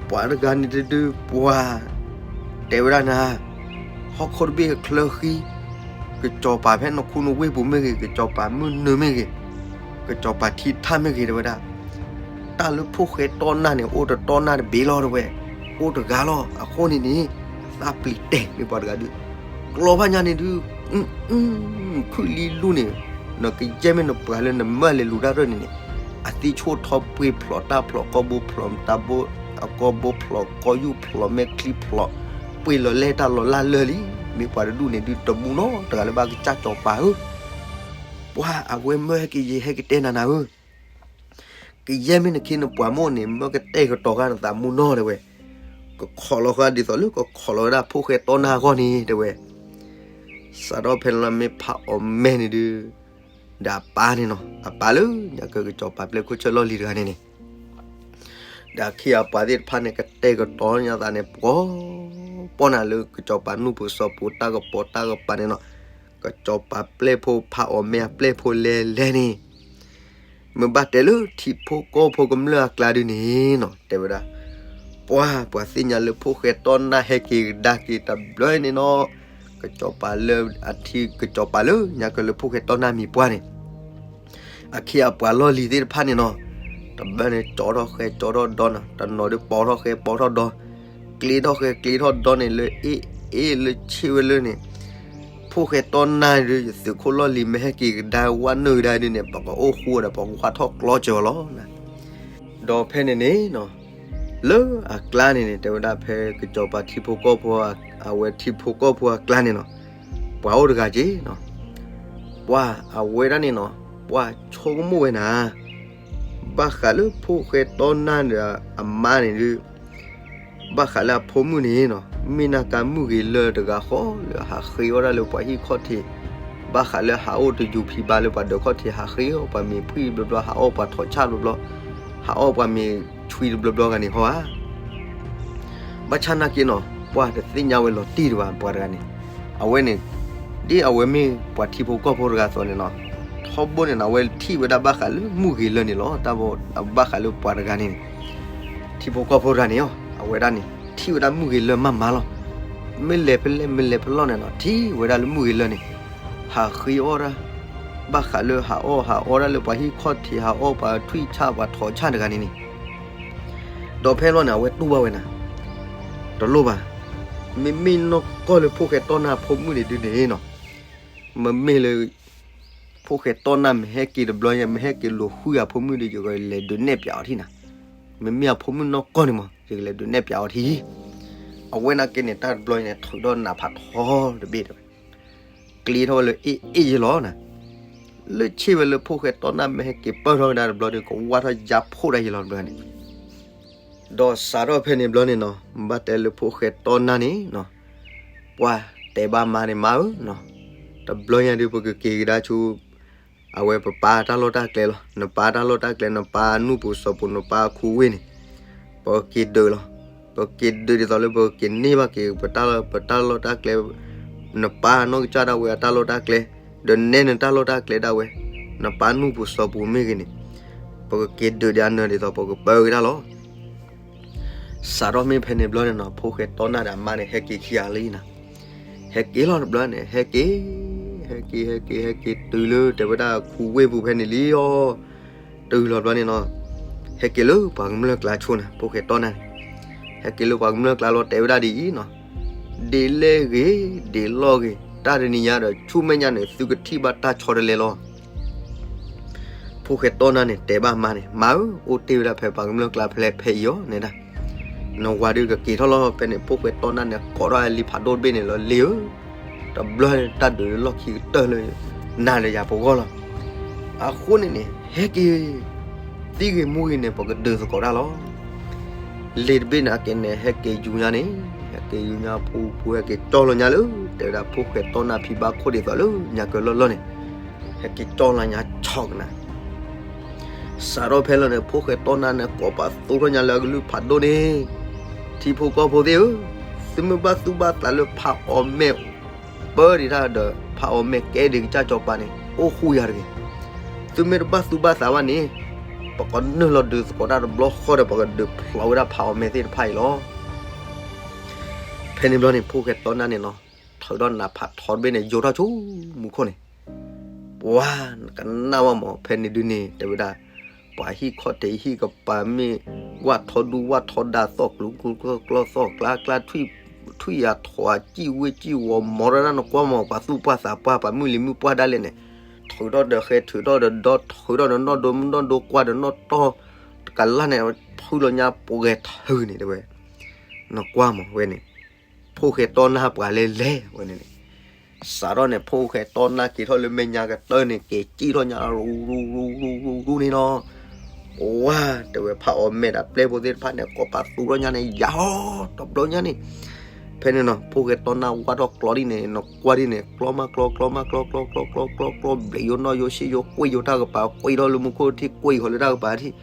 ပှၤတဂၤန့ၣ်တဒုး ပှၤ တဲဝဲဒၣ်နၤ ဟီၣ်ခိၣ်တဘ့ၣ်အချၢဃံ, ကစီၤပၤဖဲနခူနဝ့ၢ်ပူၤမ့ၢ်ဂ့ၤ, ကစီၤပၤမုၢ်နုာ်မ့ၢ်ဂ့ၤ, ကစီၤပၤထံထၣ်မ့ၢ်ဂ့ၤတဲဝဲဒၣ်, တၢ်လၢဖိၣ်ဃဲတီနၢ်န့ၣ် အိၣ်တတီနၢ်တဘ့ၣ်လီၤတဲဝဲ, အိၣ်တဂၤလီၤ. အဃိန့ၣ်န့ၣ် သးပျံၤတဲာ်မ့ၢ်ပှၤတဂၤဒုး, ကျီဖးညါန့ၣ်ဒုး ခုၣ်လံလူန့ၣ်, နကယဲၢ်မ့ၢ်နပှၤလၢနမၢလဲၤလူၤတၢ်ရၢၢ်န့ၣ်န့ၣ်, အသံဆိၣ်ထီၣ်ပှ့ၤဖျိးတၢ်ဖျိးကီၢ်ဘိဖျိးမတၤဘိ, အကီၢ်ဘိဖျိးကီၢ်ယူၢ်ဖျိးမဲာ်ချံဖျိး, ပှ့ၤလီၤလဲၢ်တၢ်လီၤလၢ်လၢာ်လံ. မ့ၢ်ပှၤတဒူၣ်န့ၣ်ဒုးတမူနီတဂၤလၢၤဘၣ်ကစၢ်စီၤပၤဧၢ, ပှၤအဝဲမၢဟဲက့ၤယဟဲက့ၤတဲနၤနၤဧၢ ကယဲၢ်မ့ၢ်နခ့နပှၤမိၢ်န့ၣ် မၢကတဲာ်ကတီၤဃာ်နသးမူနီတဲဝဲ, ကခိးလီၤဃာ်ဒ်သိးလၢကခိးလီၤဝဲဒၣ်ဖိၣ်ဃဲတီနၢ်အဂီၢ်န့ၣ်တဲဝဲ, စးထီၣ်ဖဲန့ၣ်လီၤမ့ၢ်ဖးအီၣ်မဲာ်န့ၣ်ဒုး, ဒီးအပၢ်န့ၣ်နီၤ, အပၢ်လၢညါကၢကစီၤပၤပျဲၢ်ခိၣ်ဆၢၣ်လီၢ်လံၤတဂၤန့ၣ်န့ၣ်, ဒီးအခ့အပှၤသ့ၣ်တဖၣ်န့ၣ် ကတဲာ်ကတီၤညါသးန့ၣ် ပှီၤပှီၤနၤလၢကစီၤပၤနူၢ်ပစီၤပူၤတၢ်ကပီၤတၢ်ကပၤန့ၣ်နီၤ, ကစီၤပၤပျဲၢ်ဖိဖးအီၣ်မဲာ်အပျဲၢ်ဖိလဲၤလဲၤန့ၣ် မ့ၢ်ဘၣ်တဲလၢထံဖိကီၢ်ဖိကမျၢၢ်အကျါဒုးန့ၣ်နီၤ တဲဝဲဒၣ်, ပှၤ ပှၤသ့ၣ်ညါလၢဖိၣ်ဃဲတီနၢ်ဟဲက့ၤကဒါက့ၤတဘျီန့ၣ်နီၤ, ကစီၤပၤလၢအထံ ကစီၤပၤလၢညါကၢလၢဖိၣ်ဃဲတီနၢ်မံၤပှၢ်န့ၣ် အခ့အပှၤလီၢ်လံၤသ့ၣ်တဖၣ်န့ၣ်နီၤ, တဘျီန့ၣ် ကၠီထီၣ်ဃဲကၠီထီၣ်ဒီနီၤ, တနီၤဒုးပိာ်ထီၣ်ဃဲပိာ်ထီၣ်ဒီ, ကျ့ထီၣ်ဃဲကျ့ထီၣ်ဒီန့ၣ် လၢအ့ၣ်အ့ၣ်လၢဆ့ဝဲလၢန့ၣ်, ဖိၣ်ဃဲတီနၢ်ဒုး ယသုးခိၣ်လီၢ်လံၤမ့ၢ်ဟဲက့ၤကဒါဝဲနုာ်ကဒါဒုးန့ၣ် ပကအိၣ်ဃူဒီး ပကကွၢ်ထီၣ်ကျီစၢၤအီၤလီၤ. ဒီးဖဲန့ၣ်န့ၣ်နီၤ, လၢအကျါန့ၣ်န့ၣ် တဲဝဲဒၣ်ဖဲကစီၤပၤထံဖိကီၢ်ဖိ, အဝဲထံဖိကီၢ်ဖိအကျါန့ၣ်နီၤ, ပှၤအိၣ်တဂၤက့ၤနီၤ, ပှၤအဝဲဒၣ်န့ၣ်နီၤ, ပှၤဆိကမိၣ်ဝဲနၤ, ဘၣ်ဃးလၢဖိၣ်ဃဲတီနၢ်ဒီးအမါန့ၣ်ဒုး ဘၣ်ဃးလၢအဖိမုၣ်န့ၣ်နီၤ, မ့ၢ်နၢ်ကါမုၣ်ဂ့ၤလၢတဂၤဃီလၢဟးဃ့အီၣ်ဒၣ်လၢပှၤဟံၣ်ခီၣ်ထံး, ဘၣ်ဃးလၢဟးအိၣ်တယူၤဖံးဘါလၢပှၤဒၢးခီၣ်ထံး ဟးဃ့အီၣ်ပှၤမ့ၤဖှံၣ်ဘျီဘျီ, ဟးအီၣ်ပှၤထိးဆၣ်ဘျီဘျီ, ဟးအီၣ်ပှၤမ့ၤဆွံတဘျီဘျီဂၤန့ၣ်ဟီဧါ ဘၣ်ဆၣ်နာ်က့နီၤ, ပှၤတသ့ၣ်ညါဝဲလီၤတံၢ်တဘၣ် ပှၤတဂၤန့ၣ်, အဝဲန့ၣ်, ဒ်အဝဲမ့ၢ်ပှၤထံဖိကီၢ်ဖိတဂၤအသိးန့ၣ်နီၤ, ထီဘိန့ၣ်နီၤ အဝဲထံၣ်ဝဲဒၣ်ဘၣ်ဃးလၢမုၢ်ဂ့ၤလၢာ်န့ၣ်လီၤ. တၢ်ဘၣ်ဃးလၢပှၤတဂၤန့ၣ်န့ၣ် ထံဖိကီၢ်ဖိတဂၤန့ၣ် အဝဲဒၣ်န့ၣ် ထံၣ်ဝဲဒၣ်မုၢ်ဂ့ၤလၢာ်မးမးလီၤ. မ့ၢ်လဲၤဖဲလဲၣ် မ့ၢ်လဲၤဖဲလဲၣ်န့ၣ်နီၤ ထံၣ်ဝဲဒၣ်လၢမုၢ်ဂ့ၤလၢာ်န့ၣ် ဟးဃ့အီၣ်ဒၣ်, ဘၣ်ဃးလၢဟးအီၣ်ဟးအီဒၣ်လၢပှၤဟံၣ်ခီၣ်ထံး ဟးအီၣ်ပှၤထွံၣ်ဆၣ်ပှၤထိးဆၣ်တဂၤန့ၣ်န့ၣ် ဒီးဖဲလီၤန့ၣ် အဝဲတူၢ်ဘၣ်ဝဲနၤ, တလိၣ်ဘၣ်. မ့မ့ၢ်နီၢ်ကီၢ်လၢဖိၣ်ဃဲတီနၢ်အဖိမုၣ်န့ၣ်ဒုန့ၣ်နီၤ, မ့မ့ၢ်လၢ ဖိၣ်ဃဲတီနၢ်မ့ၢ်ဟဲက့ၤတဘျီညါ မ့ၢ်ဟဲက့ၤလိာ်ဃုအဖိမုၣ်ဒီး ယကလဲၤဒုးနဲၣ်ပၠးအီၤထံၣ်နၤ. မ့မ့ၢ်အဖိမုၣ်နီၢ်ကီၢ်န့ၣ်မး ယကလဲၤဒုးနဲၣ်ပၠးအီၤထံၣ်. အဝဲနာ်က့န့ၣ် တၢ်တဘျီန့ၣ် ထုးထီၣ်နးဖးထီတဘ့ၣ်တဲဝဲ, ကျ့ထီၣ်ဝဲလၢအ့ၣ်အ့ၣ်ယဲလီၤနၤ. လၢဆ့ၣ်ဝဲလၢဖိၣ်ဃဲတီနၢ်မ့ၢ်ဟဲက့ၤပၢၢ်ထီၣ်ကဒါတဘျီဒီး ကဝၢ်ထီၣ်ယါဖှိၣ်ဒၣ်ယဲလီၤတဘျီန့ၣ် ဒီးစးထီၣ်ဖဲန့ၣ်ဘျီန့ၣ်နီၤ ဘၣ်တဲလၢဖိၣ်ဃဲတီနၢ်န့ၣ်နီၤ, ပှၤတဲဘၣ်မါန့ၣ် မါဧၢနီၤ, တဘျီညါဒုး ပကက့ၤကဒါဆူ အဝဲပပၢ်တၢ်လီၢ်တၢ်ကျဲလီၤ. နပၢ်တၢ်လီၢ်တၢ်ကျဲ နပၢ်နူၢ်ပူၤစီၤပူၤ နပၢ်ခူဝ့ၢ်န့ၣ် ပကက့ၤဒုးလီၤ. ပက့ၤဒုးဒ်သိးလၢပကက့ၤန့ၢ်ဘၣ်က့ၤ ပတၢ်လီၢ်တၢ်ကျဲ, နပၢ်နီၢ်ကစၢ်ဒၣ်ဝဲအတၢ်လီၢ်တၢ်ကျဲ, ဒီးနဲနတၢ်လီၢ်တၢ်ကျဲဒၣ်ဝဲ, နပၢ်နူၢ်ပူၤစီၤပူၤမ့ၢ်ဂ့ၤန့ၣ်, ပကက့ၤဒုးဒ်အနၢၤဒ်သိးပကပၢကဒါလီၤ. စးထီၣ်မ့ၢ်ဖဲန့ၣ်ဘျီန့ၣ်နီၤ ဖိၣ်ဃဲတီနၢ်ဒီးအမါန့ၣ် ဟဲက့ၤခံဂၤလံနၤ. ဟဲက့ၤလီၤတဘျီန့ၣ် ဟဲက့ၤ, ဟဲက့ၤ ဟဲက့ၤ ဟဲက့ၤတုၤလၢတဲဝဲဒၣ်ခူဝ့ၢ်ပူၤဖဲန့ၣ်လံအီၤ, တုၤလီၤဘျီန့ၣ်နီၤ, ဟဲက့ၤလၢပှၤကမျၢၢ်ကျါဆိနၤ ဖိၣ်ဃဲတီနၢ်န့ၣ်, ဟဲက့ၤလၢပှၤကမျၢၢ်ကျါလီၤ တဲဝဲဒၣ်ဒ်အံၤနီၤ, ဒ်လဲၣ်ဂ့ၤ ဒ်လီၢ်ဂ့ၤ တၢ်တနံၤညါဒီးဆူမဲာ်ညါန့ၣ် သုကထံၣ်ဘၣ်တၢ်ဆီတလဲလီၤ. ဖိၣ်ဃဲတီနၢ်န့ၣ် တဲဘၣ်မါန့ၣ် မါဧၢ, အိၣ်တ့ၢ်ဝဲဒၣ်ဖဲပှၤကမျၢၢ်ကျါဖဲလဲၣ်ဖဲအံၤအီၤန့ၣ်ဒၣ်, နဝၤဒုးကက့ၤထီၣ်လီၤ. ဖဲန့ၣ် ဖိၣ်ဃဲတီနၢ်န့ၣ် ကိးထီၣ်လံာ်ဖးဒိၣ်တဘ့ၣ်န့ၣ်လီၤ လံာ်ဧၢ, တဘျီန့ၣ် တၢ်ဒုးလီၢ်ခံကတၢၢ်လၢ နၤဒီးယၤပဂီၢ်လီၤ. အဃိန့ၣ်န့ၣ် ဟဲက့ၤ သံဂ့ၤမူဂ့ၤန့ၣ် ပကဒုးသကိးတၢ်လီၤ. လ့ၤတဘ့ၣ်န့ၣ်အက့ၤန့ၣ် ဟဲက့ၤယူၤညါန့ၣ်, ဟဲက့ၤယူၤညါပူၤပူၤ ဟဲက့ၤကၠီၢ်လီၤညါလၢ တဲဝဲဒၣ်ဖိၣ်ဃဲတီနၢ်ဖံဘၣ်ခိၣ်ဒ်သိးလၢညါကလီၢ်လီၢ်န့ၣ်, ဟဲက့ၤကၠီၢ်လီၤညါဆီၣ်ကနၤ စးထီၣ်ဖဲလီၤန့ၣ် ဖိၣ်ဃဲတီနၢ်န့ၣ် ကိးပာ်သူၣ်ထီၣ်ညါလၢအကလုၢ်ဖးဒိၣ်န့ၣ်, ထံဖိကီၢ်ဖိသ့ၣ်ဧၢ, သုမ့ၢ်ဘၣ်သူၣ်ဘၣ်သးလၢဖးအီၣ်မဲာ် ပၢဒံးတၢ်ဒီး ဖးအီၣ်မဲာ်ကဲဒံးကစၢ်စီၤပၤန့ၣ် အိၣ်ဃူယၤတဂ့ၤ. သုမ့ၢ်တဘၣ်သူၣ်ဘၣ်သးဘၣ်န့ၣ် ပကနုာ်လီၤဒုးသကိးတၢ်တဘျီဃီဒီး ပကဒုးဖျိးဝဲဒၣ်ဖးအီၣ်မဲာ်သ့ၣ်တဖၣ်အံၤလီၤ. ဖဲန့ၣ်ဘျီန့ၣ် ဖိၣ်ဃဲတီနၢ်န့ၣ်နီၤ ထုးထီၣ်နးဖးထီတဘ့ၣ်န့ၣ် ယိးထီၣ်ဆူမူခိၣ်န့ၣ် ပှၤ နကနၣ်ဝဲမး ဖဲန့ၣ်ဒုန့ၣ် တဲဝဲဒၣ် ပှၤဟံၣ်ခီၣ်ထံးဟံၣ်ကပၤမ့ၢ် ဝၣ်ထီဒူဝၣ်ထီဒါ သီၣ်ကျူကျူကျီၢ်ကျီၢ် သီၣ်ကျါကျါ ထွံၣ်ယၤထွး စံၣ်ဝ့ၢ်စံၣ်ဝီၤ မီရၢဒၣ် နကွၢ်မး ပှၤသူၣ်ပှၢ်သးပှၢ် ပှၤမုၢ်လံၤမုၢ်ပှၢ်ဒၣ်လဲာ်န့ၣ် ထုးထီၣ်ဒီးဃဲ ထုးထီၣ်ဒီးဒီ ထုးထီၣ်ဒီးနီၢ်ဒိမုၢ်နီၢ်ဒိကွၢ်ဒီးနီၢ်တီၢ် တကလၢ်န့ၣ် ဖုလီၤညါပှဲၤထၢၣ်န့ၣ် တဲဝဲ နကွၢ်မးဝဲန့ၣ် ဖိၣ်ဃဲတီနၢ်ပှၤလဲၣ်လဲၣ်ဝဲန့ၣ်န့ၣ် စးထီၣ်န့ၣ် ဖိၣ်ဃဲတီနၢ်က့ၤထီၣ်လၢမဲာ်ညါကတၢၢ်န့ၣ် က့ၤစံၣ်ထီၣ်ညါရူရူရူရူန့ၣ်နီၤ ဝါ တဲဝဲဖးအီၣ်မဲာ်ဒီးပျဲၢ်ဖိသ့ၣ်တဖၣ်န့ၣ် ကိးပာ်သူၣ်ထီၣ်ညါန့ၣ် ယၤဟီ တဘျီညါန့ၣ် ဖဲန့ၣ်နီၤ ဖိၣ်ဃဲတီနၢ်ဝၢ်ထီၣ်ကျီဒ်န့ၣ် နကွၢ်ဒ်န့ၣ် ကျီမးကျီ ကျီမးကျီ ကျီကျီကျီကျီကျီကျီ ဘျဲးယိနီၢ်ယိစ့ယိ ကွ့ယိတၢ်ကပၤ ကွ့ထီၣ်လၢမူခိၣ်ထံး ကွ့ဃီၤလၢတၢ်ကပၤထံး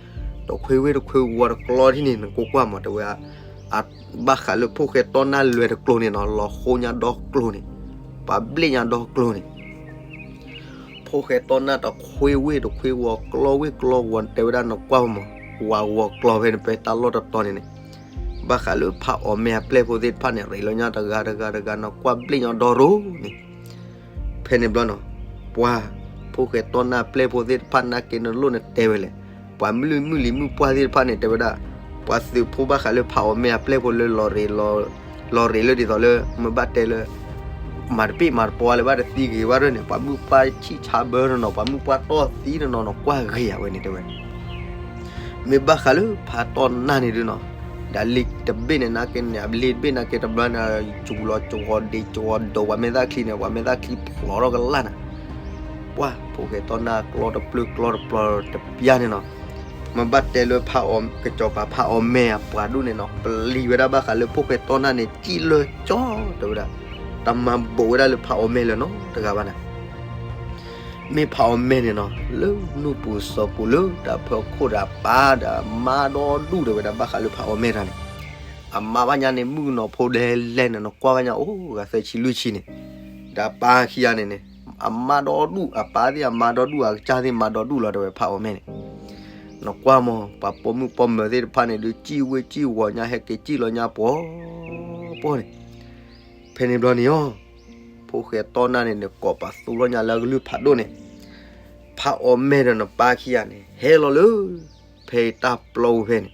တခွ့ဝ့ၢ်တခွ့ဝီၤတကျီထံၣ်န့ၣ် နကကွၢ်မး တဲဝဲ အဘၣ်ဃးလၢဖိၣ်ဃဲတီနၢ်လွဲၢ်တကျိၤန့ၣ်နီၤ လီၤဃိညါဒီကျိၤန့ၣ် ပှၤဘျ့ၣ်ညါဒီကျိၤန့ၣ် ဖိၣ်ဃဲတီနၢ်တခွ့ဝ့ၢ်တခွ့ဝီၤ ကျီဝ့ၢ်ကျီဝီၤ တဲဝဲဒၣ်နကွၢ်မး ဝၤဝီၤကျီဖဲန့ၣ် ဖဲတၢ်လီၢ်တတီၤန့ၣ်န့ၣ် ဘၣ်ဃးလၢဖးအီၣ်မဲာ်အပျဲၢ်ဖိသ့ၣ်တဖၣ်န့ၣ် ရ့းလီၤညါတဂၤတဂၤတဂၤ နကွၢ်ဘျ့ၣ်ညါဒီရိၤန့ၣ် ဖဲန့ၣ်ဘျီနီၤ ပှၤ ဖိၣ်ဃဲတီနၢ်ပျဲၢ်ဖိသ့ၣ်တဖၣ်နာ်က့နလိၣ်နတဲဝဲလဲၣ် ပှၤမုၢ်လံၤမုၢ်လံၤမုၢ်ပှၢ်သ့ၣ်တဖၣ်န့ၣ် တဲဝဲဒၣ် ပှၤသုးဖိဘၣ်ဃးလၢဖးအီၣ်မဲာ်အပျဲၢ်ဖိလၢ လီၤရ့းလီၤရ့းလၢဒ်သိးလၢ မ့ၢ်ဘၣ်တဲလၢ မၤတပ့ၢ်မၤတပီလၢၤဘၣ်တသံဂ့ၤဝဲဒၣ်န့ၣ် ပှၤမုၢ်ပှၢ်ဆံၣ်ဆါဘၢတနီၤ ပှၤမုၢ်ပှၢ်တီၢ်သံတနီၤနီၤ ကွၢ်ဂ့ၤယၤဝဲန့ၣ်တဲဝဲ မ့ၢ်ဘၣ်ဃးလၢဖးတီနၢ်န့ၣ်ဒုနီၤ ဒီးလ့ၤတဘ့ၣ်န့ၣ်နာ်က့န့ၣ် လ့ၤတဘ့ၣ်နာ်က့တဘျီန့ၣ် စူၤလီၤစူၤဂီၤဒ့စူၤဂီၤဒိး ပှၤမဲာ်သၣ်ချံန့ၣ် ပှၤမဲာ်သၣ်ချံဖျိးထီၣ်ကလၢ်န့ၣ် ပှၤ ဖိၣ်ဃဲတီနၢ်ကျီတပျုာ်ကျီတပျီတပျၢ်န့ၣ်နီၤ မ့ၢ်ဘၣ်တဲလၢဖးအီၣ် ကစီၤပၤဖးအီၣ်မဲာ်အပှၤဒိၣ်န့ၣ်နီၤ ပျံၤဝဲဒၣ်ဘၣ်ဃးလၢဖိၣ်ဃဲတီနၢ်န့ၣ် စံၣ်လၢကၠီတဲဝဲဒၣ် တမၤဘူးဝဲဒၣ်လၢဖးအီၣ်မဲာ်လၢၤနီတဂၤဘၣ်န့ၣ် မ့ၢ်ဖးအီၣ်မဲာ်န့ၣ်နီၤ လၢနူၢ်ပူၤစီၤပူၤလၢတၢ်ဖၢခိၣ်ဒီးအပၢ်ဒီးအမါဒီဒူၣ်တဲဝဲဒၣ်ဘၣ်ဃးလၢဖးအီၣ်မဲာ်တၢ်န့ၣ် အမါဘၣ်ညါန့ၣ် မုၣ်ကနီၤဖိဒဲလဲၣ်န့ၣ် နကွၢ်ဘၣ်ညါအိၣ်ဂၤသၢဆံလွံၢ်ဆံန့ၣ် ဒီးအပၢ်ခံဂၤန့ၣ်န့ၣ် အမါဒီဒူၣ်, အပၢ်သ့ၣ်အမါဒီဒူၣ်, အကစၢ်သ့ၣ်မါဒီဒူၣ်လီၤ တဲဝဲ ဖးအီၣ်မဲာ်န့ၣ်. နကွၢ်မး ပှၤပိာ်မုၣ်ပိာ်မၢၤသ့ၣ်တဖၣ်န့ၣ်ဒုး စံၣ်ဝ့ၢ်စံၣ်ဝီၤညါ ဟဲက့ၤစံၣ်လီၤညါပှီၤပှီၤန့ၣ်. ဖဲန့ၣ်ဘျီန့ၣ်အီၤ ဖိၣ်ဃဲတီၢ်နၢ်န့ၣ် နကိးပာ်သူလီၤညါလၢအကလုၢ်ဖးဒိၣ်န့ၣ်, ဖးအီၣ်မဲာ်ဒီးနပၢ်ခံဂၤန့ၣ် ဟဲလီၤလၢ ဖဲအံၤတၢ်ပျီပူၤဖဲန့ၣ်.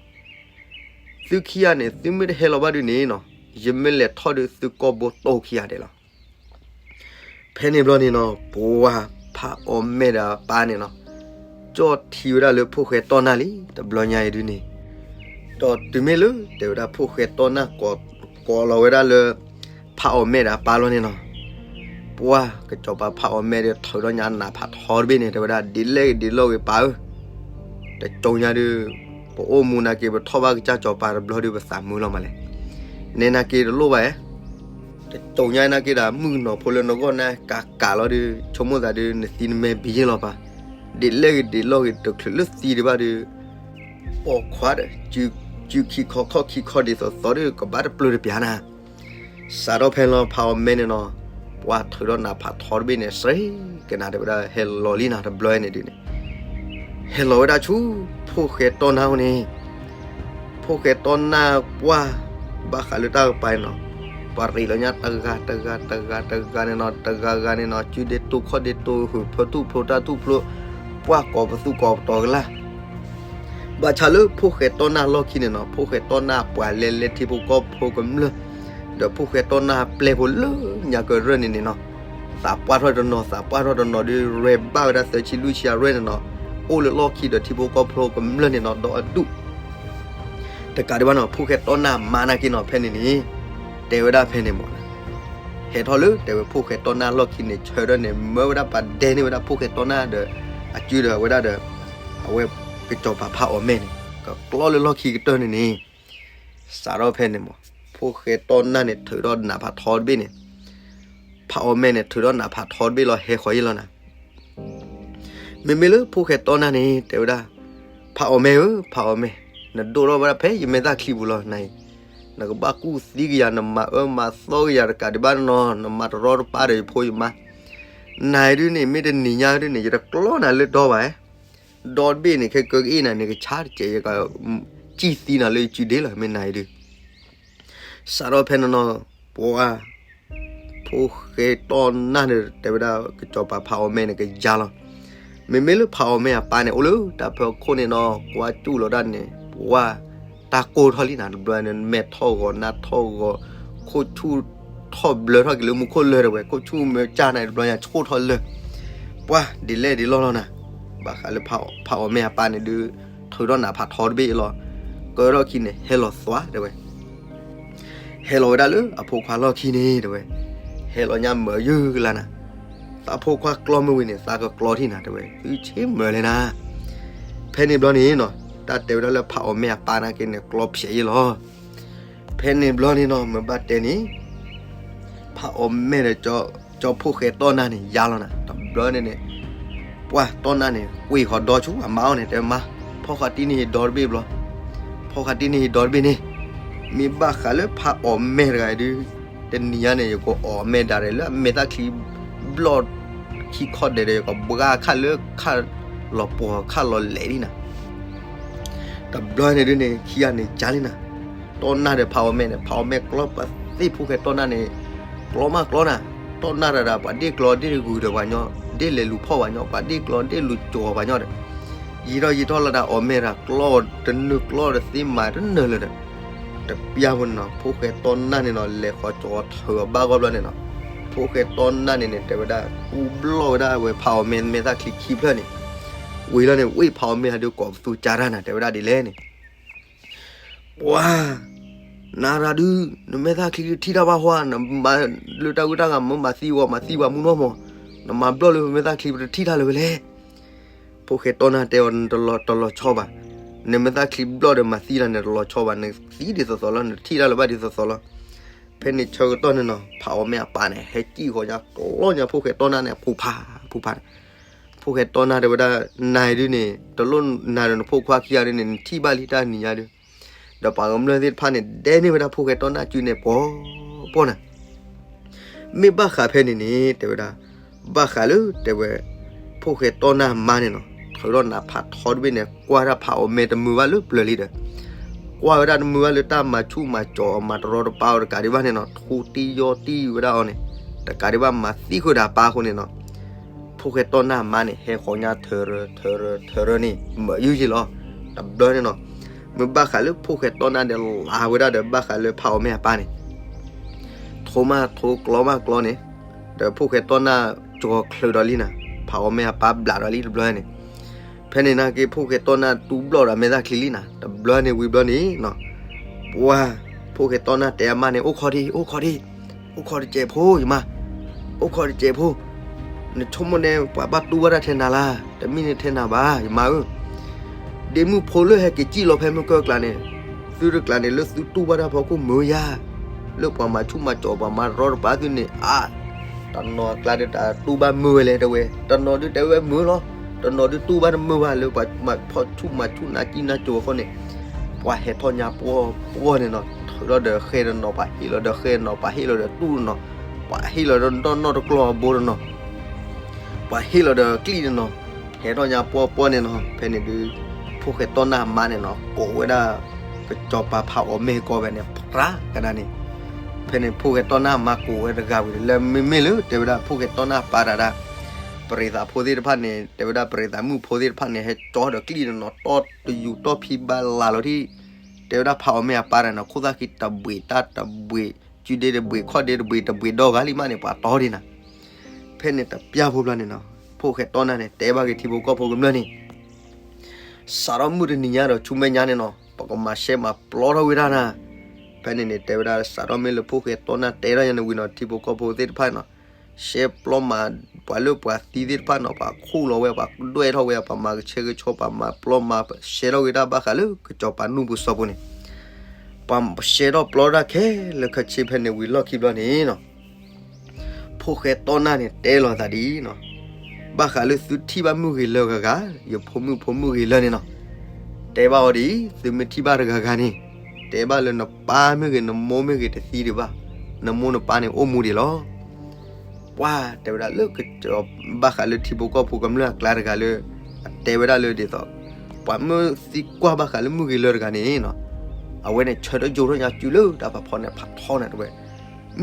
သုခံဂၤန့ၣ် သုမ့ၢ်တဟဲလီၤဘၣ်ဒုးန့ၣ်နီၤ, ယမ့ၢ်လဲၤထီၣ်ဒုးသုကိာ်ဘိတိၢ်ခံဂၤဒဲးလီၤ. ဖဲန့ၣ်ဘျီန့ၣ်နီၤ ပှၤဖးအီၣ်မဲာ်ဒီးအပၢ်န့ၣ်နီၤ, ကၠီၣ်ထံဝဲဒၣ်လၢဖိၣ်ဃဲတီၢ်နၢ်လံ တဘျီညါအံၤဒုးန့ၣ်. ဒီးတုၤမ့ၢ်လၢတဲဝဲဒၣ်ဖိၣ်ဃဲတီၢ်နၢ် ကိးလီၤဝဲဒၣ်လၢ ဖးအီၣ်မဲာ်ဒီးအပၢ်လီၤန့ၣ်နီၤ, ပှၤကစီၤပၤဖးအီၣ်မဲာ်ဒီး ထုးထီၣ်ညါနးဖးထီတဘ့ၣ်န့ၣ် တဲဝဲဒၣ် ဒ်လဲၣ်ဂ့ၤဒ်လဲၣ်ဂ့ၤပၢ်ဧၢ, တကၠိညါဒုး ပအိၣ်မူနာ်က့ ပထီၣ်ဘၣ်ကစၢ်စီၤပၤတဘျီဒုး ပသးမုာ်လီၤမးလဲၣ်. နဲနာ်က့တလိၣ်ဘၣ်ဧါ, တကၠိညါနာ်က့ဒီး မုၣ်ကနီၤဖိလၢနဂီၢ်န့ၣ် ကးကးလီၤဒုး ဆိကမိၣ်သးဒုး နသံနမဲာ်ဘံယ့ၢ်လီၤပၢ်, ဒ်လဲၣ်ဂ့ၤဒ်လဲၣ်ဂ့ၤ တချုးလၢသံဒံးဘၣ်ဒုး ပိာ်ခွါဒီး စုခံခီခီၣ်ခံခီဒ်သိးသိးဒုး ကဘၣ်တပျုာ်တပျၢ်နၤ. စးထီၣ်ဖဲန့ၣ်လီၤ ဖးအီၣ်မဲာ်န့ၣ်နီၤ, ပှၤထုးထီၣ်နးဖးထီတဘ့ၣ်န့ၣ် စ့ကနၤ တဲဝဲဒၣ် ဟဲလီၤလံနၤ တဘျီန့ၣ်ဒုးန့ၣ်, ဟဲလီၤဝဲဒၣ်ဆူ ဖိၣ်ဃဲတီၢ်နၢ်အအိၣ်န့ၣ်. ဖိၣ်ဃဲတီၢ်နၢ်ပှၢ် ဘၣ်ဃးလၢတၢ်ကပၤန့ၣ်နီၤ, ပှၤရ့းလီၤညါတဂၤတဂၤတဂၤတဂၤန့ၣ်နီၤ, တဂၤဂၤန့ၣ်နီၤ စုဒ့တိၢ်ခီၣ်ဒ့တိၢ် ဟုးဖျိတူၢ်ဖျိတၢ်တူၢ်ဖျိ, ပှၢ်ကိးပသူကိးပတီၤကလၢ် ဘၣ်ဆၣ်လၢဖိၣ်ဃဲတီၢ်နၢ်လီၢ်ခံန့ၣ်နီၤ, ဖိၣ်ဃဲတီၢ်နၢ်ပှၤလဲၤလဲၤထံဖိကီၢ်ဖိကမျၢၢ်, ဒီးဖိၣ်ဃဲတီၢ်နၢ်ပျဲၢ်ဖိလၢညါကရၢၢ်န့ၣ်န့ၣ်နီၤ, သးပှၢ်ထီၣ်တနီၤ သးပှၢ်ထီၣ်တနီၤဒီး ရဲၣ်ဘၣ်ဝဲဒၣ်သၢဆံလွံၢ်ဆံအရဲၣ်န့ၣ်နီၤ, အိၣ်လၢလီၢ်ခံဒီးထံဖိကီၢ်ဖိကမျၢၢ်န့ၣ်နီၤ ဒီးအဒူၣ် တကးဒံးဘၣ်နီၤ, ဖိၣ်ဃဲတီၢ်နၢ်မါနာ်က့နီၤ ဖဲန့ၣ်န့ၣ် တဲဝဲဒၣ်ဖဲန့ၣ်မး, ဟဲထီၣ်လၢတဲဝဲဖိၣ်ဃဲတီၢ်နၢ်လီၢ်ခံန့ၣ် ဆၢထၢၣ်န့ၣ် မၢဝဲဒၣ်ပှၤဒဲန့ၢ်ဝဲဒၣ်ဖိၣ်ဃဲတီၢ်နၢ်ဒီး အစုဒီးဝဲဒၣ်ဒီး အဝဲကစီၤပၤဖးအီၣ်မဲာ်န့ၣ် ကကျီလၢလီၢ်ခံကတၢၢ်န့ၣ်န့ၣ်. စးထီၣ်ဖဲန့ၣ်မး ဖိၣ်ဃဲတီၢ်နၢ်န့ၣ် ထုးထီၣ်နးဖးထီတဘ့ၣ်န့ၣ်, ဖးအီၣ်မဲာ်န့ၣ် ထုးထီၣ်နးဖးထီတဘ့ၣ်လီၤ ဟဲဃီၤယ့ၢ်လီၤနၤ. မ့မ့ၢ်လၢဖိၣ်ဃဲတီၢ်နၢ်န့ၣ် တဲဝဲဒၣ်, ဖးအီၣ်မဲာ်ဧၢ ဖးအီၣ်မဲာ်, နဒိၣ်ထီၣ်ဝဲဒၣ်ဖဲယမဲာ်သၣ်ချံပူၤလီၤနၤအံၤ, နကဘၣ်ကူၣ်သံကယၤ နမၤအၢမၤသီကယၤတကးဒံးဘၣ်နီၤ, နမၤတရီတပါဒီးယဖိယမါ, နၤအံၤဒုးန့ၣ် မ့ၢ်တနံၤညါဒုးန့ၣ် ယတကျီနၤလၢဒီဘၣ်, ဒီတဘ့ၣ်န့ၣ် ခဲကၢကအ့ၣ်နၤန့ၣ် ကဆါတစဲး ယကစံၣ်သံနၤလၢယစုဒ့လီၤ မ့ၢ်နၤအံၤဒုး. စးထီၣ်ဖဲန့ၣ်နီၤ ပှၤ ဖိၣ်ဃဲတီၢ်နၢ်န့ၣ် တဲဝဲဒၣ်ကစီၤပၤဖးအီၣ်မဲာ်န့ၣ် ကယါလီၤ. မ့မ့ၢ်လၢဖးအီၣ်မဲာ်အပၢ်န့ၣ် အိၣ်လၢတၢ်ဖၢခိၣ်န့ၣ်နီၤ ကွၢ်စူၣ်လီၤဒၣ်န့ၣ် ပှၤ တၢ်ကိၢ်ထီၣ်လံနၤ တဘျီန့ၣ် မဲာ်ထီၣ်ဂီၤ နါထီၣ်ဂီၤ ခိၣ်ဆူၣ်ထီၣ်ဘျၢထီၣ်က့ၤလၢမူခိၣ်လၢာ်တဲဝဲ ခိၣ်ဆူၣ်မ့ၢ်ကၢ်နၤတဘျီညါ ဆှိၣ်ထီၣ်လၢာ် ပှၤဒ်လဲၣ်ဒ်လဲၣ်လီၤနၤ. ဘၣ်ဃးလၢဖးအီၣ်မဲာ်အပၢ်န့ၣ်ဒုး ထုးထီၣ်နးဖးထီတဘ့ၣ်အလီၤ. ကၢထီၣ်ခံန့ၣ် ဟဲလီၤသွါတဲဝဲ ဟဲလီၤဝဲဒၣ်လၢအဖိခွါလီၢ်ခံန့ၣ်တဲဝဲ, ဟဲလီၤညါမၢယုၢ်ကလါနၤ, သးဖိခွါကျီမ့ၢ်ဝံၤန့ၣ် သးကကျီထံၣ်နၤတဲဝဲ, သုဆ့မၢလဲၣ်နၤ. ဖဲန့ၣ်ဘျီန့ၣ်နီၤ တၢ်တဲဝဲဒၣ်လၢဖးအီၣ်မဲာ်အပၢ်နာ်က့န့ၣ် ကျီဖျဲးယ့ၢ်လီၤ. ဖဲန့ၣ်ဘျီန့ၣ်နီၤ မ့ၢ်ဘၣ်တဲန့ၣ် ဖးအီၣ်မဲာ်ဒီး ကၠီဖိၣ်ဃဲတီၢ်နၢ်န့ၣ် ယါလီၤနၤ တဘျီန့ၣ်န့ၣ် ပှၤတီၢ်နၢ်န့ၣ် ကွံာ်ဃီၤဒီဆူအမါအီၤန့ၣ် တဲမါ ဖီၣ်ဃာ်တံၢ်န့ၢ်ယဒီတဘ့ၣ်ဘျီ, ဖီၣ်ဃာ်တံၢ်န့ၢ်ယဒီတဘ့ၣ်န့ၣ်, မ့ၢ်ဘၣ်ဃးလၢဖးအီၣ်မဲာ်တဂၤအံၤဒုး တနံၤညါန့ၣ် ယကအီၣ်မဲာ်ဒၣ်ရဲၣ်လၢအမဲာ်သၣ်ချံဘျီၣ်ခံခီဒဲးဒီး ယကဘှါခၣ်လၢခၣ်လီၤပှီၤခၣ်လီၤလဲာ်လံနၤ. တဘျီန့ၣ်ဒုးန့ၣ် ခံဂၤန့ၣ်ကၢ်လံနၤ, တီၢ်နၢ်ဒီးဖးအီၣ်မဲာ်န့ၣ် ဖးအီၣ်မဲာ်ကျီပသ့ၣ်ဖိၣ်ဃဲတီၢ်နၢ်န့ၣ် ကျီမးကျီနၤ, တီၢ်နၢ်တဂၤဒီး ပှၤဒ့ၣ်ကျီဒ့ၣ်ဂုၤဒီးပှၤညီ ဒ့ၣ်လဲၤလူၤဖီၣ်ပှၤညီ ပှၤဒ့ၣ်ကျီဒ့ၣ်လူၤကၠီၤပှၤညီဒီး ယံာ်ထီၣ်ယံာ်ထီၣ်လၢဒၣ်အီၣ်မဲာ်တၢ်ကျီတနုာ်ကျီတသ့မၤတနၢၤလၢၤဒီး တပျၢ်ဖိန့ၣ်နီၤ ဖိၣ်ဃဲတီၢ်နၢ်န့ၣ်နီၤ လဲၤဃီၤကၠီၤထုးအီၤဘၣ်ဂီၢ်ဘျီန့ၣ်နီၤ, ဖိၣ်ဃဲတီၢ်နၢ်န့ၣ်န့ၣ် တဲဝဲဒၣ် ကူဘျီၣ်ဝဲဒၣ်ဝဲဖးအီၣ်မဲာ်မဲာ်သၣ်ချံခံဖျၢၣ်န့ၣ်, ဝံၤလီၤန့ၣ် ဝ့ၢ်ဖးအီၣ်မဲာ်ဟးဒုးကိးပသူကၢ်တၢ်နၤ တဲဝဲဒၣ်ဒ်လဲၣ်န့ၣ် ပှၤ နၤရၤဒုး နမဲာ်သၣ်ချံထံၣ်တၢ်ဘၣ်ဟီဧါ, နမၤလၢတၢ်ဝံတၢ်ဂၤမ့ၢ်မၤသံဝဲ မၤသံပှၤမုၢ်နီၢ်မး, နမၤဘျီၣ်လၢပမဲာ်သၣ်ချံပတထံၣ်တၢ်လၢၤဝဲလဲၣ်. ဖိၣ်ဃဲတီၢ်နၢ်တဲအီၤ နတလီၤဆီဘၣ်, နမဲာ်သၣ်ချံဘျီၣ်ဒီးမၤသံနၤန့ၣ် တလီၤဆီဘၣ်, နသံဒ်သိးသိးလီၤ နထံၣ်တၢ်လၢၤဘၣ်ဒ်သိးသိးလီၤ. ဖဲန့ၣ်ဆၢကတီၢ်န့ၣ်နီၤ ဖးအီၣ်မဲာ်အပၢ်န့ၣ် ဟဲကံၣ်ဃီညါကျီညါဖိၣ်ဃဲတီၢ်နၢ်န့ၣ် အဖူဖးဖူဖးန့ၣ်, ဖိၣ်ဃဲတီၢ်နၢ်တဲဝဲဒၣ် နၤအံၤဒုးန့ၣ် တလိၣ်နၤဒီးနဖိခွါခံဂၤဒုးန့ၣ် နထံၣ်ဘၣ်လံတၢ်နံၤညါဒုး, ဒီးပှၤကမျၢၢ်သ့ၣ်တဖၣ်န့ၣ် ဒဲန့ၢ်ဝဲဒၣ်ဖိၣ်ဃဲတီၢ်နၢ်စုန့ၣ်ပှီၤပှီၤနၤ. မ့ၢ်ဘၣ်ဃးဖဲန့ၣ်န့ၣ် တဲဝဲဒၣ်, ဘၣ်ဃးလၢတဲဝဲ ဖိၣ်ဃဲတီနၢ်မါန့ၣ်နီၤ ထုးထီၣ်နးဖးထီတဘ့ၣ်န့ၣ် ကွၢ်တၢ်ဖးအီၣ်မ့ၢ်တမုာ်ဘၣ်လၢပျၢၤလံဒီး ကွၢ်ဝဲဒၣ်တမုာ်ဘၣ်လၢတၢ်မၤဆူၣ်မၤစီၤအီၤ မၤတရီတပါအီၤတကးဒံးဘၣ်န့ၣ်နီၤ ထူတံယီတံဝဲဒၣ်အီၤန့ၣ် တကးဒံးဘၣ်မၤသံဃုာ်ဒီးအပၢ်အဃိန့ၣ်နီၤ ဖိၣ်ဃဲတီနၢ်မါန့ၣ် ဟဲဃီၤညါထၢရၢထၢရၢထၢရၢန့ၣ် မၤယုၢ်ယံၤလီၤ. တဘျီန့ၣ်နီၤ မ့ၢ်ဘၣ်ဃးလၢဖိၣ်ဃဲတီနၢ်ဒီးလၤဝဲဒၣ်ဒီးဘၣ်ဃးလၢဖးအီၣ်မ့ၢ်အပၢ်န့ၣ် ထိမးထိကျီမးကျီန့ၣ် ဒီးဖိၣ်ဃဲတီနၢ်ကီၤချုးဒီးလံနၤ ဖးအီၣ်မ့ၢ်အပၢ်ဘျးဒီးလံတဘျီန့ၣ် ဖဲန့ၣ်နာ်က့ ဖိၣ်ဃဲတီနၢ်တူၢ်ဘျီၣ်ဒီးမဲာ်သၣ်ချံလံနၤ တဘျီန့ၣ်ဝံၤဘျီန့ၣ်နီၤ ပှၤ ဖိၣ်ဃဲတီနၢ်တဲအမါန့ၣ် အိၣ်ခိးဒံး အိၣ်ခိးဒံး အိၣ်ခိးတစဲးဖိယမါ အိၣ်ခိးတစဲးဖိ နဆိကမိၣ်န့ၣ် ပှၤဘၣ်တူၢ်ဘၣ်တၢ်ထဲနၤလၢ် တမ့ၢ်န့ၣ်ထဲနၤဘၣ် ယမါဧၢ ဒ့မုၣ်ဖိလၢဟဲက့ၤစံၣ်လီၤဖဲမုၢ်ကၢၢ်ကျါန့ၣ် သုတကျါန့ၣ် လၢသုတူၢ်ဘၣ်တၢ်ဖီခိၣ်မုာ်ယၤ လၢပှၤမၤဆူၣ်မၤစီၤပှၤမၤရီတပါသုန့ၣ် အါ တနီၤအကျါဒီးတတူၢ်ဘၣ်မုာ်ဝဲလဲၣ်တဲဝဲ တနီၤဒုးတဲဝဲမုာ်လီၤ တနီၤဒုးတူၢ်ဘၣ်တမုာ်ဘၣ်လၢပှၤမၤဖီၣ်ဆူၣ်မၤဆူၣ်နၤကံနၤစိၤအဃိန့ၣ် ပှၤဟဲထီၣ်ညါပှီၢ်ပှီၢ်န့ၣ်နီၤ ထုးထီၣ်ဒီးဃဲတနီၤ ပှၤဟ့ၣ်လီၤဒီးဃဲတနီၤ ပှၤဟ့ၣ်လီၤဒီးတူၢ်တနီၤ ပှၤဟ့ၣ်လီၤဒီးနီၢ်နီၢ်တကျီၢ်အဘိတနီၤ ပှၤဟ့ၣ်လီၤဒီးကျံၣ်တနီၤ ဟဲထီၣ်ညါပှီၢ်ပှီၢ်န့ၣ်နီၤ ဖဲန့ၣ်ဒုး ဖိၣ်ဃဲတီနၢ်မါန့ၣ်နီၤ ကိးဝဲဒၣ် ကစီၤပၤဖးအီၣ်မ့ၢ်ကီးဖဲန့ၣ် ပြးကဒါန့ၣ် ဖဲန့ၣ်ဖိၣ်ဃဲတီနၢ်မါကိးဝဲတဂၤဝံၤလၢမ့မ့ၢ်လၢတဲဝဲဒၣ်ဖိၣ်ဃဲတီနၢ်ပၢ်တၢ်ဒၣ် ပရံးသးဖိသ့ၣ်တဖၣ်န့ၣ် တဲဝဲဒၣ်ပရံးသးမုၣ်ဖိသ့ၣ်တဖၣ်န့ၣ် ဟဲကၠီဒီးကျံၣ်တနီၤ တီတယူၤတီဖံဘၣ်လၤလီၤထံၣ် တဲဝဲဒၣ်ဖးအီၣ်မ့ၢ်အပၢ်တၢ်နီၤ ခိၣ်သၣ်ခံတဘှံးတၢ်တဘှံး စုဒ့တဘှံးခီၣ်ဒ့တဘှံး တဘှံးဒီဂၤလံမးန့ၣ် ပှၤတီဒံးနၤ ဖဲန့ၣ်တပျၢ်ဖိဘျီန့ၣ်နီၤ ဖိၣ်ဃဲတီနၢ်န့ၣ် တဲဘၣ်က့ၤထံဖိကီၢ်ဖိကမျၢၢ်န့ၣ် စးထီၣ်မုၢ်တနံၤညါဒီးဆူမဲာ်ညါန့ၣ်နီၤ ပကမၤရှဲမၤပျီထီၣ်ဝဲဒၣ်နၤ ဖဲန့ၣ်န့ၣ် တဲဝဲဒၣ်စးထီၣ်မ့ၢ်လၢဖိၣ်ဃဲတီနၢ်တဲထီၣ်ညါန့ၣ်ဝံၤနီၤ ထံဖိကီၢ်ဖိသ့ၣ်တဖၣ်နီၤ ရှဲပျီမၤ ပှၤလၢပှၤသံသ့ၣ်တဖၣ်နီၤ ပှၤခူၣ်လီၤဝဲ ပှၤဒွဲၣ်ထီၣ်ဝဲ ပှၤမၤကဆှဲကဆှီ ပှၤမၤပျီမၤရှဲထီၣ်ဝဲဒၣ်ဘၣ်ဃးလၢကစီၤပၤနူၢ်ပူၤစီၤပူၤန့ၣ် ပှၤရှဲထီၣ်ပျီတၢ်ခဲလၢာ်ခဲဆ့ဖဲန့ၣ်ဝံၤလီၢ်ခံဘျီန့ၣ်နီၤ ဖိၣ်ဃဲတီနၢ်န့ၣ်တဲလီၤသးဒ်အံၤနီၤ ဘၣ်ဃးလၢသုထံၣ်ဘၣ်မုၢ်ဂ့ၤလၢဂၤဂၤ ယဖိမုၣ်ဖိမုၣ်ဂ့ၤလၢန့ၣ်နီၤ တဲဘၣ်အီၤဒ်အံၤ သုမ့ၢ်ထံၣ်ဘၣ်တဂၤဂၤန့ၣ် တဲဘၣ်လၢနပၢ်မ့ၢ်ဂ့ၤ နမိၢ်မ့ၢ်ဂ့ၤတသံဒံးဘၣ် နမိၢ်နပၢ်န့ၣ်အိၣ်မူဒံးလီၤ ပှၤတဲဝဲဒၣ်လၢကစီၤ ဘၣ်ဃးလၢထံဖိကီၢ်ဖိကမျၢၢ်အကျါတဂၤလၢ အတဲဝဲဒၣ်လၢဒ်သိး ပှၤမ့ၢ်သံကွၢ်ဘၣ်ဃးလၢမုၢ်ဂ့ၤလၢတဂၤန့ၣ်နီၤ အဝဲန့ၣ်ဆၢထၢၣ်ယိာ်ထီၣ်ညါစုလၢတၢ်ဖးဖီန့ၣ်ဖးထီန့ၣ်တဲဝဲ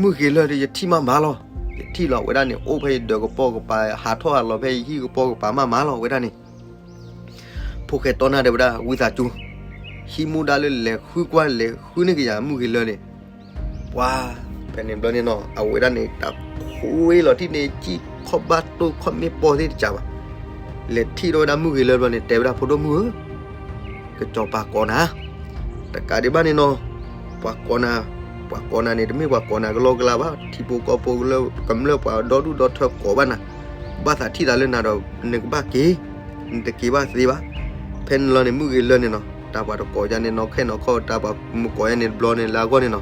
မုၢ်ဂ့ၤလၢဒ်ယထံၣ်မးမးလီၤ ယထံၣ်လီၤဝဲဒၣ်န့ၣ် အိၣ်ဖဲယဒၢးကပိာ်ကပၤ ဟးထီၣ်ဟးလီၤဖဲယဟံၣ်ကပိာ်ကပၤမးမးလီၤဝဲဒၣ်န့ၣ် ဖိၣ်ဃဲတီနၢ်တဲဝဲဒၣ် ဝံသးစူၤ ဟံးမူဒါလၢလဲၤဃုကွၢ်လဲၤဃုန့ၢ်က့ၤယၤမုၢ်ဂ့ၤလၢန့ၣ် ပှၤ ဖဲန့ၣ်ဘျီန့ၣ်နီၤ အဝဲဒၣ်န့ၣ် တၢ်ခွ့လီၤထံၣ်န့ၣ် စံၣ်ခီၣ်ဘၣ်တိၢ်ခီၣ်မ့ၢ်ပီၢ်သ့ၣ်တစးဘၣ် လဲၤထံၣ်ထီၣ်ဝဲဒၣ်မုၢ်ဂ့ၤလၢဘျီန့ၣ် တဲဝဲဒၣ်ဖိဒိၣ်မုၣ်ဧၢ ကစီၤပၤကိးနၤ တကးဒံးဘၣ်န့ၣ်နီၤ ပှၤကိးနၤ ပှၤကိးနၤန့ၣ် တမ့ၢ်ပှၤကိးနၤကလီကလီဘၣ် ထံဖိကီၢ်ဖိလၢကမျၢၢ်ပှၤဒီဒူၣ်ဒီထၢကိးဘၣ်နၤ ဘၣ်သးထံၣ်သးလၢနၤဒီး နကဘၣ်က့ၤ နတက့ၤဘၣ်သ့ဘၣ် ဖဲန့ၣ်လီၤန့ၣ် မုၢ်ဂ့ၤလၢန့ၣ်နီၤ တၢ်ပှၤတကိးယါန့ၣ်နီၤ ခဲနီၤခီ တၢ်ပှၤမုၢ်ကိးယါန့ၣ်တဘျီန့ၣ် လၢအဂီၢ်န့ၣ်နီၤ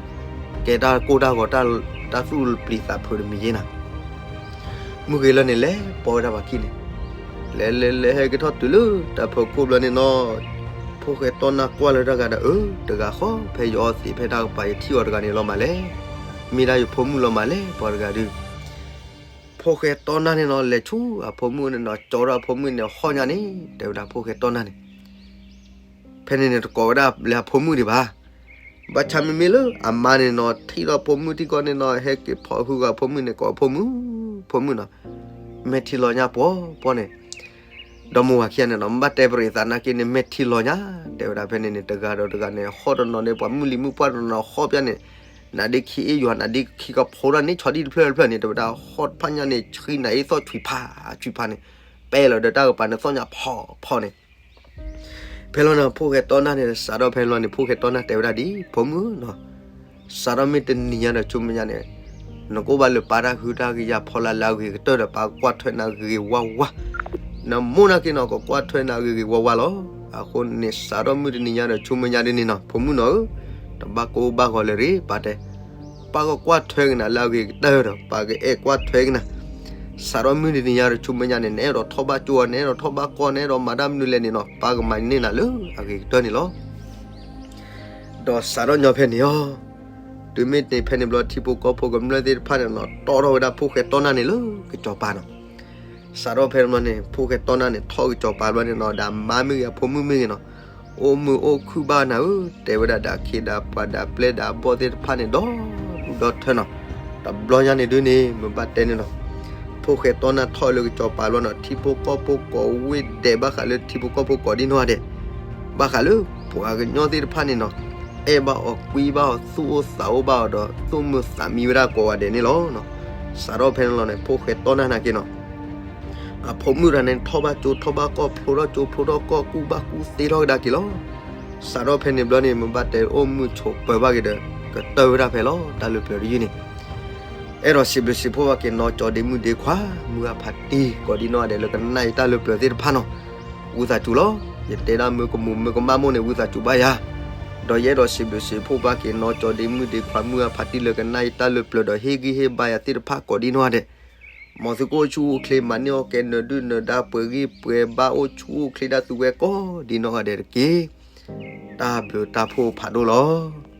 ကဲတၢ်ကိၢ်တၢ်ဂီၤ တၢ်သူၣ်ပျံၤသးဖုးတမံၤယဲနၤ မုၢ်ဂ့ၤလၢန့ၣ် လဲၤပိာ်ဝဲဒၣ်ပှၤခံန့ၣ် လဲၤလဲၤလဲၤဟဲက့ၤထီၣ်တုၤလၢတၢ်ဖီခိၣ်ဘျီန့ၣ်နီၤ ဖိၣ်ဃဲတီနၢ်ကွၢ်လၢတၢ်ဂၤဒီး အၢ တဂၤဃီ ဖဲယအီသံးဖဲတၢ်ကပၤယထံၣ်အီၤတဂၤန့ၣ်လီၤမးလဲၣ် မ့ၢ်ဒၣ်ယဖိမုၣ်လီၤမးလဲၣ် ပှၤတဂၤဒုး ဖိၣ်ဃဲတီနၢ်န့ၣ်နီၤ လဲၤဆူအဖိမုၣ်န့ၣ်နီၤ ကၠီထီၣ်အဖိမုၣ်န့ၣ် ဟီၣ်ညါန့ၣ် တဲဝဲဒၣ်ဖိၣ်ဃဲတီနၢ်န့ၣ် ဖဲန့ၣ်န့ၣ် တကိးဝဲဒၣ်လၢအဖိမုၣ်ဒံးဘၣ် ဘၣ်ဆၣ်မ့မ့ၢ်လၢအမါန့ၣ်နီၤ ထံၣ်ဒီးဖိမုၣ်ထံကီၢ်န့ၣ်နီၤ ဟဲက့ၤဖီၣ်ဟုဂၤဖိမုၣ်န့ၣ် ကိးဖိမုၣ် ဖိမုၣ်နီၤ မဲာ်ထံလီၤညါပှီၤပှီၤန့ၣ် ဒီမါဝၤခံဂၤန့ၣ်နီၤ ဘၣ်တဲပရံးသးနာ်က့န့ၣ် မဲာ်ထံလီၤညါ တဲဝဲဒၣ်ဖဲန့ၣ်န့ၣ် တဂၤဒီးတဂၤန့ၣ် ဟီၣ်တနီၤန့ၣ် ပှၤမုၢ်လံၤမုၢ်ပှၢ်တနီၤဟီၣ်ပျၢ်န့ၣ် နဒ့ခံအ့ၣ်ယွၤ နဒ့ခံကဖိဒၣ်န့ၣ် ဆီဒံၣ်တဖျၢၣ်တဖျၢၣ်န့ၣ် တဲဝဲဒၣ်ဟီၣ်တဖၣ်ညါန့ၣ် ဆှံနၤအ့ၣ်သီၣ်ဆွံးဖး ဆွံးဖးန့ၣ် ပဲလီၤဒီးတၢ်ကပၤန့ၣ် သီၣ်ညါဖီဖီန့ၣ် ဖဲလီၤန့ၣ် ဖိၣ်ဃဲတီနၢ်န့ၣ် စးထီၣ်ဖဲလီၤန့ၣ် ဖိၣ်ဃဲတီနၢ်တဲဝဲဒၣ်ဒ် ဖိမုၣ်နီၤ စးထီၣ်မ့ၢ်တနံၤညါဒီးဆူမဲာ်ညါန့ၣ် နကအိၣ်ဘၣ်လၢပၢ်တၢ်ဟုတၢ်ကယာ်ဖီလာ်လၢအဂ့ၤကတၢၢ်ဒီး ပၢ်ကကွၢ်ထွဲနၤဂ့ၤဂ့ၤဝါဝါ နမိၢ်နာ်က့နီၤ ကကွၢ်ထွဲနၤဂ့ၤဂ့ၤဝါဝါလီၤ. အဃိန့ၣ် စးထီၣ်မုၢ်တနံၤညါဒီးဆူမဲာ်ညါဒ်န့ၣ်နီၤ ဖိမုၣ်နီၤဧၢ, တဘၣ်ကိၢ်ဘၣ်ဂီၤလၢၤရ့ ပၢ်တဲ ပၢ်ကကွၢ်ထွဲက့ၤနၤလၢအဂ့ၤကတၢၢ်ဒီး ပၢ်ကအဲၣ်ကွၢ်ထွဲက့ၤနၤ စးထီၣ်မုၢ်တနံၤညါဒီးဆူမဲာ်ညါန့ၣ် နအဲၣ်ဒိးထီၣ်ဘၣ်ကၠိအီၤ နအဲၣ်ဒိးထီၣ်ဘၣ်ကီၢ် နအဲၣ်ဒိးမၤတၢ်မနုၤလဲၣ်န့ၣ်နီၤ ပၢ်ကမၤန့ၢ်နၤလၢအဂ့ၤကတၢၢ်န့ၣ်လီၤ. ဒီးစးထီၣ်ညီဖဲန့ၣ်အီၤ တုၤမ့ၢ်တ့ၢ်ဖဲန့ၣ်ဘျီ ထံဖိကီၢ်ဖိကမျၢၢ်သ့ၣ်တဖၣ်န့ၣ်နီၤ တီထီၣ်ဝဲဒၣ်ဖိၣ်ဃဲတီနၢ်န့ၣ်လၢကစီၤပၤနီၤ. စးထီၣ်ဖဲန့ၣ်ဘျီန့ၣ် ဖိၣ်ဃဲတီနၢ်န့ၣ် ထီၣ်ကစီၤပၤဘျီန့ၣ်နီၤ ဒီးအမါမ့ၢ်ဂ့ၤ အဖိမုၣ်မ့ၢ်ဂ့ၤနီၤ အိၣ်မုာ်အိၣ်ခုၣ်ဘၣ်နၤဧၢ, တဲဝဲဒၣ်ဒီးအခ့ဒီးပှၤဒီးပျဲၢ်ဒီးအဘီၣ်သ့ၣ်တဖၣ်န့ၣ် ဒီဒူၣ်ဒီထၢနီၤ. တဘျီညါန့ၣ်ဒုန့ၣ် မ့ၢ်ဘၣ်တဲန့ၣ်နီၤ ဖိၣ်ဃဲတီနၢ်ထီၣ်လၢကစီၤပၤဘျီနီၤ ထံဖိကီၢ်ဖိကိးဝ့ၢ်ဒဲး ဘၣ်ဃးလၢထံဖိကီၢ်ဖိကိးဒ်နီၢ်ဂၤဒဲး, ဘၣ်ဃးလၢပှၤကညီသ့ၣ်တဖၣ်န့ၣ်နီၤ အဲၣ်ဘၣ်အီၤကွံဘၣ်အီၤ သူၣ်အိၣ်သးအိၣ်ဘၣ်အီၤဒီး သူၣ်မုာ်သးမံဝဲဒၣ်ကိးဂၤဒဲးန့ၣ်လီၤ. စးထီၣ်ဖဲန့ၣ်လီၤန့ၣ် ဖိၣ်ဃဲတီနၢ်နာ်က့နီၤ အဖိမုၣ်တဂၤန့ၣ် ထီၣ်ဘၣ်ကၠိထီၣ်ဘၣ်ကီၢ် ဖျိထီၣ်ကၠိဖျိထီၣ်ကီၢ် ကူၣ်ဘၣ်ကူၣ်သ့ထီၣ်ကဒါက့ၤလီၤ. စးထီၣ်ဖဲန့ၣ်ဘျီန့ၣ် မ့ၢ်ဘၣ်တဲအိၣ်မုာ်ဆိးပၢၤဘၣ်က့ၤဒီး ကတၢၢ်ဝဲဒၣ်ဖဲလီၤ တၢ်လၢပျၢၤတယုၢ်န့ၣ် အဲၣ်ဒိးစံးဘျုးစံးဖှိၣ်ဘၣ်က့ၤနီၢ်ကၠီဒ့မုၣ်ဒ့ခွါ မုၢ်အဖးတံၢ် ကိးဒ်နီၢ်ဂၤဒဲးလၢကနၣ်ယတၢ်လၢပျၢၤသ့ၣ်တဖၣ်နီၤ ဝံသးစူၤလီၤ. ယတဲဒၣ်မ့ၢ်ကမူးမ့ၢ်ကမၣ်မိၢ်န့ၣ် ဝံသးစူၤဘၣ်ယၤ ဒီးယအဲၣ်ဒိးစံးဘျုးစံးဖှိၣ်ဘၣ်က့ၤနီၢ်ကၠီဒ့မုၣ်ဒ့ခွါ မုၢ်အဖးတံၢ်လၢကနၣ်ယတၢ်လၢပျၢၤဒီးဟ့ၣ်ဂံၢ်ဟ့ၣ်ဘါယၤသ့ၣ်တဖၣ်ကိးဒ်နီၢ်ဂၤဒဲး မ်သုကအိၣ်ဆူၣ်အိၣ်ချ့ မၤန့ၢ်အီၣ်ကဲ နၢၤဒုၣ်နၢၤဒါ ပှဲၤဂံၢ်ပှဲၤဘါ အိၣ်ဆူၣ်အိၣ်ချ့ဒၣ်သုဝဲကိးဒ်နီၢ်ဂၤဒဲးတက့ၢ်. တၢ်ဘျုးတၢ်ဖှိၣ်ဖးဒိၣ်လီၤ.